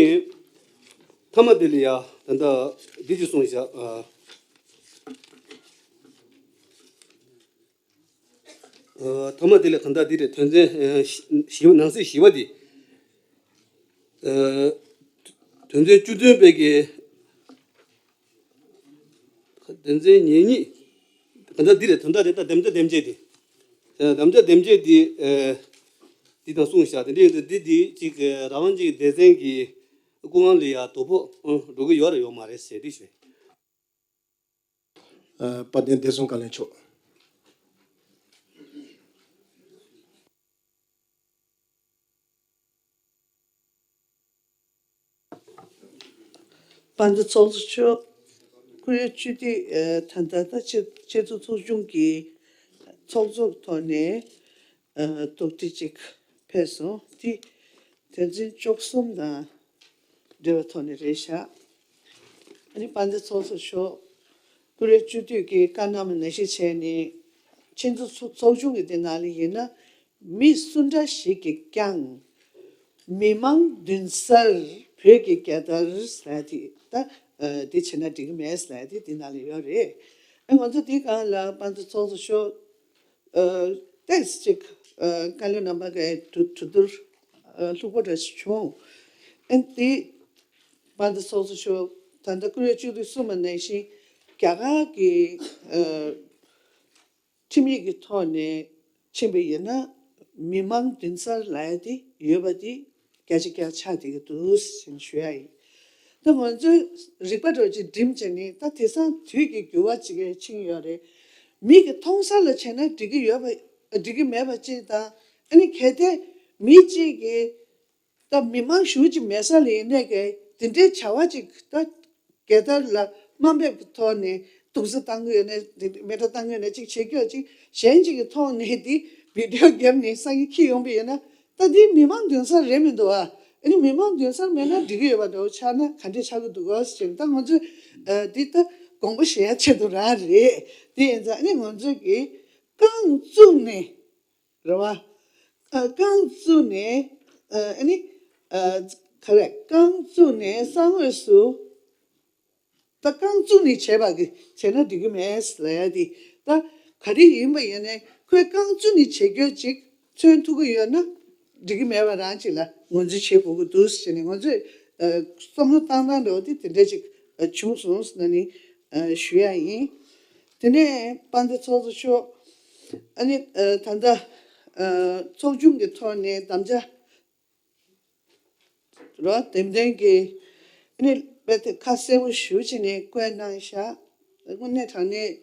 མཐའ་མ་དེ་ལ་ཡ་ད་ལྟ་འདི་ཅིག་གསུངས་བཞག་ཨ། ཨ། མཐའ་མ་དེ་ལ་གང་ལྟར་འདི་རེད། དོན་ཚན་ཨ་བཞི་བཞི་པ། ནང་གསེས་བཞི་པ་དེ། ཨ། དོན་ཚན་བཅུ་བདུན་པའི་གི། དོན་ཚན་ཉེར་གཉིས། གང་ལྟར་འདི་རེད། དོན་དག་རེད། ད་དམ་བཅའ་འདེམས་བྱེད་དེ། ཨ། དམ་བཅའ་འདེམས་བྱེད་དེ། ཨ། འདི་དང་གསུངས་བཞག་དེ་འདྲ་ཡིན་དུས་འདི་འདི་ཅིག་རང་དབང་ཅིག་སྡེ་ཚན་གྱི་སྐུ་དབང་ལ་ཡ་དོ་ཕོག་འགྲོ་གི་ཡོད་རེད་ཡོད་མ་རེད་ཟེར་འདི་ཞུ། ཨ། དཔལ་ལྡན་བདེ་སྲུང་བཀའ་བློན་མཆོག་དཔལ་ལྡན་ཚོགས་གཙོ་མཆོག་ཀུ་རེ་བཅུ་དུས་ཨ་ད་ལྟ་ད་ཆེ་ཆེས་མཐོའི་ཚོགས་ཆུང་གི་ཚོགས་གཙོ་ཐོག་ནས་ཨ་དོགས་འདྲི་ཅིག་ཕེབས་སོང་། དེ་དོན་ཚན་བཅུ་གསུམ་དང་འབྲེལ་བའི་ཐོག་ནས་རེད་ཤག་ཨ་ནི་དཔལ་ལྡན་ཚོགས་གཙོ་མཆོག་ཀུ་རེ་བཅུ་དུས་ཀྱི་བཀའ་གནང་བ་ནང་བཞིན་བྱས་ནས་ཆེས་མཐོའི་ཚོགས་ཆུང་གི་དེ་ནང་ལ་ཡིན་ན། མི་སུ་འདྲ་ཞིག་གིས་ཀྱང་མི་མང་མདུན་སར་བོད་ཀྱི་རྒྱལ་དར་ཟེར་དེ་ད་དེ་བྱས་ན་འགྲིག་གི་མེད་ཟེར་དེ་དེ་ནང་ལ་ཡོད་རེད། ཨ་ང་ཚོ་དེའི་སྒང་ལ་དཔལ་ལྡན་ཚོགས་གཙོ་མཆོག་ཨ་ཏོག་ཙམ་ཅིག་ཨ་བཀའ་བློན་རྣམ་པ་གི་གྲོས་གྲོས་བསྡུར་ཨ་ལྷུག་པོ་འདྲ་ཞིག་བྱུང་། ཨ་དེ་དཔལ་ལྡན་ཚོགས་གཙོ་མཆོག་ད་ལྟ་ཀུ་རེ་བཅུ་དུས་གསུམ་པ་ནང་བཞིན་རྒྱ་གར་གྱི་ཨ་ཁྲིམས་ཡིག་གི་ཐོག་ནས་ཕྱིན་པ་ཡིན་ན་མི་མང་མདུན་སར་ལབ་ཡ་དེ་ཡོད་པ་དེ་བརྒྱ་ཆ་བརྒྱ་ཆགས་བསྡད་ཀྱི་འདུག་ཟེར་ནས་ཞུ་ཡ་ཡིན། ད་ང་ཚོའི་རིག་པ་འདྲ་ཅིག་སྒྲིམ་བྱས་ནས་ད་དེང་སང་དུས་ཀྱི་འགྱུར་བ་ཅིག་ཕྱིན་ཡོད་རེད། མིག་གིས་མཐོང་ས་ལ་བྱས་ན་འགྲིག་གི་ཡོད་པ་འགྲིག་གི་མེད་པ་ཅིག་དང་། ཨ་ནི་གལ་ཏེ་མི་གཅིག་གིས་ད་མི་མང་ཞེ་པོ་ཅིག་མེད་ས་ལ་ཡིན་ནའི་གི་དེ་འདྲའི་བྱ་བ་ཅིག་ད་རྒྱལ་དར་ལ་དམའ་འབེབས་ཀྱི་ཐོག་ནས་རྡོག་རྫིས་བཏང་གི་ཡོད་ན། དེ་མེ་སྲེག་བཏང་གི་ཡོད་ན་ཅིག་བྱེད་རྒྱུ་ཅིག་གཞན་ཅིག་གི་ཐོག་ནས་དེ་བི་ཌི་ཡོ་བརྒྱབ་ནས་སང་ཉིན་འཁྱེར་ཡོང་པ་ཡིན་ན། ད་དེ་མི་མང་མདུན་སར་རེད་མི་འདུག་ཨ། ཨ་ནི་མི་མང་མདུན་སར་མེད་ན་འགྲིག་གི་ཡོད་པ་འདྲ་བོ་ཆགས་ན་ག་འདྲས་ཆགས་ཀྱི་འདུག་གོ་ཟེར་ནས། ད་ང་ཚོས་ཨ་དེ་ད་དགོངས་པ་བཞེས་ཡ་ཆེད་དུ་རང་རེད། དེ་ཡིན་ཙང་ཨ་ནི་ང་ཚོས་ཀྱི་རྐང་བཙུགས་ནས། རེད་བ། ཨ་རྐང་བཙུགས་ནས་ཨ་ཨ་ནི་ཨ་ག་རེ། རྐང་བཙུགས་ནས་ས་ངོས་སུ། ད་རྐང་བཙུགས་ནས་བྱས་པ་གི་བྱས་ན་འགྲིག་གི་མེད་ལབ་ཡ་དེ། ད་ག་རེ་ཡིན་པ་ཡིན་ནའི་ཁོས་རྐང་བཙུགས་ནས་བྱེད་རྒྱུ་ཅིག་མཚོན་ཐུབ་ཀྱི་ཡོད་ན་འགྲིག་གི་མེད་པ་རང་ཅིག་ལ་ངོས་འཛིན་བྱེད་དགོས་ཀྱི་འདུག་ཟེར་ནས་ང་ཚོས་ཨ་བསམ་བློ་བཏང་སྟངས་འདྲ་བོ་དེ་དེ་འདྲ་ཅིག་ཨ་བྱུང་སོང་ཟེར་ནས་ཨ་ཞུ་ཡ་ཡིན། དེ་ནས་དཔལ་ལྡན་ཚོགས་གཙོ་མཆོག་ཨ་ནི་ཨ་ད་ལྟ་ ཚོགས་ཆུང་གི་ཐོག་ནས་དམ་བཅའ་རོ་འདེམས་ཐོན་གྱི་ཨ་ནི་དཔེ་དེ་ཁ་གསལ་པོ་ཞུ་བྱས་ནས་བཀོད་གནང་བཞག་དངོས་གནས་དྲང་གནས་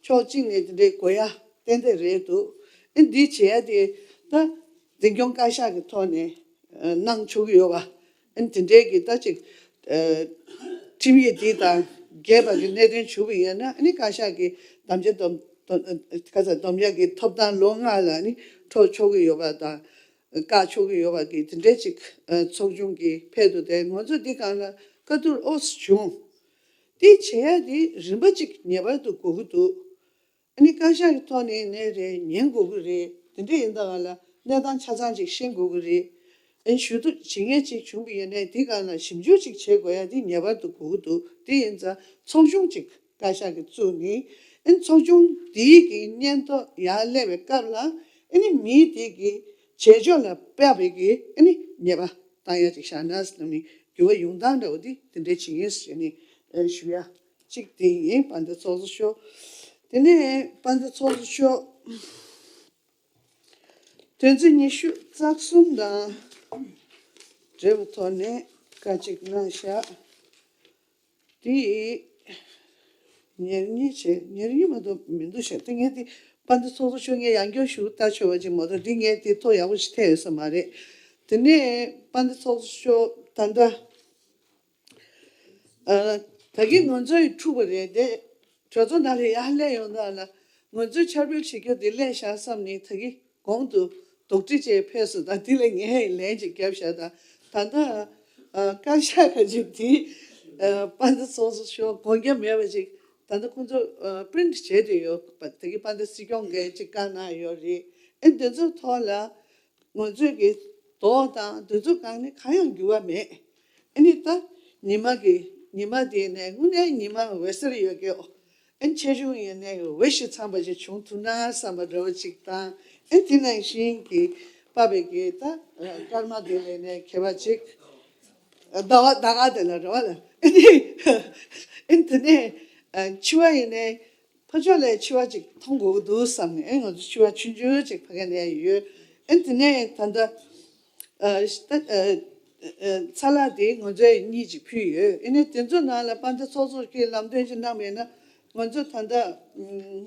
ཕྱོགས་གཅིག་ནས་དེ་འདྲའི་དགོས་ཡ་ཏན་ཏན་རེད་འདུག་ཨ་ནི་འདི་བྱེད་ཡ་དེ་ད་འཛིན་སྐྱོང་བཀའ་ཤག་གི་ཐོག་ནས་གནང་ཆོག་གི་ཡོད་པ། ཨ་ནི་དེ་འདྲའི་གི་ད་ཅིག་ཁྲིམས་ཡིག་འདི་དང་འགལ་བ་གི་གནད་དོན་བྱུང་བ་ཡིན་ན་ཨ་ནི་བཀའ་ཤག་གི་དམ་བཅའ་སྡོམ་སྡོམ་ཁ་ཚ་སྡོམ་ཡ་གི་ཐོབ་ཐང་ལོ་ལྔ་ལ་ཨ་ནི་འཕྲོག་ཆོག་གི་ཡོད་པ་དང་བཀག་ཆོག་གི་ཡོད་པ་གི་དེ་འདྲའི་ཅིག་ཚོགས་ཆུང་གི་ཕེབས་འདུག་དེ་ང་ཚོ་འདི་སྒང་ལ་བཀའ་བསྡུར་ཨོ་ཙམ་བྱུང་། དེ་བྱེད་ཡ་དེ་རིམ་པ་ཅིག་ངེས་པར་དུ་དགོས་ཀྱི་འདུག་ཨ་ནི་བཀའ་ཤག་གི་ཐོག་ནས་ནས་རེད་ཉན་དགོས་ཀྱི་རེད། དེ་འདྲ་ཡིན་ད་ག་ལ་གནས་སྟངས་ཆ་ཚང་ཅིག་ཤེས་དགོས་ཀྱི་རེད། ཨ་ནི་ཞུ་གཏུག་བྱེད་མཁན་ཅིག་བྱུང་བ་ཡིན་ནའི་དེ་ག་ལ་ཞིབ་འཇུག་ཅིག་བྱེད་དགོས་ཡ་དེ་ངེས་པར་དུ་དགོས་ཀྱི་འདུག་དེ་ཡིན་ཙང་ཚོགས་ཆུང་ཅིག་བཀའ་ཤག་གིས་བཙུགས་ནས་ཨ་ནི་ཚོགས་ཆུང་དེའི་གི་སྙན་ཐོ་ཡར་སླེབས་པའི་སྐབས་ལ་ཨ་ནི་མིའི་དེ་གི་བྱེད་ཕྱོགས་ལ་དཔག་པའི་གི་ཨ་ནི་ཉེས་པ་བཏང་ཡ་ཅིག་བཞག་ན་ཟེར་ནས་འགྱུར་བ་ཡོང་སྟངས་འདྲ་བོ་དེ་དེ་འདྲ་བྱེད་ངེས་ཟེར་ནས་ཨ་ཞུ་ཡ། གཅིག་དེ་ཡིན། དཔལ་ལྡན་ཚོགས་གཙོ་མཆོག་དེ་ནས་དཔལ་ལྡན་ཚོགས་གཙོ་མཆོག་དོན་ཚན་ཉི་ཤུ་རྩ་གསུམ་དང་འབྲེལ་བའི་ཐོག་ནས་བཀའ་གཅིག་གནང་བཞག་དེ་ཉེར་གཉིས་བྱས་ཉེར་གཉིས་མ་གཏོགས་མི་འདུག་བཞག་དེ་ངས་དེ་དཔལ་ལྡན་ཚོགས་གཙོ་མཆོག་ངས་ཡང་བསྐྱར་ཞུ་ལྟ་ཆོག་པ་ཅིག་མ་གཏོགས་འདི་ངས་དེ་ཐོ་ཡག་པོ་ཞིག་ཐེབས་ཡོད་ས་མ་རེད། དེ་ནས་དཔལ་ལྡན་ཚོགས་གཙོ་མཆོག་ད་ལྟ། ཨ། ད་གིན་ང་ཚོའི་འཁྲུག་པ་རེད་དེ། གྲོས་ཚོགས་ནང་ལ་ཡར་སླེབས་ཡོང་དུས་ལ་ང་ཚོའི་ཕྱིར་འབུད་བྱེད་རྒྱུ་དེ་ལས་བཞག་བསམ་ནས་ད་གིན་གོང་དུ་དོགས་འདྲི་བྱས་ཕེབས་སོང་། ད་འདི་ལ་ངས་ལན་ཅིག་བརྒྱབ་བཞག་ད་ད་ལྟ་ཨ། བཀའ་ཤག་ཁ་ཅིག་དེ་ཨ། དཔལ་ལྡན་ཚོགས་གཙོ་མཆོག་དགོངས་འགལ་མེད་པ་ཅིག་ད་ལྟ་ཁོང་ཚོ་ཨ། པི་རིན་ཊི་བྱས་བསྡད་ཡོད་པ། ད་གིན་དཔལ་ལྡན་སྲིད་སྐྱོང་གིས་ཅིག་བཀའ་གནང་ཡོད་རེད། ཨེ་འདི་ཚོའི་ཐོག་ལ། ང་ཚོས་ཀྱི་རྡོག་དང་འདི་ཚོ་གང་ནས་གང་ཡང་འགྱུར་བ་མེད། ཨ་ནི་ད་ཉི་མ་གི་ཉི་མ་དེ་ནས་དངོས་གནས་ཉི་མ་འོད་ཟེར་ཡོད་ཀྱི། ཨ་ནི་ཆེ་ཆུང་ཡིན་ནའི་འོད་ཞིག་ཚང་པ་ཅིག་བྱུང་ཐུབ་ན་བསམ་པ་འདྲ་བོ་ཅིག་དང་། ཨ་ནི་དེ་ནང་བཞིན་གྱི་པ་བའི་གི་ད་སྐར་མ་དེ་ལས་ནས་ཁྱད་པར་ཅིག་ཟླ་བ་ཟླ་ག་དེ་ལ་རེ་བ་ལ་ཨ་ནི་ཨ་ནི་དེ་ནས་འཆི་བ་ཡིན་ནའི། ཕར་ཕྱོགས་ལ་འཆི་བ་ཅིག་མཐོང་དགོས་ཀྱི་འདུག་བསམ་ནས་ཨེ་ང་ཚོ་འཆི་བ་ཆུང་ཆུང་ཅིག་ཕ་གི་ནས་ཡོད། ཨེ་དེ་ནས་ད་ལྟ་ཨ་ད་ཨ་ཨ་ཚ་ལག་དེ་ང་ཚོས་གཉིས་ཅིག་ཕུལ་ཡོད། ཨེ་ནས་དེ་ཚོ་ནང་ལ་དཔལ་ལྡན་ཚོགས་གཙོ་གིས་ལམ་སྟོན་ཅིག་གནང་བ་ཡིན་ན་ང་ཚོ་ད་ལྟ་ཨུམ་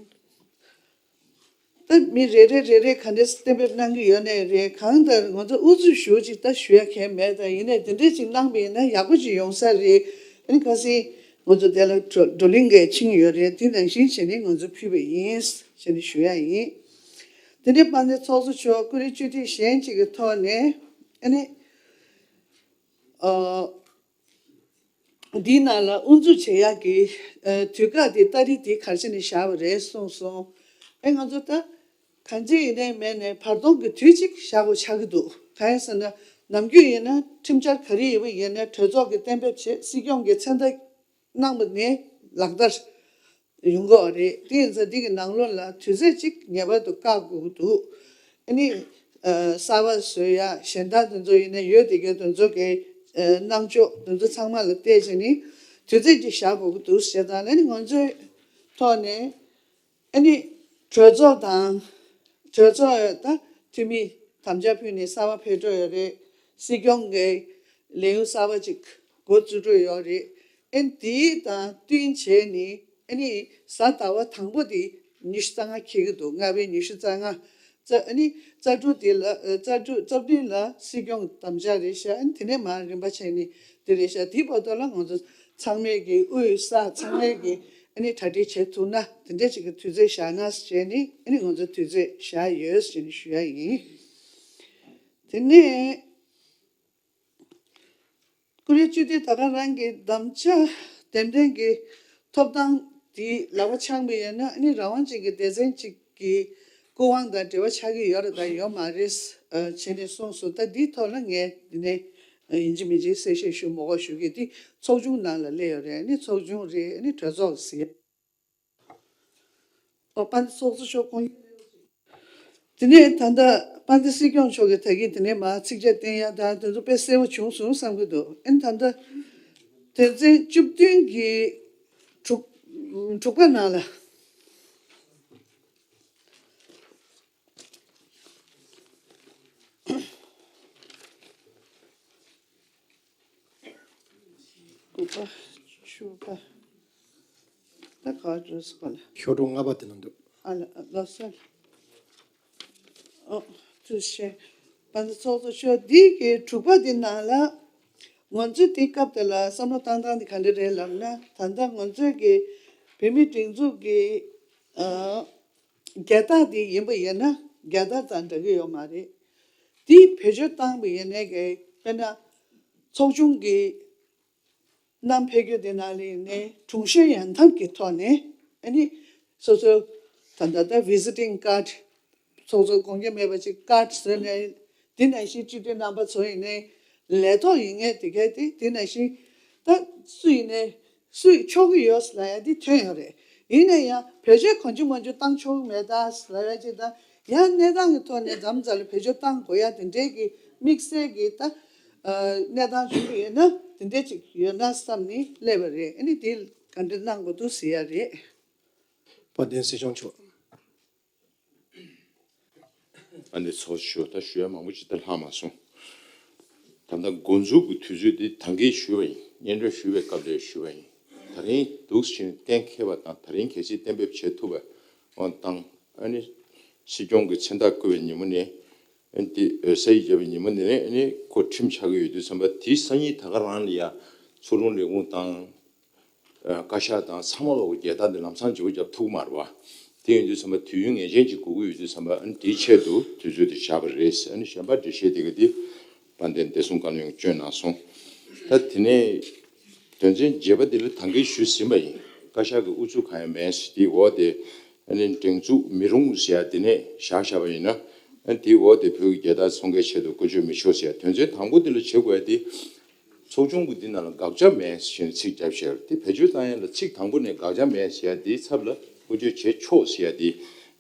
ད་མི་རེ་རེ་རེ་རེ་ག་འདྲས་གཏན་འབེབས་གནང་གི་ཡོད་ནའི་རེད། གང་ལྟར་ང་ཚོ་ཨུ་ཚུགས་ཞུ་ཅིག་ད་ཞུ་ཡ་གང་ཡང་མེད། ད་ཡིན་ནའི་དེ་འདྲས་ཅིག་གནང་བ་ཡིན་ན་ཡག་པོ་ཅིག་ཡོང་ས་རེད། ཨ་ནི་ཁ་སང་ང་ཚོ་དེ་ལ་བགྲོ་བགྲོ་གླེང་གི་ཕྱིན་ཡོད་རེད། དེ་ནང་བཞིན་བྱས་ནས་ང་ཚོ་ཕུལ་བ་ཡིན་ཞེས་ནས་ཞུ་ཡ་ཡིན། དེ་ནས་དཔལ་ལྡན་ཚོགས་གཙོ་མཆོག་སྐུ་རིམ་བཅུ་བདུན་གཞན་གཅིག་གི་ཐོག་ནས་ཨ་ནི་ཨ་འདིའི་ནང་ལ་དབུ་འཛུགས་བྱེད་ཡག་གི་ཨ་དུས་བཀག་དེ་ཏ་རིག་དེ་ག་རེ་བྱས་ནས་བཞག་པ་རེད་གསུངས་སོང་། ཨེ་ང་ཚོ་ད་གང་ཅི་ཡིན་ནའི་མེད་ནའི་བར་སྟོང་གི་དུས་གཅིག་བཞག་དགོས་ཆགས་ཀྱི་འདུག་གང་ཡིན་ཟེར་ན་ནམ་རྒྱུན་ཡིན་ན་ཁྲིམས་འཆར་ག་རེ་ཡིན་པ་ཡིན་ནའི་གྲོས་ཚོགས་ཀྱིས་གཏན་འབེབས་བྱས། སྲིད་སྐྱོང་གིས་མཚན་རྟགས་གནང་བ་ནས་ལག་བསྟར་ཡོང་གི་ཡོད་རེད། དེ་ཡིན་ཙང་འདི་གི་ནང་ལོགས་ལ་དུས་ཚོད་གཅིག་ངེས་པར་དུ་བཀག་དགོས་ཀྱི་འདུག་ཨ་ནི་ཨ་གསར་པ་བཟོ་ཡ་གཞན་དག་དེ་ཚོ་ཡིན་ན་ཡོད་དེ་གའི་དེ་ཚོ་གི་ཨ་གནང་ཕྱོགས་དེ་ཚོ་ཚང་མ་ལ་བལྟས་བྱས་ནས་དུས་ཚོད་གཅིག་བཞག་དགོས་ཀྱི་འདུག་ཟེར་དང་། ཨ་ནི་ང་ཚོའི་ཐོག་ནས་ཨ་ནི་གྲོས་ཚོགས་དང་། གྲོས་ཚོགས་ད་འཐུས་མི་དམ་བཅའ་ཕུལ་ནས་གསར་པ་ཕེབས་འགྲོ་ཡོད་རེད། སྲིད་སྐྱོང་གི་ལས་ཡུན་གསར་པ་ཅིག་འགོ་བཙུགས་འགྲོ་ཡོད་རེད། ཨ་ནི་དེ་དང་བསྟུན་བྱས་ནས་ཨ་ནི་གཟའ་ཟླ་བ་དང་པོ་དེ་ཉི་ཤུ་རྩ་ལྔ་འཁེལ་གྱི་འདུག་ལྔ་པའི་ཉི་ཤུ་རྩ་ལྔ། རྩ་ཨ་ནི་རྩ་དྲུག་དེ་ལ་ཨ་རྩ་དྲུག་རྩ་བདུན་ལ་སྲིད་སྐྱོང་དམ་བཅའ་རེད་ཤག་ཨ་ནི་དེ་ནས་མར་རིམ་པ་བྱས་ནས་དེ་རེད་ཤག་དེའི་བར་དུ་ལ་ང་ཚོ་ཚང་མས་ཀྱི་དབུས་ས་ཚང་མས་ཀྱི་ཨ་ནི་གྲ་སྒྲིག་བྱེད་ཐུབ་ན་དེ་འདྲས་ཅིག་གི་དུས་ཚོད་བཞག་ན་ཟེར་ནས་ཨ་ནི་ང་ཚོ་དུས་ཚོད་བཞག་ཡོད་ཟེར་ནས་ཞུ་ཡ་ཡིན། དེ་ནས་ཀུ་རེ་བཅུ་དེ་ད་ག་རང་གི་དམ་བཅའ་འདེམས་ཐོན་གྱི་ཐོབ་ཐང་དེ་ལག་པ་འཆང་བ་ཡིན་ན་ཨ་ནི་རང་དབང་ཅན་གྱི་སྡེ་ཚན་ཅིག་གི་སྐུ་དབང་དང་འབྲེལ་བ་ཆགས་ཀྱི་ཡོད་རེད་དང་ཡོད་མ་རེད་བྱས་ནས་གསུངས་སོང་། ད་འདིའི་ཐོག་ལ་ངས་འདི་ནས་ཡིན་གཅིག་མིན་གཅིག་གསལ་བཤད་ཞུ་མི་དགོས་ཞུ་གི། འདི་ཚོགས་ཆུང་ནང་ལ་སླེབས་ཡོད་རེད། ཨ་ནི་ཚོགས་ཆུང་རེད། ཨ་ནི་གྲོས་ཚོགས་ཟེར། ཨོ་དཔལ་ལྡན་ཚོགས་གཙོ་མཆོག་དགོངས། དེ་ནས་ད་ལྟ་དཔལ་ལྡན་སྲིད་སྐྱོང་མཆོག་གིས་ད་གིན་དེ་ནས་མར་ཚིགས་བཅད་བསྟན་ཡ་དང་དེ་ཚོ་དཔེ་གསལ་པོ་བྱུང་སོང་བསམ་གྱི་འདུག་ཨ་ནི་ད་ལྟ་དོན་ཚན་བཅུ་བདུན་གྱི་དྲུག་དྲུག་པ་ནང་ལ། དྲུག་པ། བཅུ་པ། ད་ག་བར་འགྲོ་སོང་ལ། ཤོག་གྲངས་ལྔ་པ་དེ་ལ་འདུག་ཨ་ལ་ལོ་སར། ཨོ། ཐུགས་རྗེ་ཆེ། བ་ཚོགས་གཙོ་མཆོག་འདི་གི་དྲུག་པ་འདི་ནང་ལ། ང་ཚོས་དེ་སྐབས་དེ་ལ་བསམ་བློ་བཏང་སྟངས་འདི་ག་འདྲ་རེད་ལབ་ན། ད་ལྟ་ང་ཚོས་ཀྱི་བོད་མི་སྒྲིག་འཛུགས་ཀྱི་ཨ་རྒྱལ་རྟགས་འདི་ཡིན་པ་ཡིན་ན་རྒྱལ་དར་དང་འདྲ་གི་ཡོད་མ་རེད། དེ་བེད་སྤྱོད་བཏང་པ་ཡིན་ནའི་གི་དཔེར་ན་ཚོགས་ཆུང་གི་ནང་ཕེབས་རྒྱུ་དེ་ནང་ལ་ཡིན་ནའི་དྲུང་གཞོན་ཡོང་ཐབས་ཀྱི་ཐོག་ནས་ཨ་ནི་སོ་སོའི་ད་ལྟ་ད་visiting card། ཚོགས་གཙོ་དགོངས་འགལ་མེད་པ་ཅིག་ཀར་ཟེར་ནས། དེ་ནང་བཞིན་སྤྱི་འཐུས་རྣམ་པ་ཚོ་ཡིན་ནའི་ལས་ཐོག་ཡིན་ངེས་དེ་གས་དེ་དེ་ནང་བཞིན་ད་སུ་ཡིན་ནའི་སུས་ཆོག་གི་ཡོད་ལབ་ཡ་དེ་ཐོན་ཡོད་རེད། ཡིན་ན་ཡང་བེད་སྤྱོད་གང་བྱུང་མང་བྱུང་བཏང་ཆོག་གི་མེད་ད་ལབ་ཡ་ཅིག་དང་། ཡང་གནས་སྟངས་ཀྱི་ཐོག་ནས་མཚམས་མཚམས་ལ་བེད་སྤྱོད་བཏང་དགོས་ཡ་དེ་འདྲའི་གི་དམིགས་བསལ་གྱི་ད་གནས་སྟངས་བྱུང་གི་ཡོད་ན་དེ་འདྲའི་ཅིག་ཡོད་ན་བསམ་ནས་སླེབས་པ་རེད། ཨ་ནི་དེ་ག་འདྲ་གནང་དགོས་འདུག་ཟེར་ཡ་རེད། དཔལ་ལྡན་སྲིད་སྐྱོང་མཆོག་ཨ་ནི་ཚོགས་ཞུ་ད་ཞུ་ཡ་མང་པོ་ཅིག་ད་ལྷག་མ་སོང་། ད་ལྟ་འགོ་འཛུགས་ཀྱི་དུས་ཚོད་འདི་ད་གིན་ཞུས་པ་ཡིན། སྙན་སྒྲོན་ཞུས་པའི་སྐབས་ལ་ཞུས་པ་ཡིན། ད་རིང་འདུག་ཕྱིན་གཏན་འཁེལ་བ་དང་ད་རིང་གལ་སྲིད་གཏན་འབེབས་བྱེད་ཐུབ་པ་འོང་དང་། ཨ་ནི་སྲིད་སྐྱོང་གི་མཚན་རྟགས་བསྐུ་བའི་ཉིན་མོ་ནས་ཨ་ནི་འདི་འོད་གསལ་བརྒྱབ་པའི་ཉིན་མོ་ནས་ཨ་ནི་ཁོ་ཁྲིམས་ཆགས་ཀྱི་ཡོད་དུས་ཙམ་པ་དེའི་སང་ཉིན་ད་ག་རང་ལ་ཡ་ཚུགས་རུང་ལས་ཁུངས་དང་། བཀའ་ཤག་དང་ཚང་མ་ལོག་གི་རྒྱལ་དར་འདི་ལམ་སང་བརྗེ་པོ་རྒྱབ་ཐུབ་ཀྱི་མ་རེད་བ། དེ་ཡིན་དུས་ཙམ་པ་དུས་ཡུན་ངེས་ཅན་ཅིག་དགོས་ཀྱི་ཡོད་དུས་ཙམ་པ་ཨ་ནི་དེའི་ཆེད་དུ་དུས་ཚོད་དེ་བཞག་པ་རེད། ཨ་ནི་གཞན་པ་འགྲེལ་བཤད་དེ་ག་དེ་དཔལ་ལྡན་བདེ་སྲུང་བཀའ་བློན་གྱིས་བསྐྱོན་གནང་སོང་། ད་དེ་ནས་དོན་ཚན་བརྒྱད་པ་དེ་ལ་ད་གིན་ཞུས་ཟིན་པ་ཡིན། བཀའ་ཤག་གི་ཨུ་ཚུགས་གང་ཡང་མེད་ཟེར། དེའི་འོག་དེ་ཨ་ནི་སྒྲིག་འཛུགས་མི་རུང་ཟེར་ཡ་དེ་ནས་བཞག་བཞག་པ་ཡིན་ན། ཨ་ནི་དེའི་འོག་དེ་བོད་ཀྱི་རྒྱལ་དར་ཚོང་སྐད་ཆེད་དུ་བཀོལ་སྤྱོད་མི་ཆོག་ཟེར་ཡ་དོན་ཚན་དང་པོ་དེ་ལ་བྱེད་དགོས་ཡ་དེ། ཚོགས་ཆུང་གི་འདི་ནང་ལ་དགག་བྱ་མེད་ཟེར་ནས་ཚིག་བརྒྱབ་བཞག་ཡོད་རེད། དེ་བེད་སྤྱོད་བཏང་ཡ་ལ་ཚིག་དང་པོ་ནས་དགག་བྱ་མེད་ཟེར་ཡ་དེའི་ཚབ་ལ་བཀོལ་སྤྱོད་བྱེད་ཆོག་ཟེར་ཡ་དེ།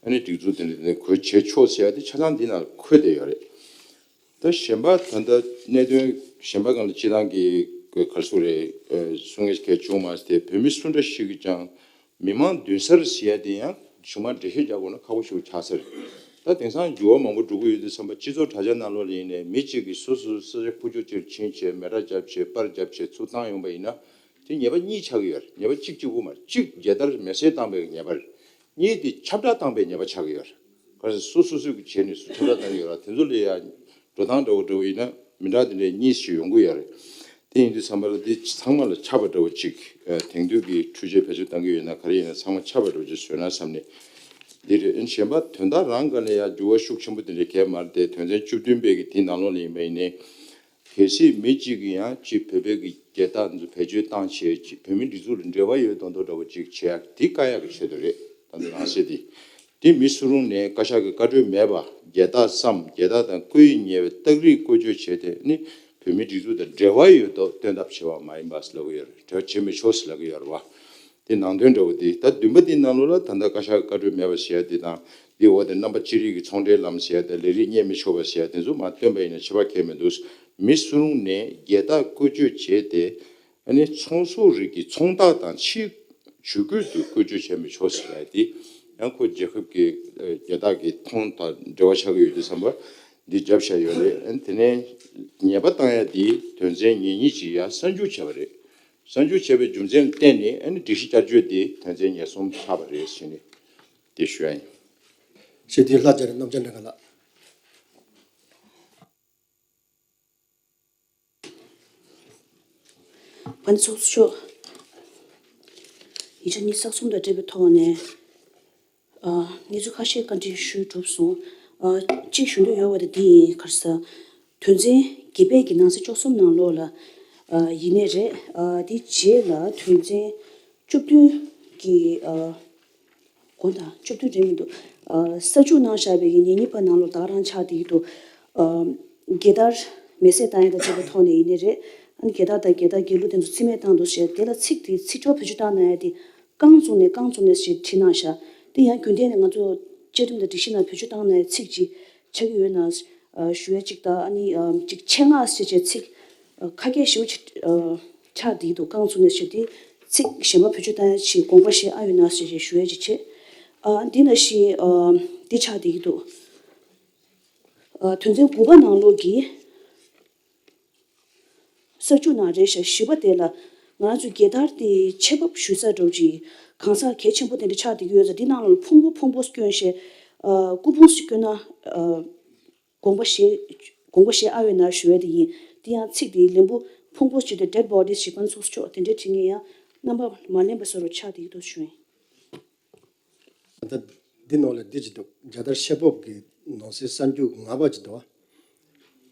ཨ་ནི་སྒྲིག་འཛུགས་དེ་འདྲ་དེ་ནས་བཀོལ་བྱེད་ཆོག་ཟེར་ཡ་དེ་ཆ་ཚང་འདི་ནང་ལ་འཁོད་བསྡད་ཡོད་རེད། ད་གཞན་པ་ད་ལྟ་གནད་དོན་གཞན་པ་སྒང་ལ་སྤྱི་བཏང་གི་ག་རེ་ཟེར་དགོས་རེད། གསུང་ཡ་གལ་བྱུང་མ་སྟེ་བོད་མི་སུ་འདྲ་ཞིག་གིས་ཀྱང་མི་མང་མདུན་སར་ཟེར་ཡ་དེ་ཡང་གཞུག་མ་འགྲེལ་བཤད་རྒྱག་དགོས་ན་ཁག་པོ་ཞིག་ཆགས་ས་རེད། ད་དེང་སང་འགྱུར་བ་མང་པོ་འགྲོ་གི་ཡོད་དུས་ཙམ་པ་སྤྱི་ཚོགས་དྲ་རྒྱ་ནང་ལོགས་ལ་ཡིན་ནའི་མི་གཅིག་གིས་སོ་སོའི་ས་ཆ་ཁུ་བྱུག་ཅིག་བྱིན་བྱས་མེ་སྲེག་བརྒྱབ་བྱས་པར་བརྒྱབ་བྱས་ཚུར་བཏང་ཡོང་པ་ཡིན་ན་དེ་ཉེས་པ་གཉིས་ཆགས་ཀྱི་ཡོད་རེད། ཉེས་པ་གཅིག་གཅིག་པུ་མ་རེད། གཅིག་རྒྱལ་དར་མེ་སྲེག་བཏང་པའི་ཉེས་པ་རེད། གཉིས་དེ་ཁྱབ་བསྒྲགས་བཏང་པའི་ཉེས་པ་ཆགས་ཀྱི་ཡོད་རེད། ག་རེ་ཟེར་སོ་སོ་སོས་ཀྱི་བྱས་ནས་སུ་ཁྱབ་བསྒྲགས་བཏང་གི་ཡོད་རེད། དེ་ཚོ་ལ་ཡ་འགྲོ་སྟངས་འདྲ་བོ་འདྲ་བོ་ཡིན་ན་མི་འདྲ་དེ་འདྲའི་གཉིས་ཤིག་ཡོང་གི་ཡོད་རེད། དེ་ཡིན་དུས་ཙམ་པ་ལ་འདི་ཚང་མ་ལ་ཁྱབ་པ་འདྲ་བོ་ཅིག་ཨ་དེང་དུས་ཀྱི་འཕྲུལ་ཆས་བེད་སྤྱོད་བཏང་གི་ཡོད་ན་ག་རེ་ཡིན་ན་ཚང་མ་ཁྱབ་པ་འདྲ་བོ་ཅིག་བཟོས་ན་བསམ་ནས་འདི་རེད། ཨ་ནི་གཞན་པ་དོན་དག་རང་སྒང་ལ་ཡང་འགྱུར་བ་ཤུགས་ཆེན་པོ་དེ་འདྲ་གས་མ་རེད་དེ། དོན་ཚན་བཅུ་བདུན་པའི་གི་དེའི་ནང་ལོགས་ལ་ཡིན་པ་ཡིན་ནའི་གལ་སྲིད་མི་གཅིག་གིས་ཡང་ཅིག་བོད་པའི་གི་རྒྱལ་རྟགས་འདི་ཚོ་བེད་སྤྱོད་བཏང་བྱས་ཅིག་བོད་མི་སྒྲིག་འཛུགས་ལ་འབྲེལ་བ་ཡོད་མདོག་མདོག་འདྲ་བོ་ཅིག་བྱེད་ཡག་འདི་བཀག་ཡག་གི་ཆེད་དུ་རེད། ད་ལྟ་ནང་གསེས་འདི། དེ་མི་སུ་རུང་ནས་བཀའ་ཤག་གི་བཀའ་འཁྲོལ་མེད་པ་རྒྱལ་རྟགས་སམ་རྒྱལ་རྟགས་དང་སྐུའི་ཉེ་བའི་རྟགས་རིས་བཀོལ་སྤྱོད་བྱས་ཏེ་ནི་བོད་མིའི་སྒྲིག་འཛུགས་དང་འབྲེལ་བ་ཡོད་མདོག་སྟོན་ཐབས་བྱས་པ་མ་ཡིན་པ་ལབ་ཀྱི་ཡོད་རེད། འབྲེལ་བ་བྱེད་མི་ཆོག་ཟེར་ལབ་ཀྱི་ཡོད་རེད་བ། དེ་ནང་དོན་འདྲ་བོ་དེ་ད་བདུན་པ་དེའི་ནང་ལོགས་ལ་ད་ལྟ་བཀའ་ཤག་གི་བཀའ་འཁྲོལ་མེད་པ་ཟེར་ཡ་དེ་དང་། དེའི་འོག་དེ་རྣམ་པ་སྤྱི་རིགས་ཀྱི་ཚོང་འབྲེལ་ལམ་ཟེར་ཡ་དེ་ལས་རིགས་གཉེར་མི་ཆོག་པ་ཟེར་ཡ་དེ་ཚོ་མར་བཏོན་པ་ཡིན་ན་ཁྱད་པར་གང་ཡང་མི་འདུག་མི་སུ་རུང་ནས་རྒྱལ་རྟགས་བཀོལ་སྤྱོད་བྱས་ཏེ། ཨ་ནི་ཚོང་ཟོག་རིགས་ཀྱི་ཚོང་རྟགས་དང་ཕྱིའི་ཇུས་འགོད་དུ་བཀོལ་སྤྱོད་བྱས་མི་ཆོག་ཟེར་ཡ་དེ་ཡང་ཁོ་རྒྱལ་ཁབ་ཀྱི་ཨ་རྒྱལ་རྟགས་ཀྱི་མཐོང་དང་འབྲེལ་བ་ཆགས་ཀྱི་ཡོད་དུས་ཙམ་པ་འདི་བརྒྱབ་བཞག་ཡོད་རེད། ཨ་ནི་དེ་ནས་ཉེས་པ་བཏང་ཡ་དེ་དོན་ཚན་ཉེར་གཉིས་ཀྱིས་ཡང་གསར་འཇུག་བྱས་པ་རེད། གསར་འཇུག་བྱས་པའི་རྒྱུ་མཚན་ལ་བརྟེན་ནས་ཨ་ནི་སྒྲིག་གཞི་བསྐྱར་བཅོས་དེ་དོན་ཚན་ཉེར་གསུམ་ཆགས་པ་རེད་ཟེར་ནས་དེ་ཞུ་ཡ་ཡིན། ཞེས་དེའི་ལྷག་བཅར་རྣམ་བཅར་འདྲ་ག་ལ། ཕན་ཚོགས་ཤོག་ཉིས་སྟོང་ཉི་ཤུ་རྩ་གསུམ་དང་འབྲེལ་བའི་ཐོག་ནས། ཨ། གནས་ཚུལ་ཁ་ཤས་བཀའ་འདྲི་ཞུས་གྲུབ་སོང་། ཨ། གཅིག་ཞུ་འདོད་ཡོད་པ་དེ་འདི་ཡིན། ག་རེ་ཟེར། དོན་ཚན་བརྒྱད་པའི་གི་ནང་གསེས་བཅུ་གསུམ་ནང་ལོགས་ལ། ཨ། ཡིན་ནའི་རེད། ཨ། དེ་རྗེས་ལ་དོན་ཚན་བཅུ་བདུན་གྱི། ཨ། དགོངས་དག་བཅུ་བདུན་རེད་མི་འདུག་ཨ། གསར་འཇུག་གནང་བཞག་པའི་ཉེར་གཉིས་པ་ནང་ལོགས་ད་ག་རང་ཆགས་བསྡད་ཀྱི་འདུག་ཨ། རྒྱལ་དར་མེ་བསྲེགས་བཏང་ཡ་དང་འབྲེལ་བའི་ཐོག་ནས་ཡིན་ནའི་རེད། ཨ་ནི་རྒྱལ་དར་དང་རྒྱལ་དར་རྒྱལ་གླུ་དེ་ཚོ་རྩིས་མེད་བཏང་འདུག་ཟེར། དེ་ལ་ཚིག་དེ་ཚིག་སྦྱོར་བེད་སྤྱོད་བཏང་གནང་ཡ་དེ་རྐང་བཙུགས་ནས་རྐང་བཙུགས་ནས་ཞེས་བྲིས་གནང་བཞག་དེ་ཡང་རྒྱུན་ལྡན་ནས་ང་ཚོ་བཅའ་ཁྲིམས་དང་སྒྲིག་གཞི་ནང་བེད་སྤྱོད་བཏང་གནང་ཡ་ཚིག་ཅིག་ཆགས་ཀྱི་ཡོད་ན། ཨ། ཞུ་ཡ་ཅིག་དང་། ཨ་ནི། ཨ། ཅིག་ཆེད་མངགས་ཟེར་བྱས་ཚིག་ཨ། ཁ་སྐད་ཞེ་པོ་ཅིག་ཨ། ཆགས་བསྡད་འདུག་རྐང་བཙུགས་ནས་ཞེས་དེ་ཚིག་གཞན་པ་བེད་སྤྱོད་བཏང་ཡ་ཅིག་དགོངས་པ་བཞེས་ཨ་ཡོད་ན་ཟེར་བྱས་ཞུ་ཡ་ཅིག་བྱས། ཨ། འདི་ནང་བཞིན། ཨ། འདི་ཆགས་བསྡད་ཀྱི་འདུག་ཨ། དོན་ཚན་དགུ་པ་ནང་ལོགས་ཀྱི་གསར་འཇུག་ནང་རེད་ཤག་བཞི་པ་དེ་ལ། ང་རང་ཚོའི་རྒྱལ་དར་དེ་ཆེད་ཕབ་ཞུ་ས་འདྲ་བོ་ཅིག་གང་ཟག་གལ་ཆེན་པོ་དེ་འདྲ་ཆགས་བསྡད་ཀྱི་ཡོད་ཙང་། འདི་ནང་ལ་ཕུང་པོ་ཕུང་པོ་སྐྱོན་བྱས། ཨ། སྐུ་ཕུང་ཞིག་བསྐྱོན་ན། ཨ། དགོངས་པ་བཞེས། དགོངས་པ་བཞེས་ཨ་ཡོད་ན་ཞུ་ཡ་དེ་ཡིན། དེ་ཡང་ཚིག་དེ་ལན་བུ་ཕུང་པོ་ཞིག་དེ་dead bodies ཞིག་པན་ཚོགས་ཆོག་དེ་འདྲའི་བྲིས་ངེས་ཡང་རྣམ་པ་མ་ལེན་པ་བཟོ་འདྲ་ཆགས་བསྡད་ཀྱི་འདུག་ཞུ་ཡིན། ད་འདི་ནང་ལ་འདི་ཅིག་འདུག་རྒྱལ་དར་ཆེད་ཕབ་ཀྱི་ནང་གསེས་གསར་འཇུག་ལྔ་པ་ཅིག་འདུག་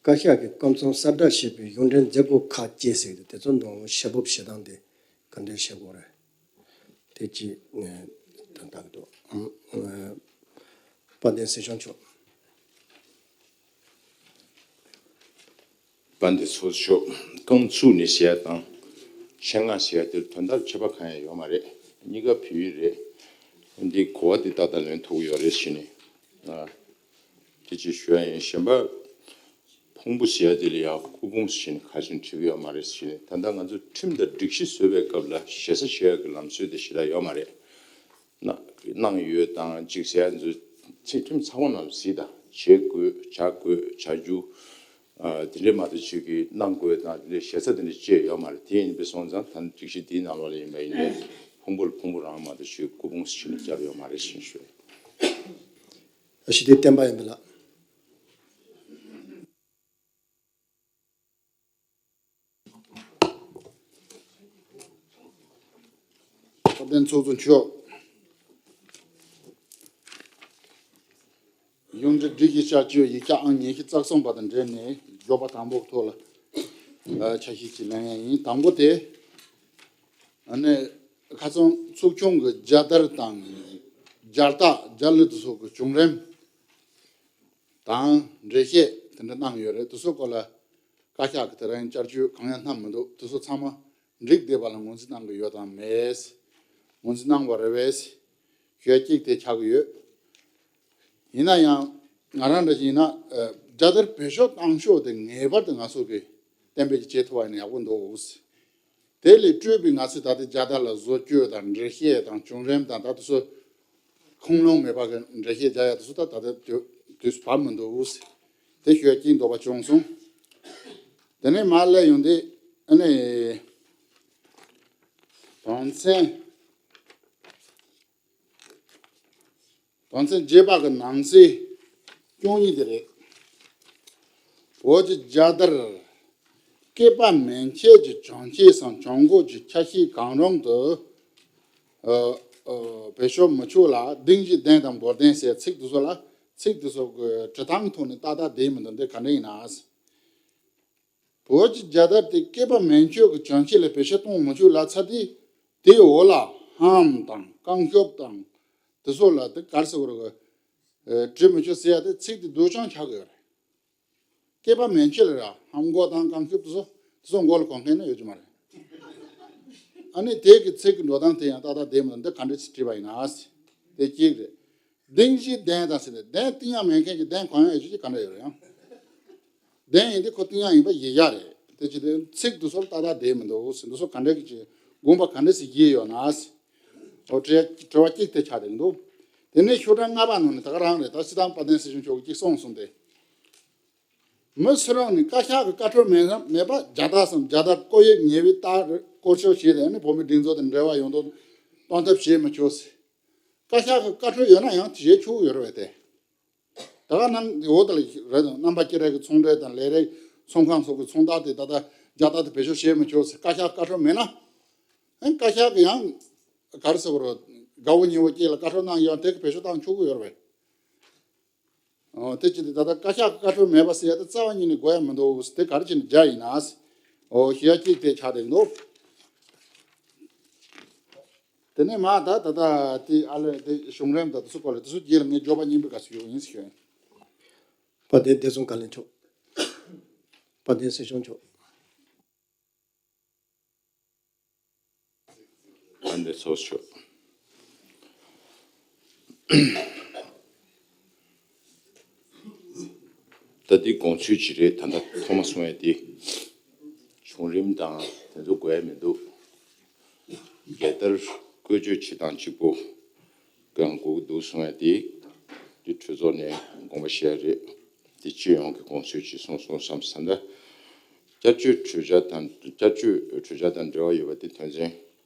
བཀའ་ཤག་གིས་སྐབས་མཚམས་གསལ་བསྒྲགས་བྱས་པའི་གཞུང་འབྲེལ་མཛད་སྒོ་ཁག་བཅས་ཟེར་གྱི་འདུག་དེ་ཚོ་ནང་ཆེད་ཕབ་བྱེད་སྟངས་དེ་ག་འདྲ་བྱེད་དགོས་རེད། དེ་གཅིག་ངས་དོན་དག་འདུག་དཔལ་ལྡན་སྲིད་སྐྱོང་མཆོག་དཔལ་ལྡན་ཚོགས་གཙོ་མཆོག་རྐང་བཙུགས་ནས་ཟེར་ཡ་དང་། ཆེད་མངགས་ཟེར་ཡ་དེར་དོན་དག་ཁྱད་པར་གང་ཡང་ཡོད་མ་རེད། གཉིས་ཀ་བོད་ཡིག་རེད། འདི་གོ་བ་འདི་ཏག་ཏག་ལེན་ཐུབ་ཀྱི་ཡོད་རེད་ཟེར་ནས། ཨ། དེ་ཅིག་ཞུ་ཡ་ཡིན། གཞན་པ། ཕུང་པོ་ཟེར་ཡ་དེ་ལ་ཡང་སྐུ་ཕུང་ཟེར་ནས་ཁ་ཤས་བྲིས་ཀྱི་ཡོད་མ་རེད་ཟེར་ནས། ད་ལྟ་ང་ཚོ་ཁྲིམས་དང་སྒྲིག་གཞི་བཟོ་བའི་སྐབས་ལ་ཞེ་ས་ཞུ་ཡ་གི་ལམ་སྲོལ་དེ་ཞེ་དྲག་ཡོད་མ་རེད། གནང་གནང་ཡོད་དང་ཅིག་ཟེར་ཡ་ཚོ་ཚིག་ཁྲིམས་ཚང་མ་ནང་གཟིགས་དང་། བྱེད་དགོས། བྱ་དགོས། བྱ་རྒྱུ། ཨ། དེ་འདྲའི་མ་གཏོགས་ཅིག་གིས་གནང་དགོས་དང་དེ་འདྲའི་ཞེ་ས་དེ་འདྲ་ཅིག་ཡོད་མ་རེད། དེ་ཡིན་པ་སོང་ཙང་ད་སྒྲིག་གཞི་དེའི་ནང་ལོགས་ལ་ཡིན་པ་ཡིན་ནའི་ཕུང་པོ་ལ་ཕུང་པོ་རང་མ་གཏོགས་ཅིག་སྐུ་ཕུང་ཟེར་ནས་བརྒྱབ་ཡོད་མ་རེད་ཟེར་ནས་ཞུ། ཞི་བདེ་བསྟན་པ་ཡིན་པ་ལགས། དཔལ་ལྡན་ཚོགས་གཙོ་མཆོག་གཞུང་འབྲེལ་སྒྲིག་གཞི་བསྐྱར་བཅོས་ཡིག་ཆ་ཨང་ཉི་ཤུ་རྩ་གསུམ་པ་དང་འབྲེལ་ནས་མགྱོགས་པ་དང་པོ་ཐོག་ལ་ཨ་ཆ་ཤས་ཅིག་ལེན་ཡ་ཡིན། དང་པོ་དེ་ཨ་ནི་ཁ་སང་ཚོགས་ཆུང་གི་རྒྱལ་དར་དང་རྒྱལ་རྟགས་རྒྱལ་གླུ་དེ་ཚོ་གི་བྱུང་རིམ་དང་འགྲེལ་བཤད་དེ་འདྲ་གནང་ཡོད་རེད། དེ་ཚོ་སྐོར་ལ་བཀའ་ཤག་གི་དེ་རིང་བསྐྱར་བཅོས་གང་ཡང་བསྣམས་མི་འདུག་དེ་ཚོ་ཚང་མ་འགྲིག་བསྡད་པ་ལ་ངོས་འཛིན་གནང་གི་ཡོད་དམ་མེད། ངོས་འཛིན་གནང་བ་རེད་པས་ཞུ་ཡ་གཅིག་དེ་ཆགས་ཀྱི་ཡོད། ཡིན་ན་ཡང་ང་རང་འདྲ་ཞིག་ཡིན་ན། ཨ། རྒྱལ་དར་བེད་སྤྱོད་བཏང་ཕྱོགས་དེ་ངེས་པར་དུ་ང་ཚོ་གིས་གཏན་འབེབས་ཅིག་བྱེད་ཐུབ་པ་ཡིན་ན་ཡག་པོ་འདུག་དེ་ལས་སྤྲོས་པའི་ང་ཚོས་ད་ལྟ་རྒྱལ་དར་ལ་བཟོ་བཅོས་དང་འགྲེལ་བཤད་དང་བྱུང་རིམ་དང་ད་དེ་ཚོ་ཁུངས་ལུང་མེད་པ་གི་འགྲེལ་བཤད་རྒྱག་ཡ་དེ་ཚོ་ད་ད་ལྟ་དུས་དུས་སུ་བབ་མི་འདུག་དེ་ཞུ་ཡ་གཅིག་འདོད་པ་བྱུང་སོང་། དེ་ནས་མར་སླེབས་ཡོང་དུས་ཨ་ནི་དོན་ཚན། དོན་ཚན་བརྒྱད་པ་གི་ནང་གསེས་བཅུ་གཉིས་དེ་རེད། བོད་ཀྱི་རྒྱལ་དར་བསྐལ་པ་མན་ཆད་ཀྱི་བྱུང་རྐྱེན་སམ་བྱུང་འགོ་གི་ཆ་ཤས་གང་རུང་དུ་ཨ་ཨ་བེད་སྤྱོད་མི་ཆོག་ལ། སྡིངས་ཀྱི་གདན་དང་འབོལ་གདན་ཟེར་ཚིག་དེ་ཚོ་ལ་ཚིག་དེ་ཚོ་གི་འབྲི་སྟངས་ཐོག་ནས་ཏག་ཏག་བསྡད་མི་འདུག་འདི་ག་འདྲ་ཡིན་ན། བོད་ཀྱི་རྒྱལ་དར་དེ་བསྐལ་པ་མན་ཆད་ཀྱི་བྱུང་རྐྱེན་ལ་བེད་སྤྱོད་གཏོང་མི་ཆོག་ལབ་ཚར་དུས། དེའི་འོག་ལ་ལྷམ་དང་རྐང་ཤུབས་དང་དེ་ཚོ་ལ་དེ་ག་རེ་ཟེར་དགོས་རེད། ཨ། བྲི་མི་ཆོག་ཟེར་ཡ་དེ་ཚིག་དེ་སྡུག་ཅག་ཆགས་ཀྱི་ཡོད་རེད། བསྐལ་པ་མན་ཆད་ལ་ར་ལྷམ་གོག་དང་རྐང་ཤུབས་དེ་ཚོ་དེ་ཚོ་མགོ་ལ་གོན་མཁན་ནི་ཡོད་ཀྱི་མ་རེད། ཨ་ནི་དེ་གི་ཚིག་གི་འགྲོ་སྟངས་དེ་ཡང་ཏག་ཏག་བསྡད་མི་འདུག་འདི་ག་འདྲ་ཞིག་བྲིས་པ་ཡིན་ན། དེ་གཅིག་རེད། སྡིངས་ཀྱི་གདན་དང་ཟེར་ནས་གདན་བཏིང་ཡ་མེད་མཁན་གྱི་གདན་གོན་ཡ་ཡོད་ཀྱི་ག་འདྲ་ཡོད་རེད་ཡང་། གདན་ཡིན་དུས་ཁོ་བཏིང་ཡ་ཡིན་པ་ཡིན་ཡ་རེད། དེ་ཅི་སྟེ་ཚིག་དེ་ཚོ་ཏག་ཏག་བསྡད་མི་འདུག་ཟེར། འདི་ཚོ་ག་འདྲ་གི་ཅིག་དགོངས་པ་ག་འདྲ་ཞིག་བཞེས་ཡོད་ན་ཟེར། འོ་དྲི་དྲི་བ་གཅིག་དེ་ཆགས་བསྡད་འདུག་དེ་ནས་ཤོག་གྲངས་ལྔ་པ་ནང་ནས་ད་ག་རང་རེད། ད་སྤྱིར་བཏང་དཔལ་ལྡན་སྲིད་སྐྱོང་མཆོག་གིས་གཅིག་གསུངས་སོང་སྟེ། མི་སུ་རང་ནས་བཀའ་ཤག་གི་བཀའ་འཁྲོལ་མེད་ན་མེད་པ་རྒྱལ་དར་སམ་རྒྱལ་དར་བཀོལ་ཡས་ཉེས་པའི་རྟགས་བཀོལ་སྤྱོད་བྱས་ཏེ་ནི་བོད་མི་སྒྲིག་འཛུགས་དང་འབྲེལ་བ་ཡོང་དུ་གཏོང་ཐབས་བྱེད་མི་ཆོག་ཟེར། བཀའ་ཤག་གི་བཀའ་འཁྲོལ་ཡོད་ན་ཡང་དེ་བྱེད་ཆོག་གི་ཡོད་རེད་པས་ཏེ། ད་ག་ནང་འོག་དེ་ལ་རེད་དང་། རྣམ་པ་སྐྱེ་རེས་ཀྱི་ཚོང་འབྲེལ་དང་ལས་རིགས་ཚོང་ཁང་སོགས་ཀྱི་ཚོང་རྟགས་དེ་ད་ལྟ་རྒྱལ་དར་དེ་བེད་སྤྱོད་བྱེད་མི་ཆོག་ཟེར་བཀའ་ཤག་བཀའ་འཁྲོལ་མེད་ན། ཨ་ནི་བཀའ་ཤག་གི་ཡང་ག་རེ་ཟེར་དགོས་རེད། དགའ་བོ་ཉེ་བོ་སྐྱེས་ལ་བཀའ་འཁྲོལ་གནང་ཡོང་དེ་གི་བེད་སྤྱོད་བཏང་ཆོག་གི་ཡོད་རེད་པས། ཨོ། དེ་ཅི་སྟེ་ད་ལྟ་བཀའ་ཤག་གི་བཀའ་འཁྲོལ་མེད་པ་ཟེར་ཡ་དེ་རྩ་བ་ཉིད་ནས་དགོས་ཡ་མི་འདུག་དེ་ག་རེ་བྱས་ནས་རྒྱག་ཡིན་ན། ཨོ། ཞུ་ཡ་གཅིག་དེ་ཆགས་བསྡད་འདུག་དེ་ནས་མ་ད་ད་ལྟ་དེ་ཨ་ལས་དེ་བྱུང་རིམ་དང་དེ་ཚོ་སྐོར་ལ་དེ་ཚོ་རྗེས་ལ་ངས་མགྱོགས་པ་སྙིང་པོ་ག་ཚོད་ཡོད་ཡིན་ཟེར་ཞུ་ཡིན། དཔལ་ལྡན་བདེ་སྲུང་བཀའ་བློན་མཆོག་དཔལ་ལྡན་སྲིད་སྐྱོང་མཆོག་དཔལ་ལྡན་ཚོགས་གཙོ། ད་འདི་དགོངས་ཚུལ་ཅིག་རེད། ད་ལྟ་ཐོག་མ་གསུངས་ཡ་དེ་བྱུང་རིམ་དང་དེ་ཚོ་དགོས་ཡ་མི་འདུག་རྒྱལ་དར་བཀོལ་སྤྱོད་བྱེད་སྟངས་གཅིག་པོ་གང་དགོས་འདུག་གསུངས་ཡ་དེ་འདི་གྲོས་ཚོགས་ནས་དགོངས་པ་བཞེས་ཡ་རེད། དེ་སྤྱི་ཡོངས་ཀྱི་དགོངས་ཚུལ་ཅིག་གསུངས་སོང་བསམ་ས་འདྲ། བསྐྱར་བཅོས་གྲོས་འཆར་དང་བསྐྱར་བཅོས་གྲོས་འཆར་དང་འབྲེལ་བ་ཡོད་པ་དེ་དོན་ཚན་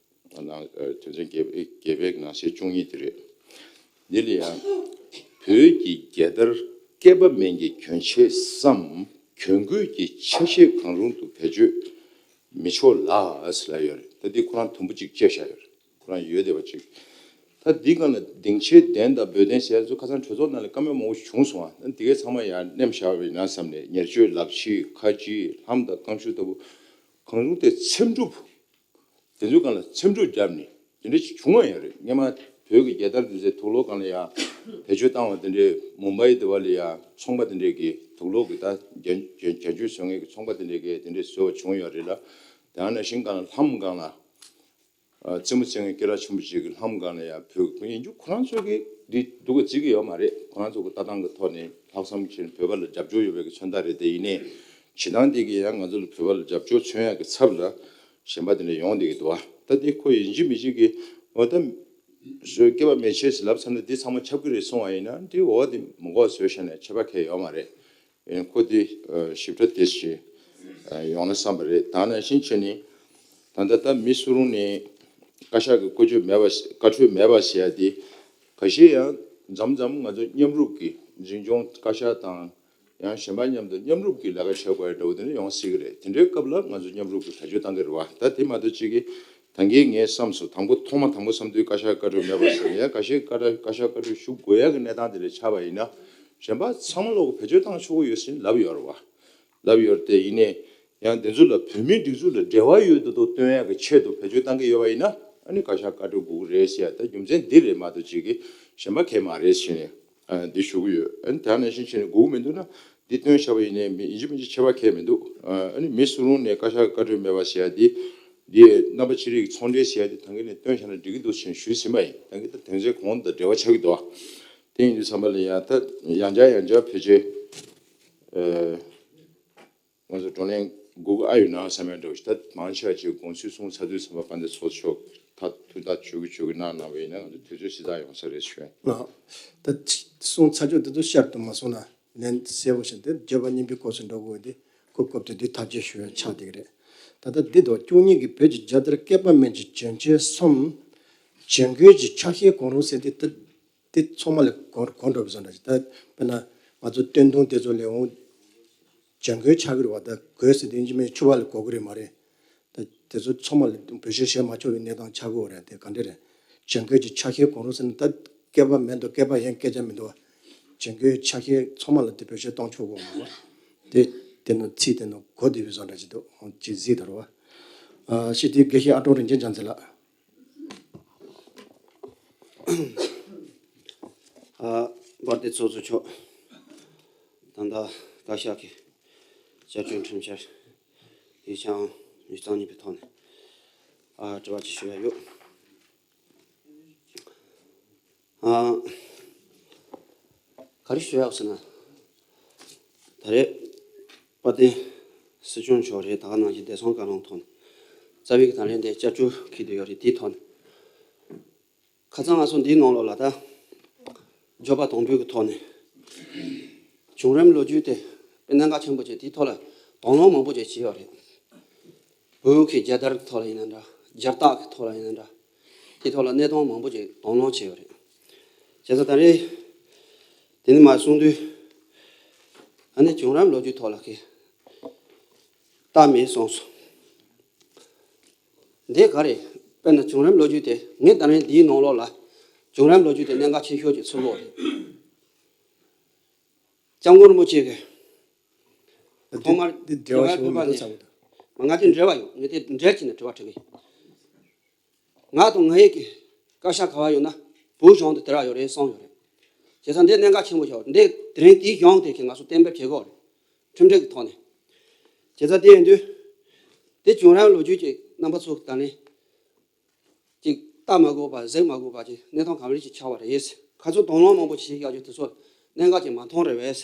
ནང་དོན་ཚན་བརྒྱད་པའི་ནང་གསེས་བཅུ་གཉིས་དེ་རེད། འདི་ལ་ཡང་བོད་ཀྱི་རྒྱལ་དར་བསྐལ་པ་མན་གྱི་གྱོན་ཆས་སམ་གྱོན་གོས་ཀྱི་ཆ་ཤས་གང་རུང་དུ་བེད་སྤྱོད་མི་ཆོག་ལ་ཟེར་ལ་ཡོད་རེད། ད་འདི་ཁོ་རང་དུམ་བུ་གཅིག་བཅད་བཞག་ཡོད་རེད། ཁོ་རང་ཡོད་བསྡད་པ་ཅིག་ད་འདི་སྒང་ལ་སྡིངས་ཆའི་གདན་དང་འབོལ་གདན་ཟེར་ཡ་ཚོ་ཁ་སང་གྲོས་ཚོགས་ནང་ལ་བཀའ་མོལ་མང་པོ་བྱུང་སོང་ཨ། ད་འདི་གའི་ཚང་མ་ཡར་མནན་བཞག་པ་ཡིན་ན་བསམ་ནས། ཉེར་སྤྱོད་ལག་ཕྱིས། ཁ་ཕྱིས། ལྷམ་དང་རྐང་ཤུ་ལྟ་བུ་གང་རུང་དེ་འཚེམ་དྲུབ། དེ་ཚོའི་སྒང་ལ་འཚེམ་དྲུབ་བརྒྱབ་ནས་དེ་འདྲ་ཞིག་བྱུང་བ་ཡང་རེད། སྔོན་མ་བོད་ཀྱི་རྒྱལ་དར་དེ་ཚོའི་དུག་ལོག་སྒང་ལ་ཡར་བེད་སྤྱོད་བཏང་བ་དེ་འདྲའི་མུམ་བྷའི་དེ་བ་ལ་ཡར་ཚོང་པ་དེ་འདྲས་ཀྱིས་དུག་ལོག་གི་ད་རྒྱན་རྒྱན་རྒྱན་ཆ་བཟོ་མཁན་གྱི་ཚོང་པ་དེ་འདྲས་ཀྱིས་དེ་འདྲས་བཟོས་པ་བྱུང་ཡོད་རེད་ལ། དེ་ནང་བཞིན་སྒང་ལ་ལྷམ་སྒང་ལ། རྩེད་མོ་རྩེ་མཁན་སྐྱེས་རབས་ཆེན་པོ་ཅིག་གི་ལྷམ་སྒང་ལ་ཡང་བོད་ཀྱི་ཡིན་རྒྱུ་ཁོ་རང་ཚོ་གིས་འདི་སྡུག་ག་བརྩི་གི་ཡོད་མ་རེད། ཁོ་རང་ཚོ་གི་ལྟ་སྟངས་ཀྱི་ཐོག་ནས་ལྷག་བསམ་ཆེན་བོད་པ་ལ་རྒྱབ་སྐྱོར་ཡོད་པའི་གི་མཚོན་རྟགས་རེད། དེ་ཡིན་ནའི་བྱེད་སྟངས་དེ་གིས་ཡང་ང་ཚོ་ལ་བོད་པ་ལ་རྒྱབ་སྐྱོར་མཚོན་ཡག་གི་ཚབ་ལ་གཞན་པ་དེ་འདྲ་ཡོང་བསྡད་ཀྱི་འདུག་བ། ད་དེ་ཁོ་ཡིན་གཅིག་མིན་གཅིག་གིས་འོ་ད་སྐྱེས་པ་མེད་ཆས་ཟེར་ལབ་ཚར་ན་འདི་ཚང་མ་ཁྱབ་ཀྱི་རེད་གསུང་བ་ཡིན་ན་འདི་འོ་དེ་མི་གོ་བཟོས་བྱས་ནས་ཁྱད་པར་གང་ཡང་ཡོད་མ་རེད། ཁོ་དེ་ཞིབ་ཕྲ་དེ་ཞིག་ཡོང་ན་བསམ་པ་རེད། ད་ནང་བཞིན་བྱས་ནས་ད་ལྟ་ད་མི་སུ་རུང་ནས་བཀའ་ཤག་གི་བཀའ་ཆོས་མེད་པ་བཀའ་ཆོས་མེད་པ་ཟེར་ཡ་དེ་ཁ་ཤས་ཡང་མཚམས་མཚམས་ང་ཚོ་མཉམ་རུབ་ཀྱི་འཛིན་སྐྱོང་བཀའ་ཤག་དང་ཡང་གཞན་པ་མཉམ་དུ་མཉམ་རུབ་ཀྱི་ལས་ཀ་བྱེད་དགོས་ཡ་འདྲ་བོ་དེ་འདྲ་ཡོང་སྲིད་ཀྱི་རེད། དེ་འདྲའི་སྐབས་ལ་ང་ཚོ་མཉམ་རུབ་ཀྱི་བེད་སྤྱོད་བཏང་གི་རེད་བ། ད་དེ་མ་གཏོགས་གཅིག་གིས་ད་གིན་ངས་བསམ་སོང་། དང་པོ་ཐོག་མ་དང་པོ་བསམ་དུས་བཀའ་ཤག་བཀའ་འཁྲོལ་མེད་པ་ཟེར་ཡ་བཀའ་ཤག་བཀའ་བཀའ་ཤག་བཀའ་འཁྲོལ་ཞུ་དགོས་ཡ་གི་གནས་སྟངས་དེ་ལ་ཆགས་པ་ཡིན་ན་གཞན་པ་ཚང་མ་ལོག་གི་བེད་སྤྱོད་བཏང་ཆོག་གི་ཡོད་ཟེར་ལབ་ཡོད་རེད་བ། ལབ་ཡོད་རེད། དེ་ཡིན་ནའི་ཡང་དེ་ཚོ་ལ་བོད་མིའི་སྒྲིག་འཛུགས་ལ་འབྲེལ་བ་ཡོད་མདོག་མདོག་སྟོན་ཡག་གི་ཆེད་དུ་བེད་སྤྱོད་བཏང་གི་ཡོད་པ་ཡིན་ན་ཨ་ནི་བཀའ་ཤག་བཀའ་འཁྲོལ་དགོས་ཀྱི་རེད་ཟེར་ཡ་ད་རྒྱུ་མཚན་འདི་རེད་མ་གཏོགས་གཅིག་གིས་གཞན་པ་གང་ཡང་མ་རེད་ཟེར་ནས་འདི་ཞུ་གི་ཡོད། ཨ་ནི་དེ་ནང་བཞིན་བྱས་ནས་དགོས་ཀྱི་མི་འདུག་ན་འདི་སྟོན་བཞག་པ་ཡིན་ནའི་མི་ཡིན་གཅིག་མིན་གཅིག་ཁྱད་པར་གང་ཡང་མི་འདུག་ཨ་ནི་མི་སུ་རུང་ནས་བཀའ་ཤག་བཀའ་འཁྲོལ་མེད་པ་ཟེར་ཡ་འདི་འདི་རྣམ་པ་ཅི་རིགས་ཚོང་འབྲེལ་ཟེར་ཡ་འདི་ད་གིན་ནས་སྟོན་བཞག་ན་འགྲིག་གི་འདུག་ཟེར་ནས་ཞུས་ཟིན་པ་ཡིན། ད་གིན་ད་དོན་ཚན་གོང་དང་འབྲེལ་བ་ཆགས་ཀྱི་འདུག་བ། དེ་ཡིན་དུས་ཙམ་པ་ལ་ཡང་ད་ཡང་བསྐྱར་ཡང་བསྐྱར་ཕལ་ཆེར་ཨ། ང་ཚོ་བགྲོ་གླེང་སྒུག་ཨ་ཡོད་ན་བསམ་ཡ་འདྲ་བོ་ཞིག་ད་མང་ཆེ་བ་ཅིག་དགོངས་ཚུལ་གསུངས་ཚར་དུས་ཙམ་པ་དཔལ་ལྡན་ཚོགས་གཙོ་མཆོག་ད་ཐུགས་ཐག་ཆོད་ཀྱི་ཆོད་ཀྱི་གནང་གནང་བ་ཡིན་ན་ང་ཚོ་དུས་ཚོད་ཞིབ་ཚགས་ཡོང་ས་རེད་ཞུ་ཡ་ཡིན། ལགས། ད་གསུངས་ཚར་ཆོག་དེ་ཚོ་བསྐྱར་དུ་མ་གསུངས་ན་ལན་གསལ་པོ་ཞིག་དེ་བརྗོད་པ་སྙིང་པོའི་སྐོར་ཞིག་འགྲོ་དགོས་དེ་སྐབས་སྐབས་དེ་དུས་ཐག་གཅོད་ཞུ་ཡ་ཆགས་བསྡད་ཀྱི་རེད། ད་ལྟ་འདི་དང་བཅུ་གཉིས་ཀྱི་བོད་ཀྱི་རྒྱལ་དར་བསྐལ་པ་མན་གྱི་གྱོན་ཆས་སམ་གྱོན་གོས་ཀྱི་ཆ་ཤས་གང་རུང་ཟེར་དེ་ད། དེ་ཚང་མ་ལ་གོ་གོ་འགྲོ་བའི་བཟོ་འདྲ་ཞིག་ད་དཔེར་ན་ང་ཚོ་སྟོན་ཐུང་དེ་ཚོ་ལས་འོང་གྱོན་གོས་ཆགས་ཀྱི་རེད་བ། ད་གོས་ཟེར་དེ་ཡིན་གཅིག་མིན་གཅིག་ཕྱུ་པ་ལ་གོ་གི་རེད་མ་རེད། ད་དེ་ཚོ་ཚང་མ་ལ་བེད་སྤྱོད་བྱེད་མ་ཆོག་པའི་གནས་སྟངས་ཆགས་ཀྱི་ཡོད་རེད། དེ་ག་འདྲ་རེད། གྱོན་གོས་ཀྱི་ཆ་ཤས་གང་རུང་ཟེར་ན་ད་བསྐལ་པ་མེད་དོ་བསྐལ་པ་ཡན་སྐད་ཆ་མི་འདུག་བ། གྱོན་གོས་ཆ་ཤས་ཚང་མ་ལ་དེ་བེད་སྤྱོད་གཏོང་ཆོག་གི་ཡོད་མ་རེད་བ། དེ་དེ་ནང་ཚིག་དེ་ནང་གོ་བསྡད་པའི་བཟོ་འདྲ་ཞིག་འདུག་ཅིག་གཟིགས་དང་རེད་བ། ཨ་ཤི་དེ་དགེ་བཤེས་ཨ་ཀྲོང་རིན་ཆེན་རྒྱ་མཚོ་ལགས། ཨ་དཔལ་ལྡན་ཚོགས་གཙོ་མཆོག་ད་ལྟ་བཀའ་ཤག་གི་བསྐྱར་བཅོས་ཁྲིམས་འཆར་ཡིག་ཆ་ཨང་ཉི་ཤུ་རྩ་གཉིས་པའི་ཐོག་ནས་ཨ་དྲི་བ་ཅིག་ཞུ་ཡ་ཡོད། ཨ་ག་རེ་ཞུ་ཡག་ཟེར་ན། ད་རེས་དཔལ་ལྡན་སྲིད་སྐྱོང་མཆོག་རེད། ད་ག་ནང་བཞིན་བདེ་སྲུང་བཀའ་བློན་ཐོག་ནས་རྩ་བའི་གི་ད་རེས་འདི་བསྐྱར་བཅོས་འཁེལ་བསྡད་ཡོད་རེད། དེའི་ཐོག་ནས། ཁ་སང་ང་ཚོ་འདིའི་ནང་ལོགས་ལ་ད་བརྗོད་པ་དང་པོའི་གི་ཐོག་ནས་བྱུང་རིམ་ལོ་རྒྱུས་དེ་དཔེ་གནད་འགག་ཆེན་པོ་ཅིག་དེའི་ཐོག་ལ་དང་བླངས་མང་པོ་ཅིག་བྱས་ཡོད་རེད། བོད་ཀྱི་རྒྱལ་དར་གྱི་ཐོག་ལ་ཡིན་ན་འདྲ། རྒྱལ་རྟགས་ཀྱི་ཐོག་ལ་ཡིན་ན་འདྲ། དེའི་ཐོག་ལ་གནས་སྟངས་མང་པོ་ཅིག་དང་བླངས་བྱས་ཡོད་རེད། བྱས་ཙང་ད་རེས་དེ་ནས་མར་གསུང་དུས་ཨ་ནི་བྱུང་རིམ་ལོ་རྒྱུས་ཐོག་ལ་གི་རྟགས་མེད་གསུངས་སོང་། འདི་ག་རེད། དཔེར་ན་བྱུང་རིམ་ལོ་རྒྱུས་དེ་ངས་ད་རིང་འདིའི་ནང་ལོགས་ལ་བྱུང་རིམ་ལོ་རྒྱུས་དེ་གནད་འགག་ཆེ་ཤོས་ཀྱི་ཚུལ་ལོག་རེད། སྐྱབས་མགོན་རིན་པོ་ཆེ་གིས་ཐོག་མར་འདི་འབྲེལ་བ་ཞིག་ཡོད་མི་འདུག་བསམ་གི་འདུག་ང་དེ་འབྲེལ་བ་ཡོད། ངས་དེ་འབྲེལ་གྱིས་ནས་དྲི་བ་དྲི་གི་ཡིན། ང་དང་ངའི་གི་བཀའ་ཤག་ག་བ་ཡོད་ན་བོད་གཞུང་དུ་དེ་ར་ཡོད་རེད་གསུངས་ཡོད་རེད། བྱས་ཙང་འདི་གནད་འགག་ཆེན་པོ་ཞིག་ཡོད་རེད། འདི་དེ་རིང་དེའི་གཞུང་དེ་གི་ང་ཚོ་གཏན་འབེབས་བྱེད་དགོས་རེད། ཁྲིམས་སྒྲིག་གི་ཐོག་ནས། བྱས་ཙང་དེ་ཡིན་དུས། དེ་བྱུང་རིམ་ལོ་རྒྱུས་ཀྱི་རྣམ་པ་ཚོ་ད་ནི། ཅིག་ལྟ་མ་དགོས་པ་གཟིགས་མ་དགོས་པ་ཅིག་གནས་སྟངས་ག་རེ་ཅིག་ཆགས་པ་རེད། ཁ་ཚོ་དང་བླངས་མང་པོ་ཞིག་བྱས་ཡག་ཅིག་དེ་ཚོ་གནད་འགག་ཅིག་མ་མཐོང་རེད་པས།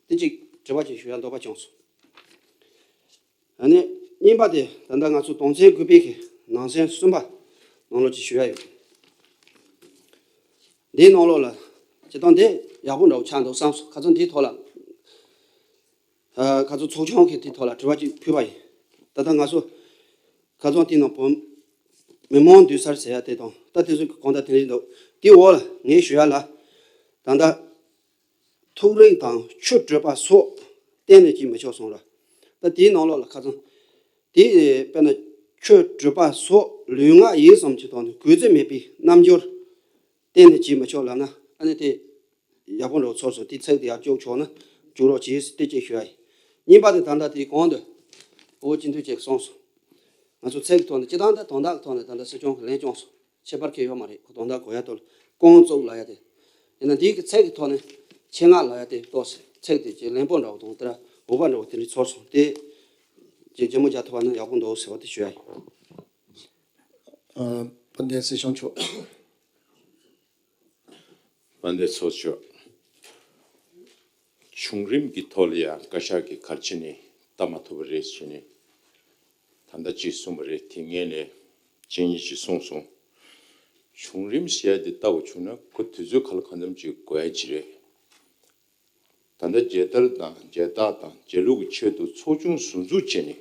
དེ་ཅིག་དྲི་བ་ཅིག་ཞུ་ཡ་འདོད་པ་བྱུང་སོང་། ཨ་ནི་གཉིས་པ་དེ་ད་ལྟ་ང་ཚོ་དོན་ཚན་དགུ་པའི་གི་ནང་གསེས་གསུམ་པ་ནང་ལོགས་ཅིག་ཞུ་ཡ་ཡོད། འདིའི་ནང་ལོགས་ལ་སྤྱིར་བཏང་འདི་ཡག་པོ་འདྲ་བོ་ཆགས་འདུག་བསམ་སོང་། ཁ་ཚོ་འདིའི་ཐོག་ལ། ཨ་ཁ་ཚོ་ཚོགས་ཆུང་གིས་དེའི་ཐོག་ལ་དྲི་བ་ཅིག་ཕུལ་བ་ཡིན། ད་ལྟ་ང་ཚོ་ཁ་རྩང་དེའི་ནང་བོད་མི་མང་འདུས་སར་ཟེར་ཡ་དེ་དང་ད་དེ་ཚོ་གང་ལྟར་དེ་འདྲ་འདུག་དེའི་འོག་ལ་ངས་ཞུ་ཡ་ལ། ད་ལྟ་ཐུགས་རིག་དང་ཆོས་སྤྲོས་པ་སོགས་གཏན་ནས་བྱེད་མི་ཆོག་གསུངས་ར། ད་དེའི་ནང་ལོགས་ལ་ཁ་རྩང་དེ་དཔེར་ན་ཆོས་སྤྲོས་པ་སོགས་ལུས་ངག་ཡིད་གསུམ་གྱི་ཐོག་ནས་གུས་བརྩི་མེད་པའི་རྣམ་འགྱུར་གཏན་ནས་བྱེད་མི་ཆོག་ལབ་ན། ཨ་ནི་དེ་ཡག་པོ་འདྲ་བོ་ཚོར་སོང་། དེ་ཚིག་དེ་ཡར་བཅུག་ཆོག་ན་བཅུག་རོགས་གྱིས་དེ་ཅིག་ཞུ་ཡ་ཡིན། གཉིས་པ་དེ་ད་ལྟ་དེ་གོང་དུ་ཨོ་སྤྱི་འཐུས་ཅིག་གསུངས་སོང་། ང་ཚོ་ཚིག་གི་ཐོག་ནས་སྤྱི་བཏང་དང་དོན་དག་གི་ཐོག་ནས་ད་ལྟ་སྲིད་སྐྱོང་གིས་ལན་བསྐྱོན་སོང་། ཁྱད་པར་གང་ཡང་ཡོད་མ་རེད། ཁོ་དོན་དག་གོ་ཡ་ཐོག་ལ་ཀོང་བཙུགས་ལབ་ཡ་དེ་ཡིན་ན། འདི་གི་ཚིག་གི་ཐོག་ནས་ཆེད་མངགས་ལབ་ཡ་དེ་ཏོག་ཙམ་ཚིག་དེ་ཅིག་ལེན་པོ་འདྲ་བོ་དང་དེ་འདྲ་འོས་པ་འདྲ་བོ་དེ་འདྲ་ཚོར་སོང་། དེ་ཅིག་ཇེ་མང་རྒྱག་ཐུབ་པ་ན་ཡག་པོ་འདུག་ཟེར་བ་དེ་ཞུ་ཡ་ཡིན། ཨ། དཔལ་ལྡན་སྲིད་སྐྱོང་མཆོག་དཔལ་ལྡན་ཚོགས་གཙོ་མཆོག་བྱུང་རིམ་གྱི་ཐོག་ལ་ཡང་བཀའ་ཤག་གིས་ག་རེ་བྱས་ནས་བལྟ་མ་ཐུབ་པ་རེད་ཟེར་ནས་ད་ལྟ་ཅིག་གསུངས་པ་རེད། དེ་སྔོན་ལ་ཅིག་གཉིས་ཅིག་གསུངས་སོང་། བྱུང་རིམ་ཟེར་ཡ་དེ་ལྟ་བ་བྱུང་ན་ཁོ་དུས་ཚོད་ག་ལ་གང་འཚམ་ཅིག་འགོར་ཡ་ཅིག་རེད། ད་ལྟ་རྒྱལ་དར་དང་རྒྱལ་རྟགས་དང་རྒྱལ་གླུ་གི་ཆེད་དུ་ཚོགས་ཆུང་ཟུར་འཛུགས་བྱས་ནས།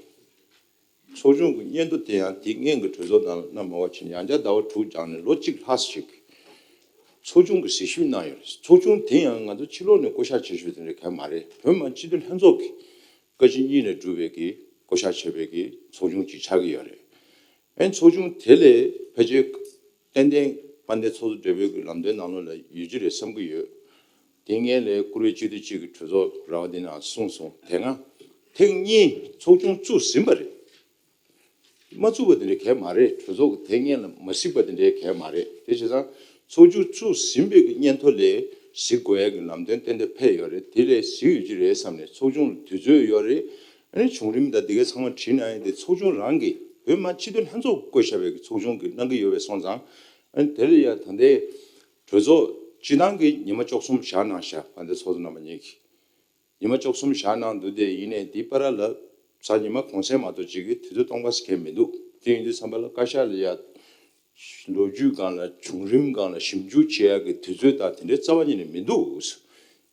ཚོགས་ཆུང་གི་སྙན་ཐོ་དེ་ཡང་དེ་སྔོན་གྱི་གྲོས་ཚོགས་ནང་ལ་བསྣམས་མ་བ་ཕྱིན། ཡང་བསྐྱར་ཟླ་བ་དྲུག་སྦྱངས་ནས་ལོ་གཅིག་ལྷག་ཅིག་ཚོགས་ཆུང་གི་གཟིགས་ཞིབ་གནང་ཡོད་རེད། ཚོགས་ཆུང་དེ་ཡང་ང་ཚོ་ཕྱི་ལོགས་ནས་བསྐོ་བཞག་བྱེད་ཆོག་དེ་འདྲ་གང་ཡང་མ་རེད། བོད་མི་མང་སྤྱི་འཐུས་ལྷན་ཚོགས་ཀྱི་བཀའ་སྤྱི་གཉིས་ནས་གྲུབ་པའི་གི་བསྐོ་བཞག་བྱས་པའི་གི་ཚོགས་ཆུང་ཅིག་ཆགས་ཀྱི་ཡོད་རེད། ཨེ་ཚོགས་ཆུང་དེ་ལས་ཕལ་ཆེར་ཏན་ཏན་དཔལ་ལྡན་ཚོགས་གཙོ་སྦྲེལ་པོའི་གི་ལམ་སྟོན་ནང་ལོགས་ལ་ཡོད་ཀྱི་རེད་བསམ་གྱི་ཡོད། དེ་སྔོན་ལ་བཀུར་འོས་སྤྱི་འཐུས་གཅིག་གིས་གྲོས་ཚོགས་ར་བ་འདི་ནང་གསུངས་སོང་། དེ་སྔ་ཐེངས་གཉིས་ཚོགས་ཆུང་བཙུགས་ཟིན་པ་རེད། མ་བཙུགས་པ་དེ་འདྲ་གང་ཡང་མ་རེད། གྲོས་ཚོགས་ཀྱིས་དེ་སྔོན་ལ་མ་གཟིགས་པ་དེ་འདྲ་གང་ཡང་མ་རེད། དེ་བྱས་ཙང་ཚོགས་ཆུང་བཙུགས་ཟིན་པའི་གི་སྙན་ཐོ་ལས་གཟིགས་དགོས་ཡ་གི་ལམ་སྟོན་ཏན་ཏན་ཕེབས་ཡོད་རེད། དེ་ལས་གཟིགས་ཡོད་ཀྱི་རེད་བསམ་ནས། ཚོགས་ཆུང་ལ་དུས་ཚོད་ཡོད་རེད། ཨ་ནི་བྱུང་རིམ་དང་འདི་གའི་ཚང་མ་བྲིས་གནང་ཡ་དེ་ཚོགས་ཆུང་རང་གིས་བོད་མི་མང་སྤྱི་འཐུས་ལྷན་ཚོགས་བསྐོས་བཞག་པའི་གི་ཚོགས་ཆུང་གིས་གནང་གི་ཡོད་པས་སོང་ཙང་། ཨ་ནི་དེ་ལ་ཡ་ད་ལྟའི་གྲོས་ཚོགས་སྤྱི་བཏང་གི་ཉི་མ་བཅུ་གསུམ་བཞག་གནང་བཞག་དཔལ་ལྡན་ཚོགས་གཙོ་རྣམ་པ་གཉིས་ཀྱིས་ཉི་མ་བཅུ་གསུམ་བཞག་གནང་འདུག་དེ་ཡིན་ནའི་དེའི་བར་ལ་གཟའ་ཉི་མ་གུང་སེང་མ་གཏོགས་ཅིག་གི་དུས་ཚོད་སྟོང་པ་ཟེར་མཁན་མི་འདུག་དེ་ཡིན་དུས་ཙམ་པ་ལ་བཀའ་ཤག་ལ་ཡ་ལོ་རྒྱུས་སྒང་ལ་བྱུང་རིམ་སྒང་ལ་ཞིབ་འཇུག་བྱེད་ཡ་གི་དུས་ཚོད་དང་དེ་འདྲའི་རྩ་བ་ཉིད་ནས་མི་འདུག་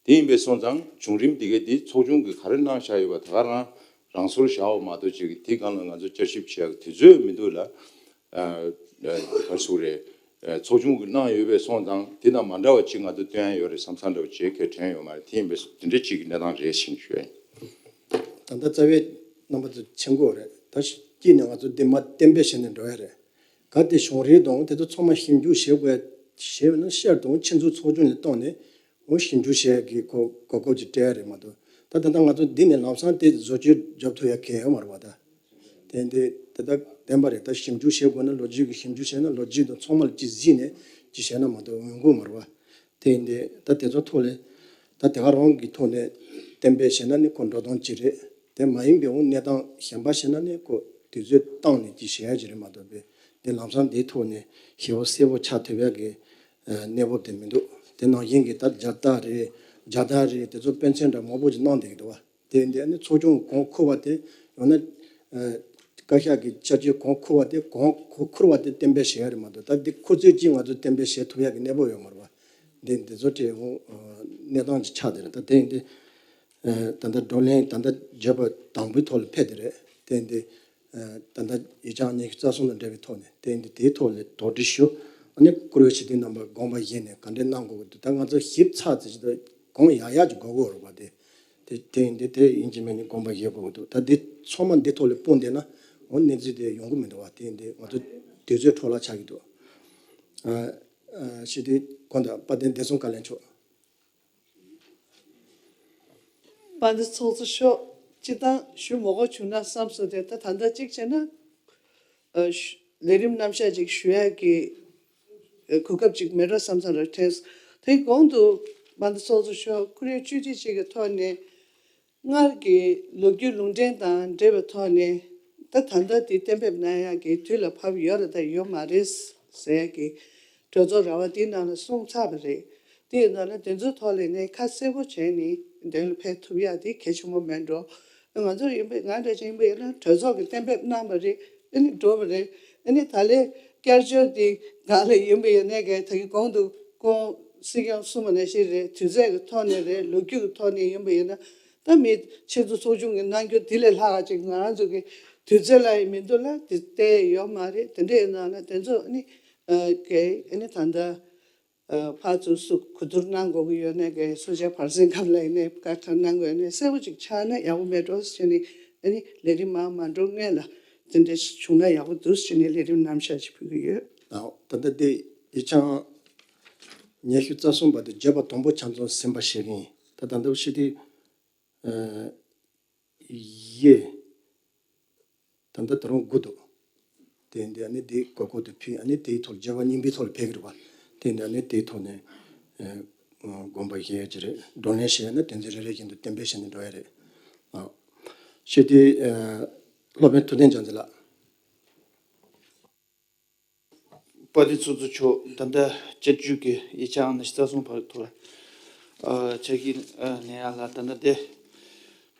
དེ་ཡིན་པས་སོང་ཙང་བྱུང་རིམ་དེ་གའི་དེ་ཚོགས་ཆུང་གིས་ག་རེ་གནང་བཞག་ཡོད་པ་ད་ག་རང་རང་སོར་བཞག་པ་མ་གཏོགས་ཅིག་གི་དེ་སྒང་ལ་ང་ཚོ་བསྐྱར་ཞིབ་བྱེད་ཡ་གི་དུས་ཚོད་མི་འདུག་ལ། ཨ་ག་རེ་ཟེར་དགོས་རེད། ཨ་ཚོགས་ཆུང་གིས་གནང་ཡོད་པས་སོང་ཙང་དེ་དང་མ་འདྲ་བ་ཅིག་ང་ཚོ་སྟོན་ཡ་ཡོད་རེད་བསམ་བསམ་འདྲ་བ་ཅིག་གས་དྲན་ཡོད་མ་རེད། དེ་ཡིན་པས་དེ་འདྲ་ཅིག་གི་གནས་སྟངས་རེད་ཟེར་ནས་ཞུ་ཡ་ཡིན། ད་ལྟ་རྩ་བའི་རྣམ་པ་ཚོ་མཁྱེན་གྱི་ཡོད་རེད། ད་དཀྱིལ་ནས་ང་ཚོ་འདི་མ་གཏན་འབེབས་བྱས་ནས་འགྲོ་ཡ་རེད། གལ་ཏེ་བྱུང་རིམ་དང་དེ་ཚོ་ཚང་མ་ཞིབ་འཇུག་བྱེད་དགོས་ཡ་བྱས་ན་ཤར་དང་ཕྱི་ཚུལ་ཚོགས་ཆུང་ནས་བཏང་ནས་འོ་ཞིབ་འཇུག་བྱེད་ཡ་གི་གོ་གོ་སྐབས་ཅིག་སྤྲད་ཡ་རེད་མ་གཏོགས། ད་ད་ལྟ་ང་ཚོ་འདི་ནས་ལམ་སང་དེ་བཟོ་བཅོས་རྒྱབ་ཐུབ་ཡ་གང་ཡང་ཡོད་མ་རེད་པ། ད་དེ་འདི་ད་ལྟ་བདེན་པ་རེད། ད་ཞིབ་འཇུག་བྱེད་དགོས་ན་ལོ་རྒྱུས་ཀྱི་ཞིབ་འཇུག་བྱས་ན་ལོ་རྒྱུས་དང་ཚང་མ་ལ་ཅིག་གཟིགས་ནས་ཅིག་བྱས་ན་མ་གཏོགས་འོང་གི་མ་རེད་པ། དེ་འདི་ད་དེ་ཚོ་ཐོག་ལས་ད་དེ་ག་རང་གི་ཐོག་ནས་གཏན་འབེབས་བྱས་ན་ནི་ཁོ་འགྲོ་སྟངས་ཅིག་རེད། དེ་མ་ཡིན་པའི་འོ་གནས་སྟངས་གཞན་པ་བྱས་ན་ནི་ཁོ་དུས་ཚོད་བཏང་ནས་ཅིག་བྱེད་ཡ་ཅིག་རེད་མ་གཏོགས་པས། དེ་ལམ་སང་དེའི་ཐོག་ནས་ཞེ་པོ་གསལ་པོ་ཆགས་ཐུབ་ཡ་གི་ཨ་གནས་བབ་དེ་མི་འདུག་དེ་ནང་བཞིན་གྱི་ད་རྒྱ་རྟགས་རེད། རྒྱ་རྟགས་རེད། དེ་ཚོ་དཔེ་མཚོན་འདྲ་མང་པོ་ཅིག་གནང་བསྡད་ཀྱི་འདུག་བ། དེ་འདི་ནི་ཚོགས་ཆུང་གོང་འཁོད་པ་དེ་ཡང་ན་ཨ་བཀའ་ཤག་གི་བཅའ་བཅོས་གོང་འཁོད་པ་དེ་གོང་འཁོད་འཁོད་པ་དེ་གཏན་འབེབས་བྱེད་ཡ་རེད་མ་གཏོགས། ད་འདི་ཁོ་ཚོས་ཅིག་ང་ཚོ་གཏན་འབེབས་བྱེད་ཐུབ་ཡ་གི་གནས་བབ་ཡོད་མ་རེད་བ། འདི་འདི་ཚོ་དེ་འོ་གནས་སྟངས་ཅིག་ཆགས་བསྡད་རེད། ད་དེ་འདི་ཨ་ད་ལྟ་བགྲོ་གླེང་ད་ལྟ་བརྗོད་པ་དང་པོའི་ཐོག་ལ་ཕེབས་བསྡད་རེད། དེ་འདི་ཨ་ད་ལྟ་ཡིག་ཆ་ཉི་ཤུ་རྩ་གསུམ་དང་འབྲེལ་བའི་ཐོག་ནས་དེ་འདི་དེའི་ཐོག་ལ་དོགས་འདྲི་ཞུ། ཨ་ནི་བཀུར་འོས་སྤྱི་འཐུས་རྣམ་པ་དགོངས་པ་བཞེས་ནས་ག་འདྲས་གནང་དགོས་ཀྱི་འདུག་ད་ང་ཚོ་ཞིབ་ཚགས་ཙམ་ཞིག་ད་དགོངས་ཡག་ཡག་ཅིག་དགོས་ཀྱི་ཡོད་རེད་པ། དེ་དེ་དེ་ཡིན་འདི་དེ་ཡིན་གཅིག་མིན་གཉིས་དགོངས་པ་བཞེས་དགོས་ཀྱི་འདུག་ད་འདི་ཚང་མ་འདི་ཐོག་ལ་སྤུངས་བསྡད་ན་འོ་གནས་ཚུལ་དེ་ཡོང་གི་མི་འདུག་བ། དེ་འདི་ང་ཚོ་དུས་ཚོད་འཕྲོ་བརླག་ཆགས་ཀྱི་འདུག་ཨ་ཨ་སྤྱི་འཐུས་གོང་དུ་དཔལ་ལྡན་བདེ་སྲུང་བཀའ་བློན་མཆོག་དཔལ་ལྡན་ཚོགས་གཙོ་མཆོག་སྤྱིར་བཏང་ཞུ་མ་དགོས་བྱུང་ན་བསམ་སོང་། དེ་ད་ད་ལྟ་གཅིག་བྱས་ན་ཨ་ཞུ་ལས་རིམ་རྣམ་གཞག་ཅིག་ཞུ་ཡ་གི་ཨ་གོ་སྐབས་ཅིག་མེད་འགྲོ་བསམ་བསམ་རེ་དྲན་སོང་། དེ་གོང་དུ་དཔལ་ལྡན་ཚོགས་གཙོ་མཆོག་ཁོ་རའི་བཅུད་ཀྱི་ཅིག་གི་ཐོག་ནས་སྔར་གྱི་ལོ་རྒྱུས་ལུང་འདྲེན་དང་འབྲེལ་བའི་ཐོག་ནས་ད་ད་ལྟ་དེ་གཏན་འབེབས་གནང་ཡག་གི་དུས་ལ་བབ་ཡོད་རེད་དང་ཡོད་མ་རེད་ཟེར་ཡག་གི་གྲོས་ཚོགས་ར་བ་དེའི་ནང་ལ་གསུངས་ཚར་བ་རེད། དེ་ཡིན་ན་ལ་དེ་ཚོའི་ཐོག་ལ་ངས་ཁ་གསལ་པོ་བྱས་ནས་མདུན་ལ་ཕེབས་ཐུབ་ཡག་དེ་གལ་ཆེན་པོ་མེད་འགྲོ། ང་ཚོ་ཡིན་པས་ང་འདྲ་ཅིག་ཡིན་པ་ཡིན་ན་གྲོས་ཚོགས་ཀྱིས་གཏན་འབེབས་གནང་བ་རེད། ཨ་ནི་འགྲོ་བ་རེད། ཨ་ནི་ད་ལས་བསྐྱར་བཅོས་དེ་གང་ལ་ཡིན་པ་ཡིན་ནའི་གལ་ད་གི་གོང་དུ་ཁོང་སྲིད་སྐྱོང་གསུངས་པ་ནང་བཞིན་རེད། དུས་ཚོད་ཀྱི་ཐོག་ནས་རེད། ལོ་རྒྱུས་ཀྱི་ཐོག་ནས་ཡིན་པ་ཡིན་ན་ད་མི་ཕྱི་ཚུལ་ཚོགས་ཆུང་གི་གནང་རྒྱུ་དེ་ལས་ལྷག་ཅིག་ང་རང་ཚོ་གི་ དུས་ཚོད་ལ་ཡང་མི་འདུག་ལ་དེ་བལྟས་ཡོད་མ་རེད། དེ་འདྲ་ཡིན་ན་ལ་དེ་ཚོ་ནི་ཨ་གེ་ཨ་ནི་ད་ལྟ་ཨ་ཕར་ཚུར་སུ་གོ་བསྡུར་གནང་དགོས་ཀྱི་ཡོད་ནའི་གེ་གསོལ་ཇ་བར་གསེང་སྐབས་ལ་ཡིན་ནའི་བཀའ་ཁྲ་གནང་དགོས་ནའི་གསལ་པོ་ཅིག་ཆགས་ན་ཡག་པོ་མེད་འགྲོ་ཟེར་ནས་ཨ་ནི་ལས་རིམ་མར་མ་འགྲོ་སྔོན་ལ་དེ་འདྲ་བྱུང་ན་ཡག་པོ་འདུག་ཟེར་ནས་ལས་རིམ་རྣམ་གཞག་ཅིག་ཕུལ་གྱི་ཡོད། ཨ་ད་ལྟ་དེ་ཡིག་ཆ་ཉི་ཤུ་རྩ་གསུམ་པ་དེ་བརྗོད་པ་དང་པོ་ཆ་ཚང་ཟིན་པ་ཞིག་ཡིན། ད་ད་ལྟ་ཞི་བདེ་ཨ་ཡེ། ད་ལྟ་ད་རུང་དགུ་འདུག་དེ་འདི་ཨ་ནི་དེ་གོ་སྐབས་དེ་ཕུལ། ཨ་ནི་དེའི་ཐོག་བརྗོད་པ་རྙིང་པའི་ཐོག་ལ་ཕེབས་ཀྱི་རེད་པ། དེ་འདི་ཨ་ནི་དེའི་ཐོག་ནས་ཨ་དགོངས་པ་བཞེས་ཡ་ཅིག་རེད། བགྲོ་གླེང་བྱས་ན་དེ་ཚོ་རེ་རེ་བཞིན་དུ་གཏན་འབེབས་བྱས་ནས་འགྲོ་ཡ་རེད། ཨ་ཞི་བདེ་ཨ་སློབ་དཔོན་ཐུབ་བསྟན་རྒྱལ་མཚན་ལགས། དཔལ་ལྡན་ཚོགས་གཙོ་མཆོག་ད་ལྟ་བཅར་རྒྱུ་གི་ཡིག་ཆ་ཨང་ཉི་ཤུ་རྩ་གསུམ་པ་ཐོག་ལ་ཨ་ཕྱག་ཞུ་ཨ་ལེན་ཡ་ལ་ད་ལྟ་དེ་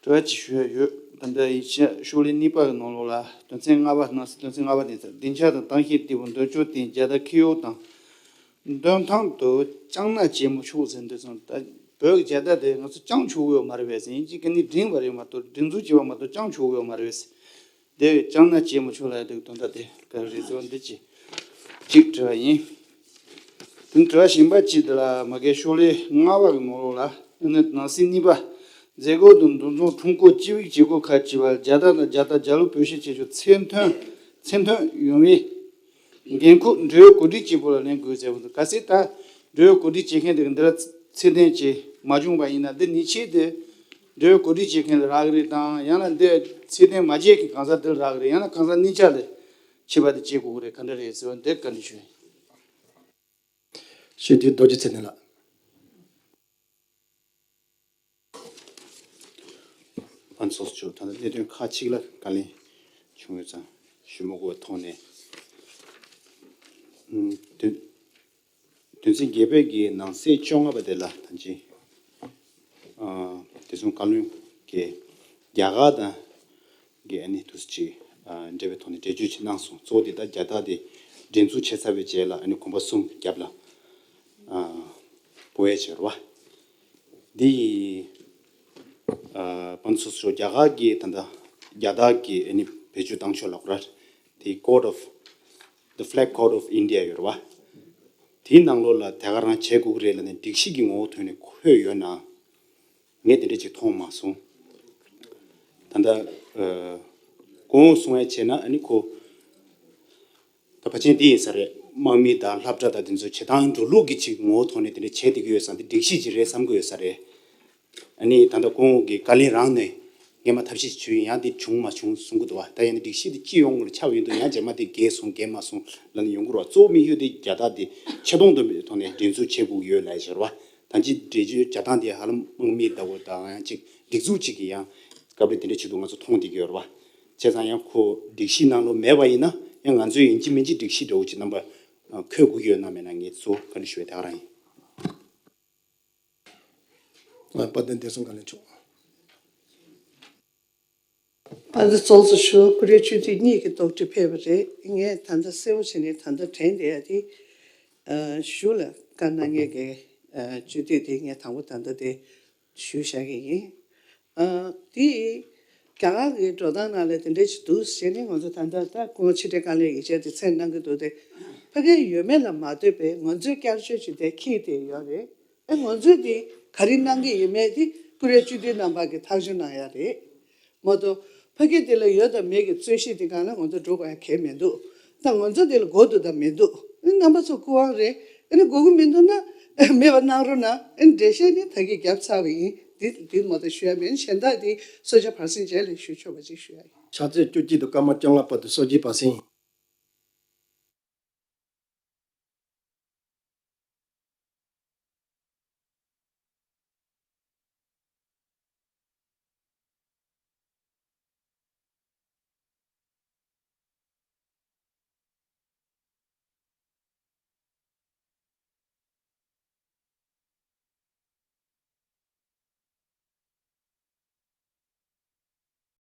དྲི་བ་ཅིག་ཞུ་ཡ་ཡོད། ད་ལྟ་ཡིག་ཆ་ཤོག་ལྷེ་གཉིས་པ་གི་ནང་ལོགས་ལ་དོན་ཚན་ལྔ་པ་ནང་གསེས་དོན་ཚན་ལྔ་པ་དེ་ཚོ་སྡིངས་ཆ་དང་གཏམ་བཤད་སྟེགས་བུ་འདོན་ཆོག་སྟེང་རྒྱལ་དར་འཁྱེར་ཡོང་དང་འདོན་ཐང་དུ་ལྕང་སྣ་བྱེད་མི་ཆོག་ཟེར་འདུག་སོང་། ད་བོད་ཀྱི་རྒྱལ་དར་དེ་ང་ཚོ་བཅང་ཆོག་གི་ཡོད་མ་རེད་པས་ཟེར། ཡིན་གཅིག་ག་ནི་སྒྲེང་བ་རེད་མ་གཏོགས་སྒྲེང་འཛུགས་བྱས་པ་མ་གཏོགས་བཅང་ཆོག་གི་ཡོད་མ་རེད་པས། དེ་བས་ལྕང་སྣ་བྱེད་མི་ཆོག་ལབ་ཡ་དེ་གི་དོན་དག་དེ་ག་རེ་རེད་ཟེར་བ་འདི་ཅིག་གཅིག་དྲི་བ་ཡིན། དེ་དྲི་བ་གཞན་པ་གཅིག་དེ་ལ་མ་གི་ཤོག་ལྷེ་ལྔ་པ་གི་ནང་ལོགས་ལ་ཨ་ནི་ནང་གསེས་གཉིས་པ། མཛད་སྒོ་དང་འདུ་འཛོམས་ཁྲོམ་སྐོར་སྤྱི་པའི་བྱེད་སྒོ་ཁག་བཅས་པར་རྒྱལ་དར་དང་རྒྱལ་རྟགས་རྒྱ་ལོ་བོད་གཞས་བྱེད་ཆོག་ཚད་མཐོན་ཚད་མཐོན་ཡོང་བའི་འགན་ཁུར་འབྲེལ་ཡོད་གོ་སྒྲིག་བྱེད་པོ་ལ་ལེན་དགོས་ཟེར་བ་འདུག་གལ་སྲིད་ད་འབྲེལ་ཡོད་གོ་སྒྲིག་བྱེད་མཁན་དེ་གི་འདི་ལ་ཚད་ལྡན་ཅིག་མ་བྱུང་བ་ཡིན་ན་འདི་ཉེས་ཆད་དེ་འབྲེལ་ཡོད་གོ་སྒྲིག་བྱེད་མཁན་ལ་རག་གི་རེད་དང་ཡང་ན་འདི་ཚད་ལྡན་མ་བྱེད་མཁན་གང་ཟག་དེ་ལ་རག་གི་རེད། ཡང་ན་གང་ཟག་གཉིས་ཆ་ལ་ཁྱད་པར་དེ་བྱེད་དགོས་ཀྱི་རེད། ག་འདྲ་རེད་ཟེར་བ་འདི་བཀའ་འདྲི་ཞུ། ཞུ་དེ་རྡོ་རྗེ་ཚེ་བརྟན་ལགས། ཕན་ཚོགས་ཆུ་ད་ལྟ་གནད་དོན་ཁག་ཅིག་ལ་བཀའ་ལན་བྱུང་ཡོད་ཙང་ཞུ་མ་དགོས་པ་ཐོག་ནས། ཨུམ། དོན་དོན་ཚན་བརྒྱད་པའི་གི་ནང་གསེས་བཅོ་ལྔ་པ་དེ་ལ་ད་ཅི། ཨ་དེ་སོང་བཀའ་བློན་གྱིས་རྒྱ་གར་དང་གི་ཨ་ནི་དུས་ཅི་ཨ་འབྲེལ་བའི་ཐོག་ནས་འགྲེལ་བརྗོད་ཅིག་གནང་སོང་། གཙོ་བོ་དེ་ད་རྒྱ་དར་དེ་སྒྲེང་འཛུགས་བྱས་ཚར་བའི་རྗེས་ལ་ཨ་ནི་གོམ་པ་གསུམ་རྒྱབ་ལ་ཨ་སྤོ་ཡས་བྱས་རེད་བ། འདི་ཡི་ཨ་ཕན་ཚོགས་ཆུ་རྒྱ་གར་གྱི་ད་ལྟ་རྒྱ་དར་གྱི་ཨ་ནི་བེད་སྤྱོད་བཏང་ཕྱོགས་ལ་ཁོ་ར་དེ་Code of the Flag Code of India ཡོད་རེད་བ། དེའི་ནང་ལོགས་ལ་དེ་ག་རང་བྱེད་དགོས་ཀྱི་རེད་ལབ་ནས་སྒྲིག་གཞི་གི་ངོ་བོ་ཐོག་ནས་འཁོད་ཡོད་ན། ངས་དེ་འདྲ་ཅིག་མཐོང་མ་སོང་། ད་ལྟ་ཨ་གོང་གསུང་ཡ་བྱས་ན་ཨ་ནི་ཁོ་ད་ཕལ་ཆེར་འདི་ཡིན་ས་རེད། དམག་མི་དང་སློབ་གྲྭ་དང་དེ་ཚོ་བྱེད་སྟངས་འགྲོ་ལུགས་ཀྱི་ཅིག་ངོ་བོ་ཐོག་ནས་དེ་འདྲ་བྱེད་བསྡད་ཀྱི་ཡོད་ཙང་དེ་སྒྲིག་གཞི་ཅིག་རེད་བསམ་གྱི་ཡོད་ས་རེད། ཨ་ནི་ད་ལྟ་ཁོང་གི་བཀའ་ལན་རང་ནས་སྔས་མ་ཐབས་ཤེས་བྱུང་ཡང་དེ་བྱུང་མ་བྱུང་གསུང་གི་འདུག་བ། ད་ཡང་ནི་སྒྲིག་གཞི་དེ་ཅི་ཡོང་དགོས་ཆགས་ཡོང་དུས་ཡང་རྗེས་མ་དེ་འགལ་སོང་འགལ་མ་སོང་ལབ་ནས་ཡོང་གི་རེད་བ། གཙོ་བོ་དམིགས་ཡུལ་དེ་རྒྱལ་དར་དེ་ཆེ་མཐོང་དུ་མའི་ཐོག་ནས་སྒྲེང་འཛུགས་བྱེད་དགོས་ཀྱི་ཡོད་ལབ་ཡ་ཞིག་རེད་བ། ད་ཅི་འགྲེལ་བརྗོད་བྱ་སྟངས་དེ་ཧ་ལམ་དམག་མི་ལྟ་བུ་དང་ཡང་ཅིག་སྒྲིག་འཛུགས་ཅིག་གི་ཡང་སྐབས་རེ་དེ་འདྲ་ཅིག་ཏུ་ང་ཚོ་མཐོང་བསྡད་ཀྱི་ཡོད་རེད་བ། བྱས་ཙང་ཡང་ཁོ་སྒྲིག་གཞི་ནང་ལོགས་མེད་པ་ཡིན་ན་ཡང་ང་ཚོས་ཡིན་གཅིག་མིན་གཅིག་སྒྲིག་གཞི་འདྲ་བོ་ཅིག་རྣམ་པ་འཁོད་དགོས་ཡོད་ན་མེད་ན་ངས་གཙོ་བོ་བཀའ་འདྲི་ཞུ་བའི་དེ་ག་རང་ཡིན། དཔལ་ལྡན་བདེ་སྲུང་བཀའ་བློན་མཆོག་དཔལ་ལྡན་ཚོགས་གཙོ་མཆོག་ཀོ་རི་ཡ་སྤྱི་འཐུས་གཉིས་ཀྱི་གཏོགས་འདྲི་ཕེབས་པ་རེད། ངས་ད་ལྟ་གསལ་པོ་བྱས་ནས་ད་ལྟ་དྲན་བསྡད་ཡ་དེ། ཨ་གཞུག་ལ་བཀའ་གནང་མཁན་གྱི་ཨ་སྤྱི་འཐུས་དེ་ངས་དང་པོ་ད་ལྟ་དེ་ཞུས་བཞག་གི་ཡིན། ཨ་དེ་རྒྱ་གར་གྱི་འགྲོ་སྟངས་ནང་ལ་དེ་འདྲ་ཞིག་འདུག་ཟེར་ནས་ང་ཚོ་ད་ལྟ་ད་སྐུ་ངོ་ཕྱི་དྲིལ་བཀའ་བློན་ཡིག་ཆ་དེ་མཚན་གནང་གི་འདུག་སྟེ། ཕ་གིར་ཡོད་མེད་ལ་མ་ལྟོས་པའི་ང་ཚོའི་བསྐྱར་བཅོས་ཅིག་དེ་འཁྱེར་བསྡད་ཡོད་རེད། ཨེ་ང་ཚོས་དེ་ག་རེ་གནང་གི་ཡོད་མེད་དེ་ཀུ་རེ་སྤྱི་འཐུས་རྣམ་པ་གིས་ཐག་གཅོད་གནང་ཡ་རེད། མ་གཏོགས་ཕ་གི་དེ་ལ་ཡོད་དང་མེད་ཀྱི་རྩོད་གཞི་དེ་སྒང་ལ་ང་ཚོ་འགྲོ་དགོས་ཡ་གལ་མི་འདུག་ད་ང་ཚོ་དེ་ལ་དགོས་འདུག་དང་མི་འདུག་ཨེ་རྣམ་པ་ཚོ་སྐུ་དབང་རེད། ཨེ་ནི་དགོས་ཀྱི་མི་འདུག་ན་མེད་པ་གནང་རོགས་གནང་། ཨེ་ནི་འགྲེལ་བཤད་ནི་ད་གིན་བརྒྱབ་ཚར་བ་ཡིན། དེ་དེ་མ་གཏོགས་ཞུ་ཡ་མེད། གཞན་དག་དེ་གསོལ་ཇ་བར་གསེང་རྗེས་ལ་ཞུ་ཆོག་པ་ཅིག་ཞུ་ཡ་ཡིན། ཕྱག་ཚོད་བཅུ་གཅིག་དང་སྐར་མ་བཅོ་ལྔ་བར་དུ་གསོལ་ཇའི་བར་གསེང་ཡིན།